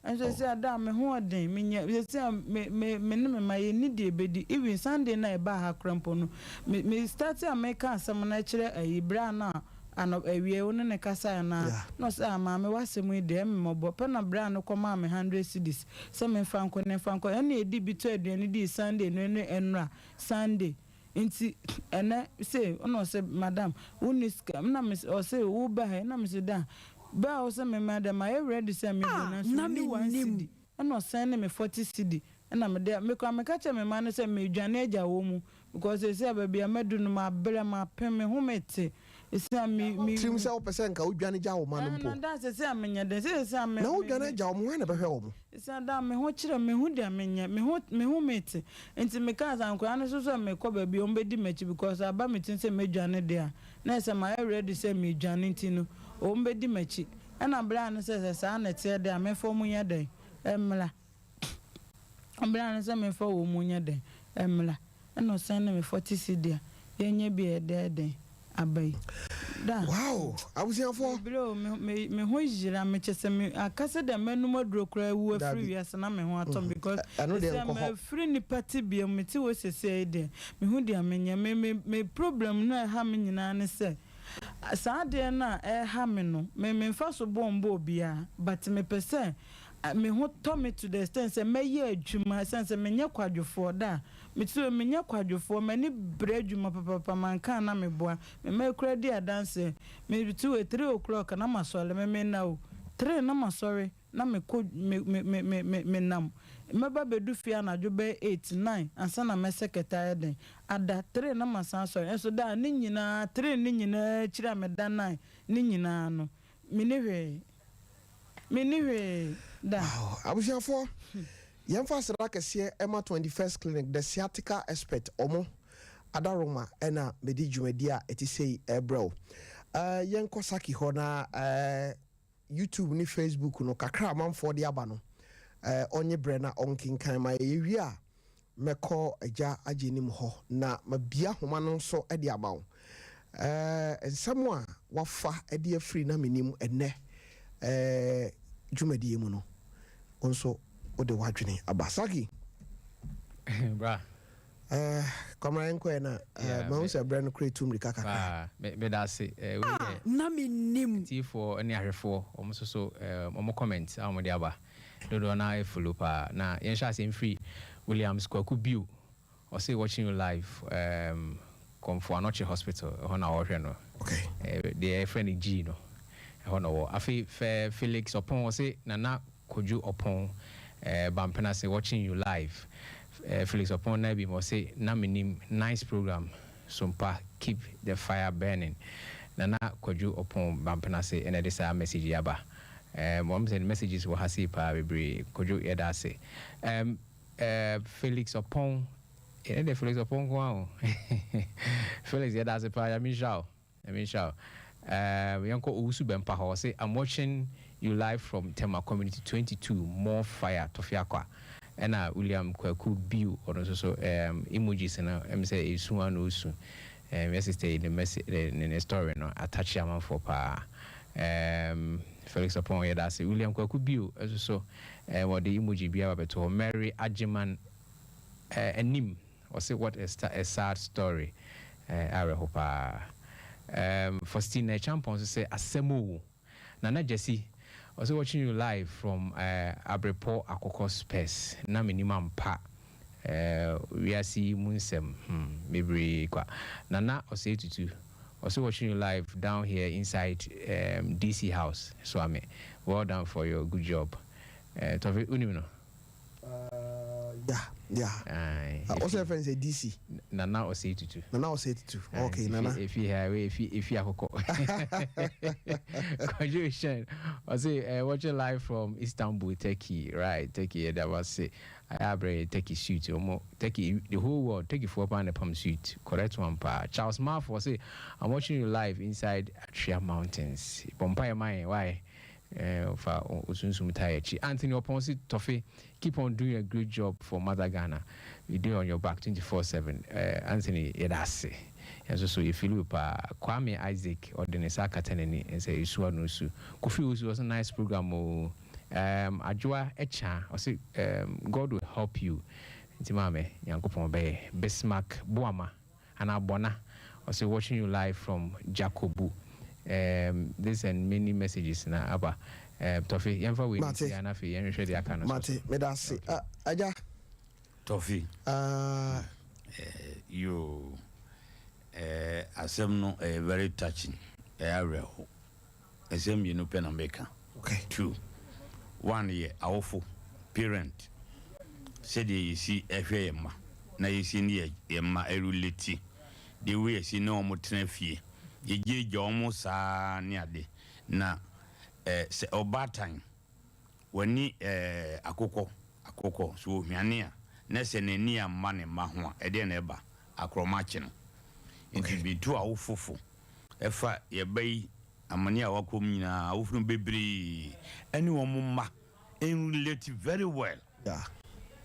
Nso sɛsɛ a da a me ho ɔden me nya sɛsɛ a me me me ne me mma yɛ nni deɛ ɛbɛdi even Sunday no a ɛbaa ha koraa mpo no me me start a meka asɛm no kyerɛ ayi bra no a anɔ awia wo ne no kasaeɛ no a na ɔsɛ ah maame w'asɛm yi deɛ ɛme mmɔbɔ pɛ na bra no kɔmaa me hundred cedis sɛ memfa nkɔ ne mfa nkɔ ɛna ɛdi bi tɔ aduane dii Sunday no ɛne ɛnora Sunday Nti ɛnɛ sei ɛna ɔse madam wonni sika ɛna mese ɔse wo ba ha yi ɛna mese da bɛ a wose me ma dɛ mayɛ ready sɛ me Ah bu nanso na menni one mennim. cedi ɛna ɔsɛne me 40 cedi ɛna mede me koraa meka kyerɛ me mma no sɛ medwane agya wɔn mu because seesei a baabi a madu no mabrɛ mapem me ho mete seesei a me me Tirim sɛ wopɛ sɛ nka wodwane gya wo mma no ɛɛ mpo. na da seesei a menyɛ dɛn seesei a me Na me wodwane me agya wɔn, hwan na ɛbɛhwɛ wɔn? Esiane dɛ me ho kyerɛ me, mehu dɛ menyɛ, me ho me ho metse. Ntsi mekaa dza nkwadaa no so sɛ mekɔ beebi a wɔbɛdi m'akyi because aba me tsir sɛ mɛdwane de a, na ɛsɛ mayɛ ready sɛ meredwane ntsi no wɔbɛdi m'akyi. Ɛna braa no sɛ sɛ saa na ɛteɛ de a memfa wɔn nyɛ dɛn mmra. Braa no sɛ memfa wɔn nyɛ dɛn mmra. Ɛna ɔsɛnde me 40 cedi a yɛnyɛ bi a ɛdɛɛ dɛn aba yi da. Wow abusuafoɔ. Me brɛ o me me me ho yera me kyesɛ me aka sɛ dɛ mɛnum aduro koraa awu afiri Dabi. wiase na me ho atɔ me because Ɛno deɛ sɛsɛ nkɔ hɔ. mafiri nipa tebea mu mete hɔ sɛsɛ yi deɛ me ho deɛ menyɛ me me me problem no a ɛha me nyinaa ne sɛ saa adeɛ no a ɛha me no me me nfa so bɔ mbɔ obiara but mepɛ sɛ me ho tɔ me to the extent sɛ mɛyɛ adwuma ɛsiane sɛ menyɛ kwadwofoɔ da a mete hɔ yi menyɛ kwadwofoɔ m'ani brɛ adwuma papapa manka a na meboa me mma koraa di adanseɛ mete hɔ yi 3 o'clock na masɔre me menna o 3 na masɔre na mekɔ me me me me me menam mɛba bɛdu fie anadwo bɛyɛ 8 9 ansa na mɛsɛ kɛtɛ ayɛ den ada 3 na masan asɔre nso da a ne nyinaa 3 ne nyinaa akyiri a meda 9 ne nyinaa no menni hwee menni hwee da. Wow abusuafoɔ yɛmfa aseda kɛseɛ ɛma 21st Clinic the sciatica expert ɔmo adaroma ɛna mede dwumadi a ɛte sei ɛbrɛ wo. Yɛnkɔ Saki hɔ na YouTube ne Facebook no kakra amanfoɔ de aba no ɔnye berɛ na ɔnkenkan ma yɛwie a mɛkɔ agya agye anim hɔ na mabia homa no nso de ama wo. Nsɛm a wafa de afiri na menim ɛnɛ dwumadie mu no wo nso wode w'adwene aba Saki. Bra. Kwamra yɛnkɔɛ na mahu sɛ berɛ no kora ɛtu mmirika kakra. Paa meda ase. Wei yɛ Na mennim. Tiefoɔ ne ahwɛfoɔ ɔmo nso so ɔmo comment a ɔmo de aba dodoɔ na ɛfollow paa na yɛnhyɛ ase mfiri Williams Kwaku Bio ɔse watching you live Komfo Anokye Hospital ɛhɔ na ɔrehwɛ no. Deɛ yɛfrɛ no G no ɛhɔ na ɔwɔ. Afei fɛ Felix Ɔpɔn ɔse Nana Kojo Ɔpɔn Bampenase watching you live. Felix Ɔpɔn na bi ma ɔse na menim nice program Sompa, keep the fire burning. Nana Kwadwo Ɔpɔn Bampenase ɛna ɛde saa message yi aba. Wɔn sɛ messages wɔ ha sei paa bebree. Kwadwo, yɛda ase. Felix Ɔpɔn ɛne deɛ Felix Ɔpɔn nko ara o. Felix, yɛda ase paa, Nyame nhyira wo. Nyame nhyira wo. Yɛnkɔ Owusu Bɛmpa hɔ ɔse I'm watching you live from Tema Community 22, more fire Tɔfiakwa. Ɛna William Kwaku Biu ɔno nso so emojis no sɛ esu a na osu. Yɛ sister yi ne message ne story no atakye amanfoɔ paa. Felix Ɔpɔn, yɛda ase. William Kwaku Biu nso so wɔde emoji bi aba bɛto hɔ. Mary Agyeman anim ɔse what a sad story, awerɛho paa. Faustina Champon nso sɛ asɛm o. Nana Jesse ɔsɛ watching you live from Abrepɔ Akokɔ Spurs na menim ampa wiase yi mu nsɛm bebree kwa. Nana ɔsɛ tutu ɔsɛ watching you live down here inside DC House Suame, well done for your good job. Tɔfe, wonim no? Yeah. Yeah. Ɔsɛ fɛn sɛ DC. Nana Osei Tutu. Nana Osei Tutu. Okay, Nana. Efi ha we efi efi akokɔ. Kwadwo Shen. Ɔsɛ watching live from Istanbul, Turkey. Right, Turkey. Yeah, that was it. I have a Turkey suit. Omo Turkey, the whole world. Turkey for pound pump suit. Correct one pa. Charles Marf was I'm watching you live inside Atria Mountains. Bompire mine. Why? Fa osunsum tie akyi. Anthony Opon se Toffee, keep on doing a great job for Mother Ghana. We do on your back 24/7. Anthony, yɛda ase. Yɛn nso so yɛfili wo paa. Kwame Isaac ɔde ne nsa akata n'ani sɛ esu ano su. Kofi Owusu ɔsɛ nice program o. Adwoa Ɛkya ɔsɛ God will help you. Nti maame Nyankopɔn bɛyɛ. Bismarck Boama anaa Bɔna ɔsɛ watching you live from Jacobu. This and many messages na aba. Tɔfe yɛmfa wei Mate. nti ana afei yɛnhwehwɛ deɛ aka no so. Mate, meda ase. Ah, agya. Tɔfe. Yo, asɛm no ɛyɛ very touching, ɛyɛ awerɛho. Ɛsɛm mmienu pɛ na meka. Two. One yɛ awofo, parent, sɛdeɛ yɛsi ɛhwɛ yɛn mma na yɛsi ne yɛn mma ɛrelate, deɛ wei yɛsi ne wɔn tena fie, yɛgyegya wɔn saa ne ade. Na sɛ ɔbaatan w'ani akokɔ so ohwane a, na sɛ n'ani amma ne mma ho a, ɛdeɛ na ɛba akorɔma akye no. Nti bitu awofofo ɛfa yɛba yi amane a wakɔ mu nyinaa, awofo no bebree ɛne wɔn mma relate very well.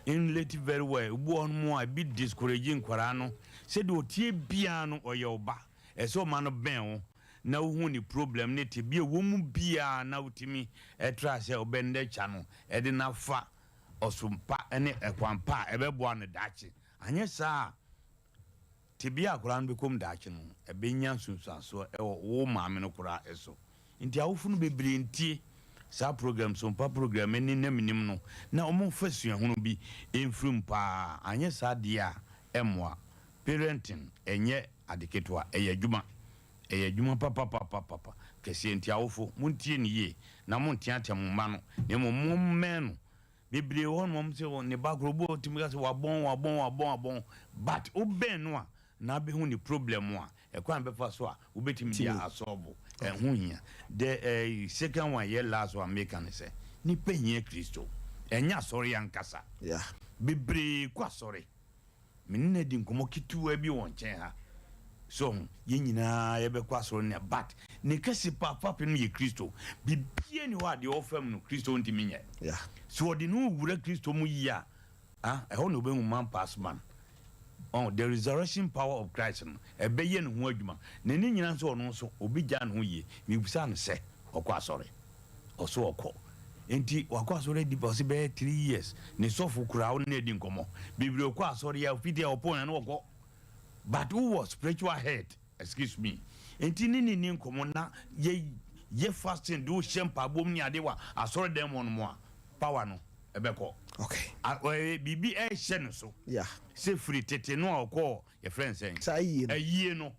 Relate very well. Obi wɔ hɔ nom a ebi discourage nkwaraa no sɛdeɛ ɔtie biara no, ɔyɛ ɔba, ɛsɛ ɔma no bɛn wo na wohu ne problem ne te bi a ɛwɔ mu biara, na wotumi ɛtra sɛ ɔbɛndɛ kya no ɛde nafa ɔsompa ne ɛkwan pa a ɛbɛboa no daakye. Anyɛ saa a, tebea akwaraa no bɛkɔm daakye no ɛbɛnya nsunsuansoɔ ɛwɔ wo maame no koraa ɛso. Nti awofo no bebree ntie saa program sompa program ne nam nim no na ɔmo mfa suahunu bi ɛmfiri mu paa. Anyɛ saa deɛ a, ɛmmoa. Parenting ɛnyɛ ade ketewa, ɛyɛ adwuma, ɛyɛ adwuma papapapapa kɛseɛ. Nti awofo, montie ne yie na monteatea mo mma no, na mmom mommɛn no. Bebree wɔ hɔ nom sɛ ne ba koro obi wɔ tumi ka sɛ wabɔn wabɔn wabɔn wabɔn, but wobɛn no a na abɛhu ne problem a ɛkwan bɛfa so a wobɛtumi de asɔɔbo ɛho hia. The second one yɛ last one meka ne sɛ nipa hia Kristo, ɛnyɛ asɔre ankasa. Bebree kɔ asɔre, mene na di nkɔmmɔ ketewa bi wɔ nkyɛn ha so yɛn nyinaa yɛbɛkɔ asɔre no, but ne kɛse paapa no yɛ Kristo. Bibia ni hɔ a deɛ ɔfam no Kristo ntumi nyɛ. So ɔde ne wura Kristo mu yie a, ah, ɛhɔ na wobɛhu man pass man. Oh, the resurrection power of Christ no ɛbɛyɛ ne ho adwuma na ne nyinaa nso ɔno nso obi gya ne ho yie. Mebisa no sɛ ɔkɔ asɔre, ɔso ɔkɔ, nti wakɔ asɔre adi ɔsɛ bɛyɛ 3 years. Ne sɔfo koraa wo ne adi nkɔmmɔ bebree. Ɔkɔ asɔre a ofiti a ɔpɔn na ne wɔkɔ, but wowɔ spiritual head, excuse me, nti ne nkɔmmɔ na yɛ fasting de wohyɛ mpaabom ne ade wa asɔre dɛm hɔ no mu a, power no ɛbɛkɔ. Biribi ɛhyɛ no so sɛ firi tete no a ɔkɔɔ yɛfrɛ nsɛn saa yie no. Ayie no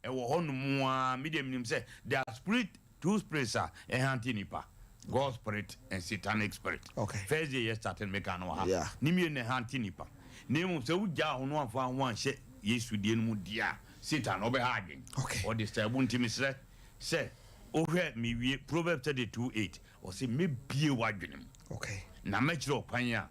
ɛwɔ hɔ nom a, medeɛ menim sɛ there are spirit, two spirits a ɛhante nipa, God spirit and satanic spirit. First day yɛ starting meka no wɔ ha. Ne mmienu na ɛhante nipa, na mmom sɛ wogyaa ho no amfa ho anhyɛ Yesu deɛ no mu deɛ a, Satan ɔbɛha adwen. Ɔde sɛ ɛbo. Nti mesrɛ sɛ wohwɛ mewie Proverbs 32:8, ɔsɛ mɛbie w'adwene mu na mɛkyerɛ ɔkwan a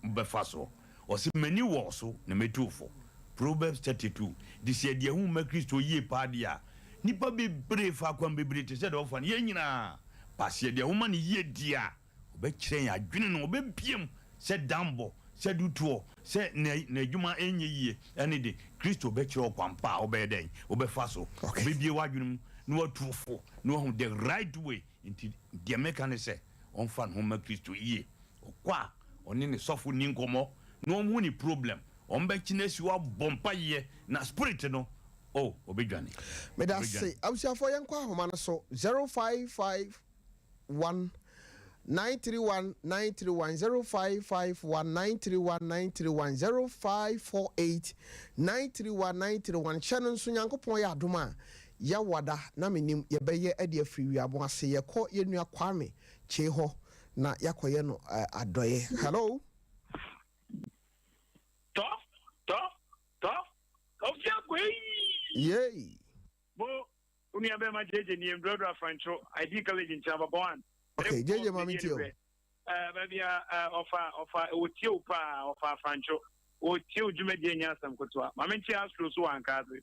wobɛfa soɔ. Ɔsɛ m'ani wɔ so na mɛtu fo. Proverbs 32 de sɛ yɛde ɛho ma Kristo yie paa deɛ a, nipa bebree fa akwan bebree te sɛ deɛ ɔfa no yɛn nyinaa paase. Yɛde ɛho ma no yie deɛ a, ɔbɛkyerɛ yɛn adwene no, ɔbɛbie mu sɛ dambɔ sɛ dutoɔ sɛ n'adwuma ɛnyɛ yie. Ɛne de Kristo bɛkyerɛ ɔkwan pa a wobɛyɛ dɛn wobɛfa so. Ɔbɛbie w'adwene mu na watu fo na wahu the right way. Nti deɛ meka ne sɛ ɔmfa ne ho ma Kristo yie. Ɔkɔ a, ɔne ne sɔfo ni nkɔmmɔ na ɔmhu ne problem. Ɔmbɛkyi no asi hɔ abɔ mpayɛ na spirit no o ɔbɛdwane. Meda se abusuafoɔ, yɛnkɔ ahoma no so 0551 931 931, 0551 931 931, 0548 931 931. Hyɛ no nso, Nyankopɔn yɛ adom a, yɛwada na menim yɛbɛyɛ ade afiri wiabo ase. Yɛkɔ yɛnua Kwame kyee hɔ na yɛakɔyɛ no adɔeɛ. Hello. Yɛnkɔ ei! Yei! Bo, wo nua bɛɛma JJ nie, Mbrɛduro Afrancho, ID College nkyɛn, Ababɔ one. Okay, JJ ma me ntie o. Eh, baabi a eh, ɔfa, ɔfa, ɔtie wo paa, ɔfa Afrancho. Ɔtie wo dwumadie nyɛ asɛm ketewa. Ma me nkyea Astro so wɔ Ankaase.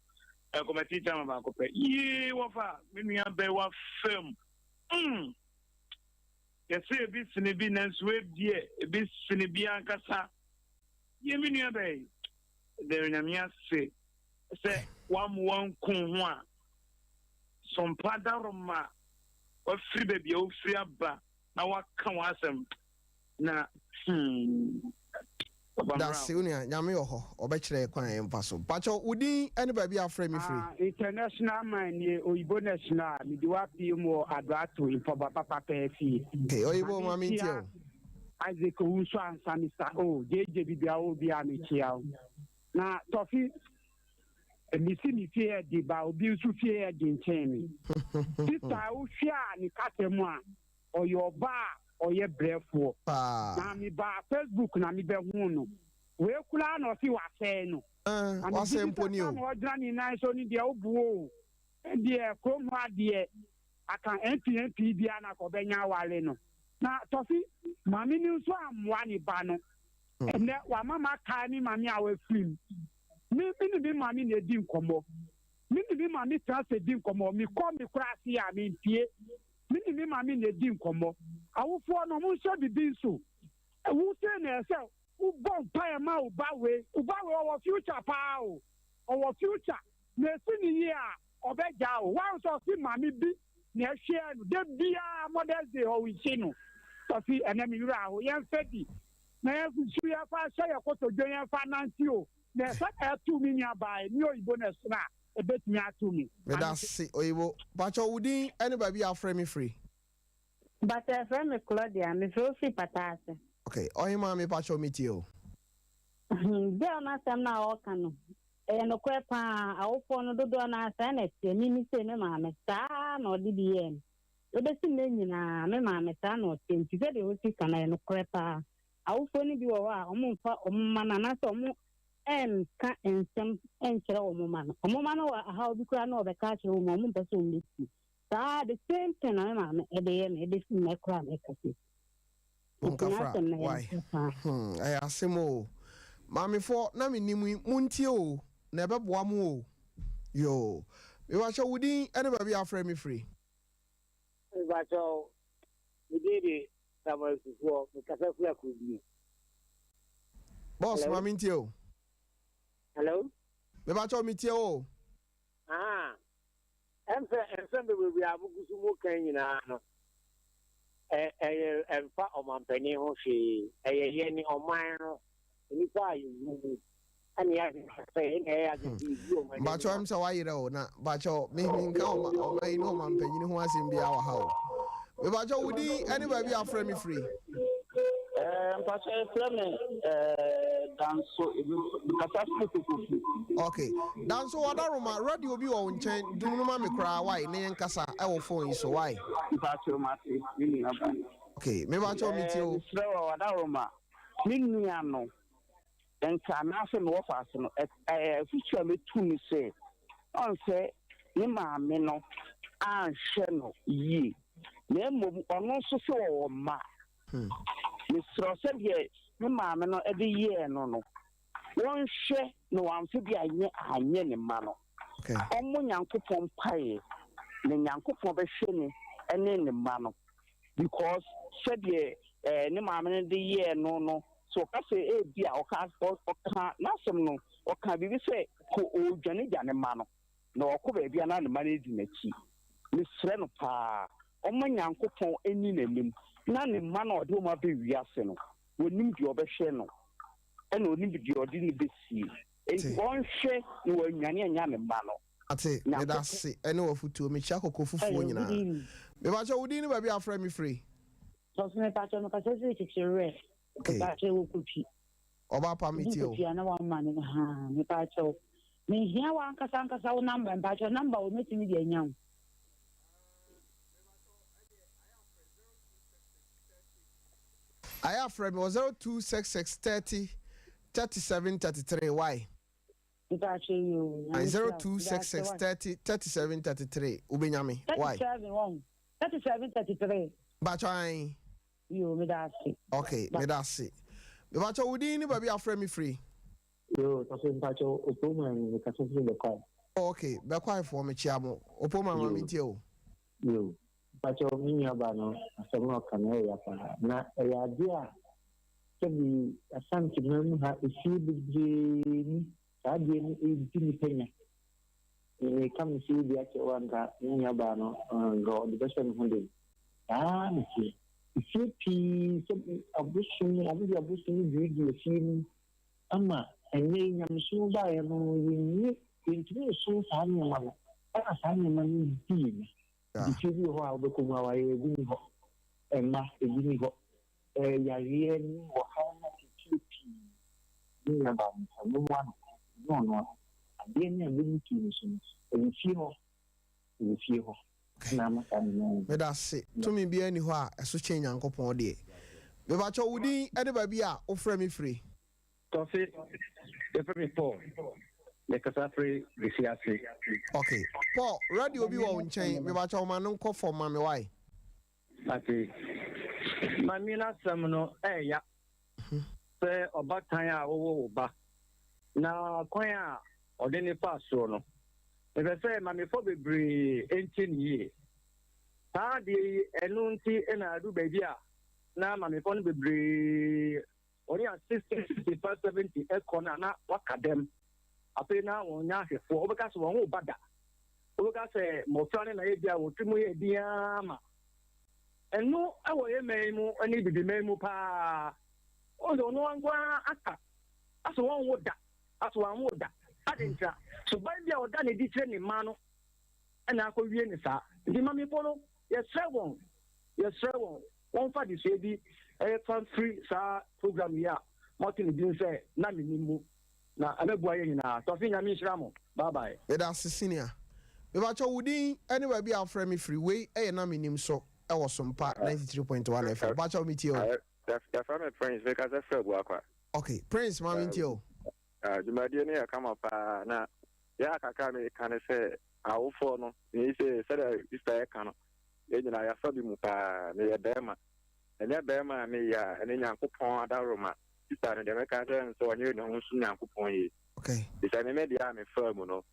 Eh, kɔmɛtii chairman baako pɛ. Yee, wɔfa, me nua bɛɛ wa fam. Mm! Yɛse ebi sene bi nanso ebia ebi sene bi ankasa. Yie me nua bɛyi, da Onyame ase sɛ wammo wanku wo ho a, sompa daroma wafiri baabi a wofiri aba na waka w'asɛm na hmm. Papa mmra Dase wo nua, Nyame wɔ hɔ, ɔbɛkyerɛ yɛ kwan a yɛmfa so. Mpakyɛw wo din ne baabi a wofrɛ me firi? Ah, international man nie, Oyibo national, mede wo apue mu wɔ Adoato, Mpɔboa papa pɛɛ fie. Okay, Oyibo ma mentie Maame o. Isaac Owusu Ansa, Mister O, JJ bibia wo bia mekyia wo. Na Tɔfi, mesi me fie ɛde ba obi nso fie ɛde nkyɛn me. Sister wohwɛ a ne kasa mu a, ɔyɛ ɔbaa a ɔyɛ brɛfoɔ. Paa. Na mebaa Facebook na mebɛhuu no. Wei koraa na ɔse wasɛe no. Eh, Na megye wasɛe di mpo sɛ ni o. saa na ɔgyina ne nan so no deɛ woboa o. Ɛndeɛ kurom hɔ adeɛ aka NPNP biara na anka ɔbɛnya aware no. Na Tɔfi, maame no nso ammoa ne ba no. Ɛnnɛ wama makae me maame a wafiri mu. Me, me ne me maame na ɛdi nkɔmmɔ. Me ne me maame tena ase di nkɔmmɔ. Mekɔ me kuraase a, mempue. Me ne me maame na ɛdi nkɔmmɔ. Awofoɔ no, monhyɛ biribi nso. Wo sei na ɛsɛ wobɔ mpaeɛ ma wo ba wei. Wo ba wei ɔwɔ future paa o. Ɔwɔ future. Na ɛsi no yie a, ɔbɛgyaa wo. Woahu sɛ ɔse maame bi na ɛhwɛɛ no. Da biara Mother's Day ɔwihye no. Ɔse ɛnɛ me werɛ aho. Yɛmfa bi na yɛnsu yɛmfa nhyɛ yɛn kotodwe yɛmfa nante o. Na ɛsɛ na ɛto me nua baa yi, me oyibo na ɛsono a, ɛbɛtumi ato me. Meda ase Oyibo. Pakyɛw wo din ne baabi a wofrɛ me firi? Mpakyɛw yɛfrɛ me Claudia, mefrɛ wo firi Pata ase. Ok, Ɔhemaa me pakyɛw me tie o. Girl no asɛm no a ɔreka no, ɛyɛ nokorɛ paa, awofoɔ no dodoɔ no ara saa na ɛteɛ, me me sei me maame saa ara na ɔde bi yɛɛ me, ɛbɛsi nnɛ nyinaa me maame saa na ɔteɛ, nti sɛdeɛ ɔsi ka no ɛyɛ nokorɛ paa, awofoɔ no bi wɔ hɔ a wɔmfa wɔn mma no anaasɛ wɔn nka nsɛm nkyerɛ wɔn mma no, wɔn mma no wɔ ahaw bi koraa na wɔbɛka akyerɛ wɔn a wɔmpɛ sɛ wɔbɛtie, saa the same thing na me maame ɛde yɛ me ɛbɛsi nnɛ koraa mɛka sei. Monkafra why hmm ɛyɛ asem oo maamefoɔ na menim yi montie oo na ɛbɛboa mo oo yoo mepakyɛw wo din ɛne baabi a wofrɛ me firi. Mepakyɛw me din de Samuel Kufuor me kasa firi Akurubie. Boss ma mentie o. Hello. Mepakyɛw metie wo o. Ahaa. Ɛm sɛ nsɛm bebrebe a mugu so mu kan nyinaa no, ɛyɛ ɛmfa ɔmanpanin ho hwee. Ɛyɛ yɛn ɔman no, nnipa a yɛwɔ mu, ɛne yɛadwene sɛ yɛn na ɛyɛ adwene sɛ yɛdi ɔman anim. Mpakyɛw ɛm sɛ wayerɛ o na mpakyɛw me me nka ɔma ɔman yi ne ɔmanpanyin ho asɛm biara wɔ ha o. Mepakyɛw wo din ɛne baabi a afrɛ me firi. Eh, mpakyɛw yɛfrɛ me eh, Danso, mekasa firi Kokofu. Ok, Danso Wadaroma, radio bi wɔ wo nkyɛn, dum no ma me koraa wai, ne yɛn kasa ɛwɔ phone yi so wai. Mpakyɛw mate, me nua ba. Ok, mepakyɛw metie Eh, wo. mesrɛ wɔ Wadaroma, me nua no, Nka anaasɛ me wɔfaase no, afotu a mɛtu ne sɛ, ɔn sɛ ne maame no anhwɛ no yie, na mmom ɔno nso sɛ ɔwɔ mma a, mesrɛ wo sɛdeɛ ne maame no de yɛɛ no no, wɔnhwɛ na wamfa bi anyɛ anyɛ ne mma no. Ɔmmɔ Nyankopɔn mpaeɛ, na Nyankopɔn bɛhwɛ no ne ne mma no. Because sɛdeɛ eh, ne maame no de yɛɛ no no, sɛ ɔka sɛ ebi a ɔka ɔka n'asɛm no, ɔka biribi sɛ kɔ ɔredwane gya ne mma no, na ɔkɔ baabi a na ne mma no adi n'akyi. Mesrɛ no paa, ɔmma Nyankopɔn nni n'anim, na ne mma no a ɔde wɔn aba wiase no, wɔnim deɛ ɔbɛhwɛ no, ɛna ɔnim deɛ ɔde no bɛsie. Enti ɔnhwɛ na wannwane annya ne mma no. Ate, meda ase ɛne w'afutuo. Mekyia kɔkɔ fufuo nyinaa. Mepakyɛ wo din ne baabi a wofrɛ me firi? Sɔfo mepakyɛ mekasa firi Kyekyerɛ. Okay. Mepakyɛ wɔ Kotwi. Ɔba pa me tie o. Kotwi a na wama ne haa mepakyɛ wo. Mehia w'ankasa ankasa wo number mepakyɛ number wɔ mɛtumi de anya wo. Ayɛ afrɛ me wɔ 0266 30 37 33 why? Mpakyɛ yoo, Nyame nhyira wo. 0266 30 37 33 wobɛnya me. Why? 37 wɔn. 37 33. Mpakyɛ ae. Yoo, meda ase. Ok, meda ase. Mepakyɛ wo din ne baabi a wofrɛ me firi? Yoo, Tɔfe mpakyɛ Opoman mekasa firi Bɛkwae. Oh, ok, Bɛkwaefoɔ mekyea mo. Opoman ma mentie o. Yoo, mpakyɛ me nua baa no asɛm no ɔka no ɛyɛ ya paa na ɛyɛ adeɛ a sɛbi Asante man mu ha efie bebree ni saa adeɛ no ɛdi nipa nya. Meka me fie bi akyerɛ wo a nka me nua baa no nka ɔde bɛhyɛ ne ho den. Saa ara na ɛteɛ. Efie pii sɛ abosom, wɔde abosom duadua fie mu ama ɛnnɛ yi nyamesom baeɛ no yɛnni yɛntumi nsom saa nneɛma no ɛna saa nneɛma no di yɛn nya. Nti fie bi wɔ hɔ a wobɛkɔ mu awareɛ ebi nni hɔ, mma ebi nni hɔ, ɛɛ yareɛ ne ɔhaw ne ateetee pii. Me nuabaa no sɛ mommoa no ɛnyɛ ɔno ara. Adeɛ no a ɛbɛbutu no so no ɛwɔ fie hɔ, ɛwɔ fie hɔ. Na ama saa nneɛma yi. Meda ase. Tumi biara nni hɔ a ɛso kyɛn Nyankopɔn deɛ. Mepakyɛw wo din ne baabi a wofrɛ me firi? Tɔfe, yɛfrɛ me Paul. Mekasa firi Besiase. Ok. Paul, radio bi wɔ wo nkyɛn, mepakyɛw ma no nkɔ fam ma me wai. Mate. Maame no asɛm no ɛɛya sɛ ɔbatan a wowo wo ba na kwan a ɔde ne faa soɔ no, mepɛ sɛ mamefoɔ bebree ntie no yie. Saa adeɛ yi ɛno nti na adu baabi a na mamefoɔ no bebree wɔn a 60, 65, 70 ɛkɔ no a na waka dɛm. Afei na wɔn nyɛ ahwɛfoɔ. Wobɛka sɛ wɔn ho ba da. Wobɛka sɛ mmɔfra no na ebi a wɔn tirim yɛ den ara ma. Ɛno wɔ yɛn man yi mu ne bibiman mu paa. Wɔn sɛ ɔno nko ara aka asɛ wɔnwo da, asɛ wɔanwo da. Ade ntra. Suban bi a ɔda ne di kyerɛ ne mma no ɛna akɔwie ne saa. Nti mamefo no, yɛsrɛ wɔn, yɛsrɛ wɔn, wɔmfa adesua bi ɛfa mfiri saa program yi a moato ne din sɛ Na Mennim mu. Na ɛbɛboa yɛn nyinaa. Tɔfe Nyame nhyira mo. Bye bye. Medase senior. Mepakyɛw wo din ne baabi a wofrɛ me firi wei yɛ na menim so wɔ Sompa 93.1 FM mepakyɛw metie o. Yɛfrɛ me Prince mekasa firi Abuakwa. Ok Prince ma mentie o. Dwumadie no yɛ kama paa na yɛ a kakra meka ne sɛ awofoɔ no mei sɛ sɛdeɛ sister ɛka no yɛn nyinaa yɛafa bi mu paa meyɛ bɛrima ɛnyɛ bɛrima a meyɛ a ɛne Nyankopɔn adaworoma Sista no, deɛ mɛka akyerɛ no sɛ ɔnyere ne ho nsom Nyankopɔn yie. Efisɛ me me deɛ a mefaa mu no,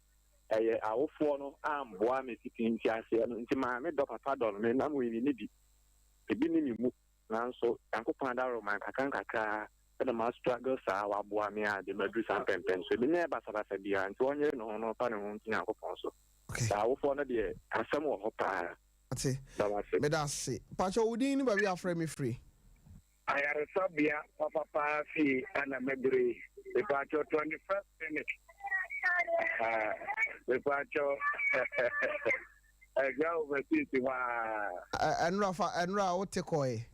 ɛyɛ awofoɔ no amboa me fiti mfiaseɛ no nti maame dɔ papa dɔ no, me nam wei menni bi, ebi nni me mu, nanso Nyankopɔn adaworoma nkakra nkakra na ma struggle saa, waboa me a de maduru saa mpɛnpɛn so, menyɛɛ basabasa biara, nti ɔnyere ne ho na ɔmfa ne ho nto Nyankopɔn so. Na awofoɔ no deɛ asɛm wɔ hɔ paa. Mate. Da wo ase. Meda ase. Pakyɛ wo din ne baabi a wofrɛ me firi? Ayaresabea papa paa fie ana maduru yi mepaakyɛw 21st clinic ahaa mepaakyɛw ɛdwa overseas hɔ aa. Ɛnora fa ɛnora wo te kɔɛ.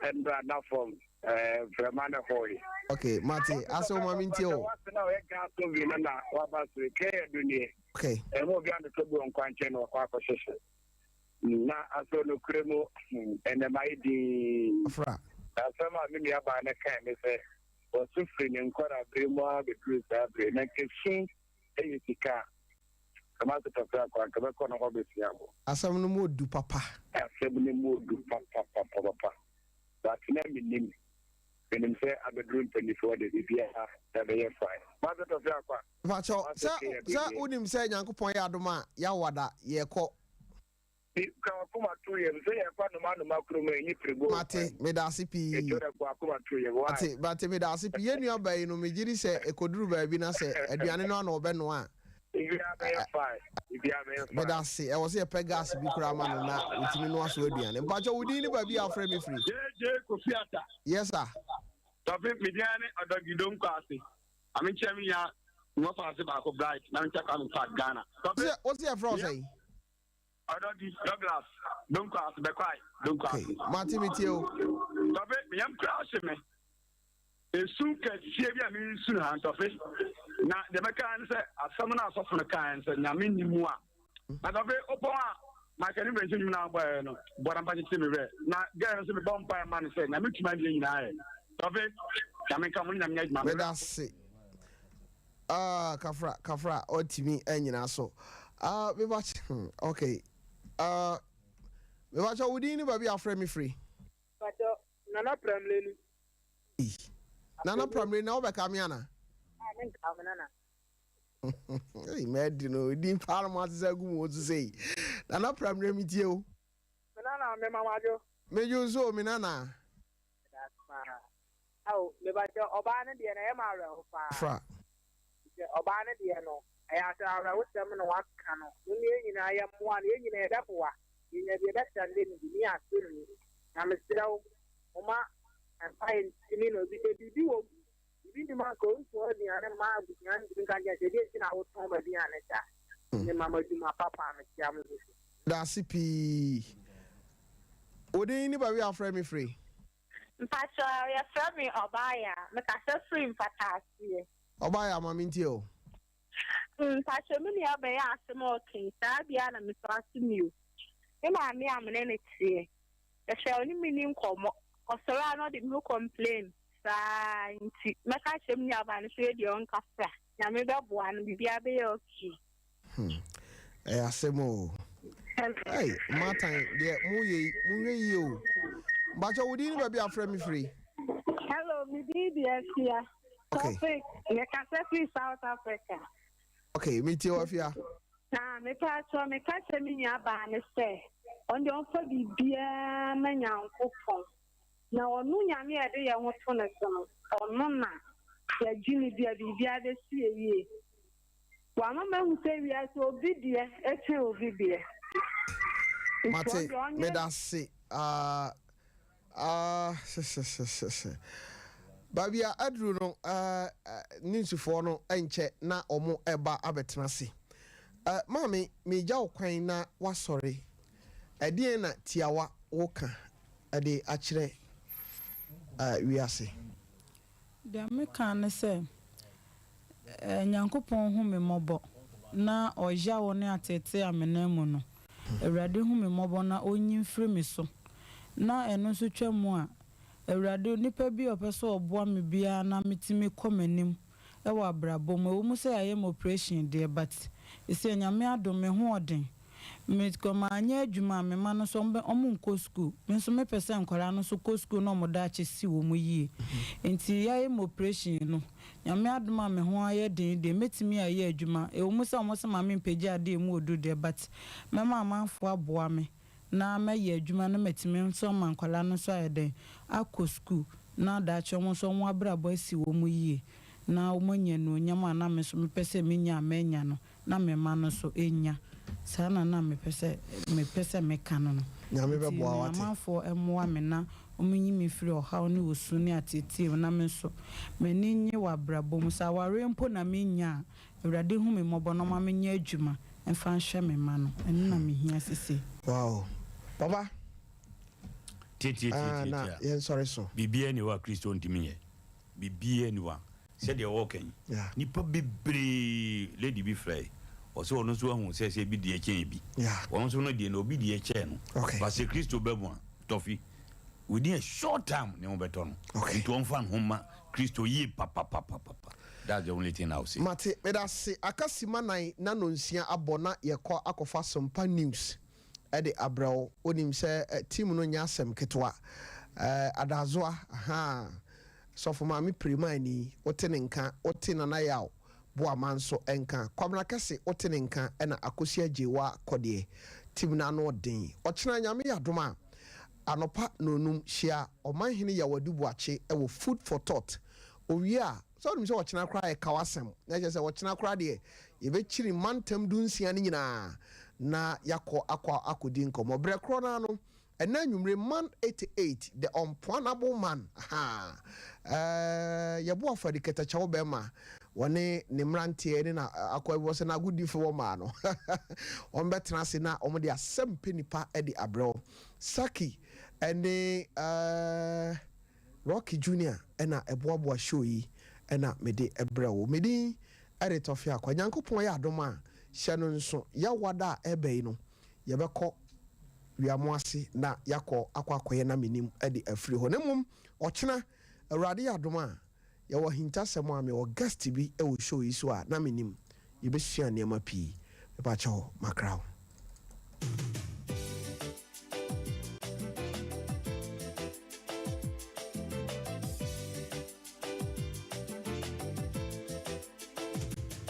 Ɛnora na fam ɛɛ mframa ne hɔe. Ok mate ase wo ma me ntie o. Wase na ɔyɛ gas oven no na waba so yi kɛyɛ do nie. Ok. Ɛmu obi anotɔ bi wɔ nkwankyɛn na wakɔ akɔhyehyɛ. Na afei nokorɛ mu, ɛnnɛ mayɛ dinn. Afra. Na asɛm a me nuabaa no kae ne sɛ, Wɔso firi ne nkwadaa-berɛ mu ara bɛduruu saa berɛ yi, na anka su yɛ sika a, anka m'ase tɔfrɛ akɔ, anka mɛkɔ ne hɔ abɛsua aboɔ. Asɛm no mu ɔdu papa. Asɛm no mu ɔdu papapapapa, but na mennim. Menim sɛ abɛduru mpaninfoɔ deɛ, biribiara bɛyɛ fine. M'ase tɔfrɛ akɔ a. Mpakyɛw, sɛ, sɛ wonim sɛ Nyankopɔn yɛ adom a, Yawada, yɛkɔ. Bi ka wakoma to yam sɛ yɛkɔ anoma anoma kurom a ɛnyi pirigo wɔ Mate, kwan mu. medaase pii. Eto dɛ kɔ akoma to yam, why? Mate, mate, medaase pii. Yɛn nua baa yi no, megye di sɛ ɛkɔduru baabi na sɛ aduane no ara na ɔbɛnoa a, Biribiara bɛyɛ fine, biribiara bɛyɛ fine. Medase, ɛwɔ sɛ yɛpɛ gas bi koraa ma no na ɔtumi noa so aduane. Mpakyɛw, wo din ne baabi a wofrɛ me firi? JJ Kofi Atta. Yes sir. Tɔfe, me din ara ne Ɔdɔgi Donkor Ase. Ma me nkyia me nua Nwɔfa ase baako Bright na me nkyia Kwame Park Ghana. Tɔfe. Wo se yɛfrɛ wo sɛn? Ɔdɔ di Douglas Donkor ase Bɛkwae Donkor ase. Okay, mate me tie o. Tɔfe, me yam koraa hye me. Esu kɛseɛ bi a meresu no ha Tɔfe. Na deɛ mɛka ne sɛ asɛm no asɔfo no kaeɛ no sɛ Nyame nni mu a. Na Tɔfe wopɔn a Michael ne Mbrɛnkyɛ nnwom no a wobɔeɛ no bɔ na mfa kyekyere me werɛ. Na girl no nso mebɔ mpaeɛ ma no sɛ Nyame tumi adeɛ nyinaa yɛ. Tɔfe, Nyame nka mo ne Nyame nyɛ adwuma. Meda ase. Ah, kafra, kafra, ɔntumi anyina so. Ah, meba, okay. Ah, meba kyɛ wo din ne baabi afrɛ me firi. Pacho, Nana Pramleni. Nana Pramleni, na wobɛka me ana? Ah, menka me nana. Hey, mɛdi no, din paa no mo asesa agu mu so sei. Nana Pramleni, metie o. Me nana, me mama jo. Meju nso, me nana. Ao, mebakyɛ ɔbaa no deɛ no ɛyɛ me awerɛho paa. Fra. Sɛ ɔbaa no deɛ no, ɛyɛ asɛ awerɛhosɛm na waka no. Mom yɛn nyinaa yɛ mmoa no, yɛn nyinaa yɛbɛboa. Yɛnya bi yɛbɛsɛnde no bi ne yɛase no. Na mesrɛ wo, momma mpaeɛ ntumi no, efisɛ biribi wɔ mu. Biribi nni mu anka ɔntɔn aduane mma abusua no ntumi nka nkyerɛ no sɛ deɛ nti na wotɔn m'aduane saa. Mema mo adwuma papa, mekyea mo nso so. Dase pii. Wo din ne baabi a wofrɛ me firi? Mpakyɛw yɛfrɛ me Ɔbaayaa, mekasa firi Mpataaseɛ. Ɔbaayaa ma mentie o. Mpakyɛw me nua bɛyɛ asɛm a ɔka yi saa biaa na mesɔ aso mi o. Me maame a mene no teɛ, ɛhwɛ ɔne me ni nkɔmmɔ, ɔsɔre a na ɔde me ho complain saa nti mɛka akyerɛ me nuabaa no sɛ wei deɛ ɔnkasa, Nyame bɛboa no biribiaa bɛyɛ okay. Hmm. Ɛyɛ asɛm o. Hey, mmaatan deɛ moyɛ yi, monhwɛ yie o. Mpakyɛ wo din ne baabi a afrɛ me firi? Hello, me din de Afia. Okay. Topic, mekasa firi South Africa. Okay, metie wo Afia. Na mepakyɛ meka kyerɛ me nua baa ne sɛ ɔno deɛ ɔmfa biribiara ma Nyankopɔn. Na ɔno Nyame a yɛde yɛn ho to ne so no, ɔno na yɛgye no di a biribiara bɛsi yɛ yie. Wama mahu sɛ wiase obi deɛ kyɛn obi deɛ. Nti Mate, ɔno deɛ ɔnyɛ. medase ah ah sesesesese. Baabi a aduru no eh, newsfoɔ no nkyɛ na wɔn ɛba abɛtena ase. Eh, maame, megya wo kwan na wasɔre. Ɛdeɛn na tiawa woka de akyerɛ eh, wiase? Deɛ meka ne sɛ, Nyankopɔn hu me mmɔbɔ, na ɔyaw ne ateetee a menam mu no, Awurade hu me mmɔbɔ na ɔnyi mfiri me so. Na ɛno nso twa mu a, Awurade, onipa bi a ɔpɛ sɛ ɔboa me biara na metumi kɔ m'anim wɔ abrabɔ mu, ɛwɔ mu sɛ yɛayɛ me operation deɛ but seesei Nyame adom me ho ɔden. Me kɔ manyɛ adwuma a, me mma no nso wɔn bɛ wɔn nkɔ sukuu. Me nso me pɛ sɛ nkwadaa no nso kɔ sukuu na wɔn daakye si wɔn yie. Nti yɛayɛ me operation no, Nyame adom a me ho ayɛ den deɛ, mɛtumi ayɛ adwuma. Ɛwɔ mu sɛ wɔn se ma me mpagya adeɛ a ɛmu ɔduru deɛ but mɛma amanfoɔ aboa me na mɛyɛ adwuma na matumi nso ama nkwadaa no nso ayɛ dɛn akɔ sukuu na daakye wɔn nso wɔn abrabɔ asi wɔn yie na wɔn anya anuonyam a na me nso mepɛ sɛ menya a manya no. na me mma no nso nya. Saa na na mepɛ sɛ mepɛ sɛ meka no no. Nyame Nti bɛboa me wo ate. amanfoɔ mmoa me na wɔnyi me mfiri ɔhaw ne osu ne ateetee mu na me nso m'ani nnye wɔ abrabɔ mu. Sɛ awareɛ mpo na mennya a, Awurade hu me mmɔbɔ na ɔma menyɛ adwuma mfa nhwɛ me mma no. Ɛno na mehia sesei. Wow. Papa. Tie tie tie Ah, tie na tie a. yɛnsɔre so. Biribiara nni hɔ a Kristo ntumi nyɛ. Biribiara nni hɔ a. Sɛdeɛ wɔreka yi, nnipa bebree, lady bi frɛe, ɔse ɔno nso ahu sɛ sɛ ebi deɛ kyɛn ebi. Ɔno nso no deɛ no obi deɛ kyɛɛ no. But sɛ Kristo ba mu a, Tɔfi, within a short time ne ho bɛtɔ no. Nti ɔmfa ne ho mma Kristo yie papapapapa. That's the only thing I will say. Mate, medase. Aka sima nan na nonsia abɔ na yɛkɔ akɔfa Sompa news de abrɛ wo. Wonim sɛ team no nyɛ asɛm ketewa. Adazoa, ahaa. Sɔfo Maame Pirimani, wote ne nka, wote Nana Yaw Boama nso nka, Kwabena Kɛse, wote ne nka, ɛna Akosua Gyewaa Kɔdeɛ. Team no ano den. Ɔkyena Nyame yɛ adom a, anɔpa nɔnum, hyia Ɔmanhene Yaw Adu Boakye wɔ Food for Thought. Owie a, sɛ wonim sɛ ɔkyena koraa yɛ kaw asɛm, na kyerɛ sɛ ɔkyena koraa deɛ yɛbɛkyiri mantam dunsia no nyinaa na yɛakɔ akɔ akɔdi nkɔmmɔ. Berɛ korɔ no ara no, Ɛnnɛ anwummere Man 88, The Unplanable Man, ahaa, eh, yɛbo afɔre kɛtɛkyɛw bɛrima, wɔne ne mmeranteɛ ne na akɔ wɔ sɛ n'agodifo wɔ maa no. Wɔn bɛtena ase na wɔn de asɛm pɛ nipa de abrɛ wo. Saki ne eh, Rocky Junior ɛna ɛboaboa show yi ɛna mede ɛbrɛ wo. Me din ɛde Tɔfe Akwa. Nyankopɔn yɛ adom a, hyɛ no nso, Yawada a ɛreba yi no, yɛbɛkɔ wiamo ase na yɛakɔ akɔ akɔyɛ na menim de afiri hɔ. Na mmom ɔkyena, Awurade yɛ adom a, Yɛwɔ ahintasɛm a mewɔ guest bi wɔ show yi so a na mennim. Yɛbɛsua nneɛma pii. Mepakyɛw, makra wo.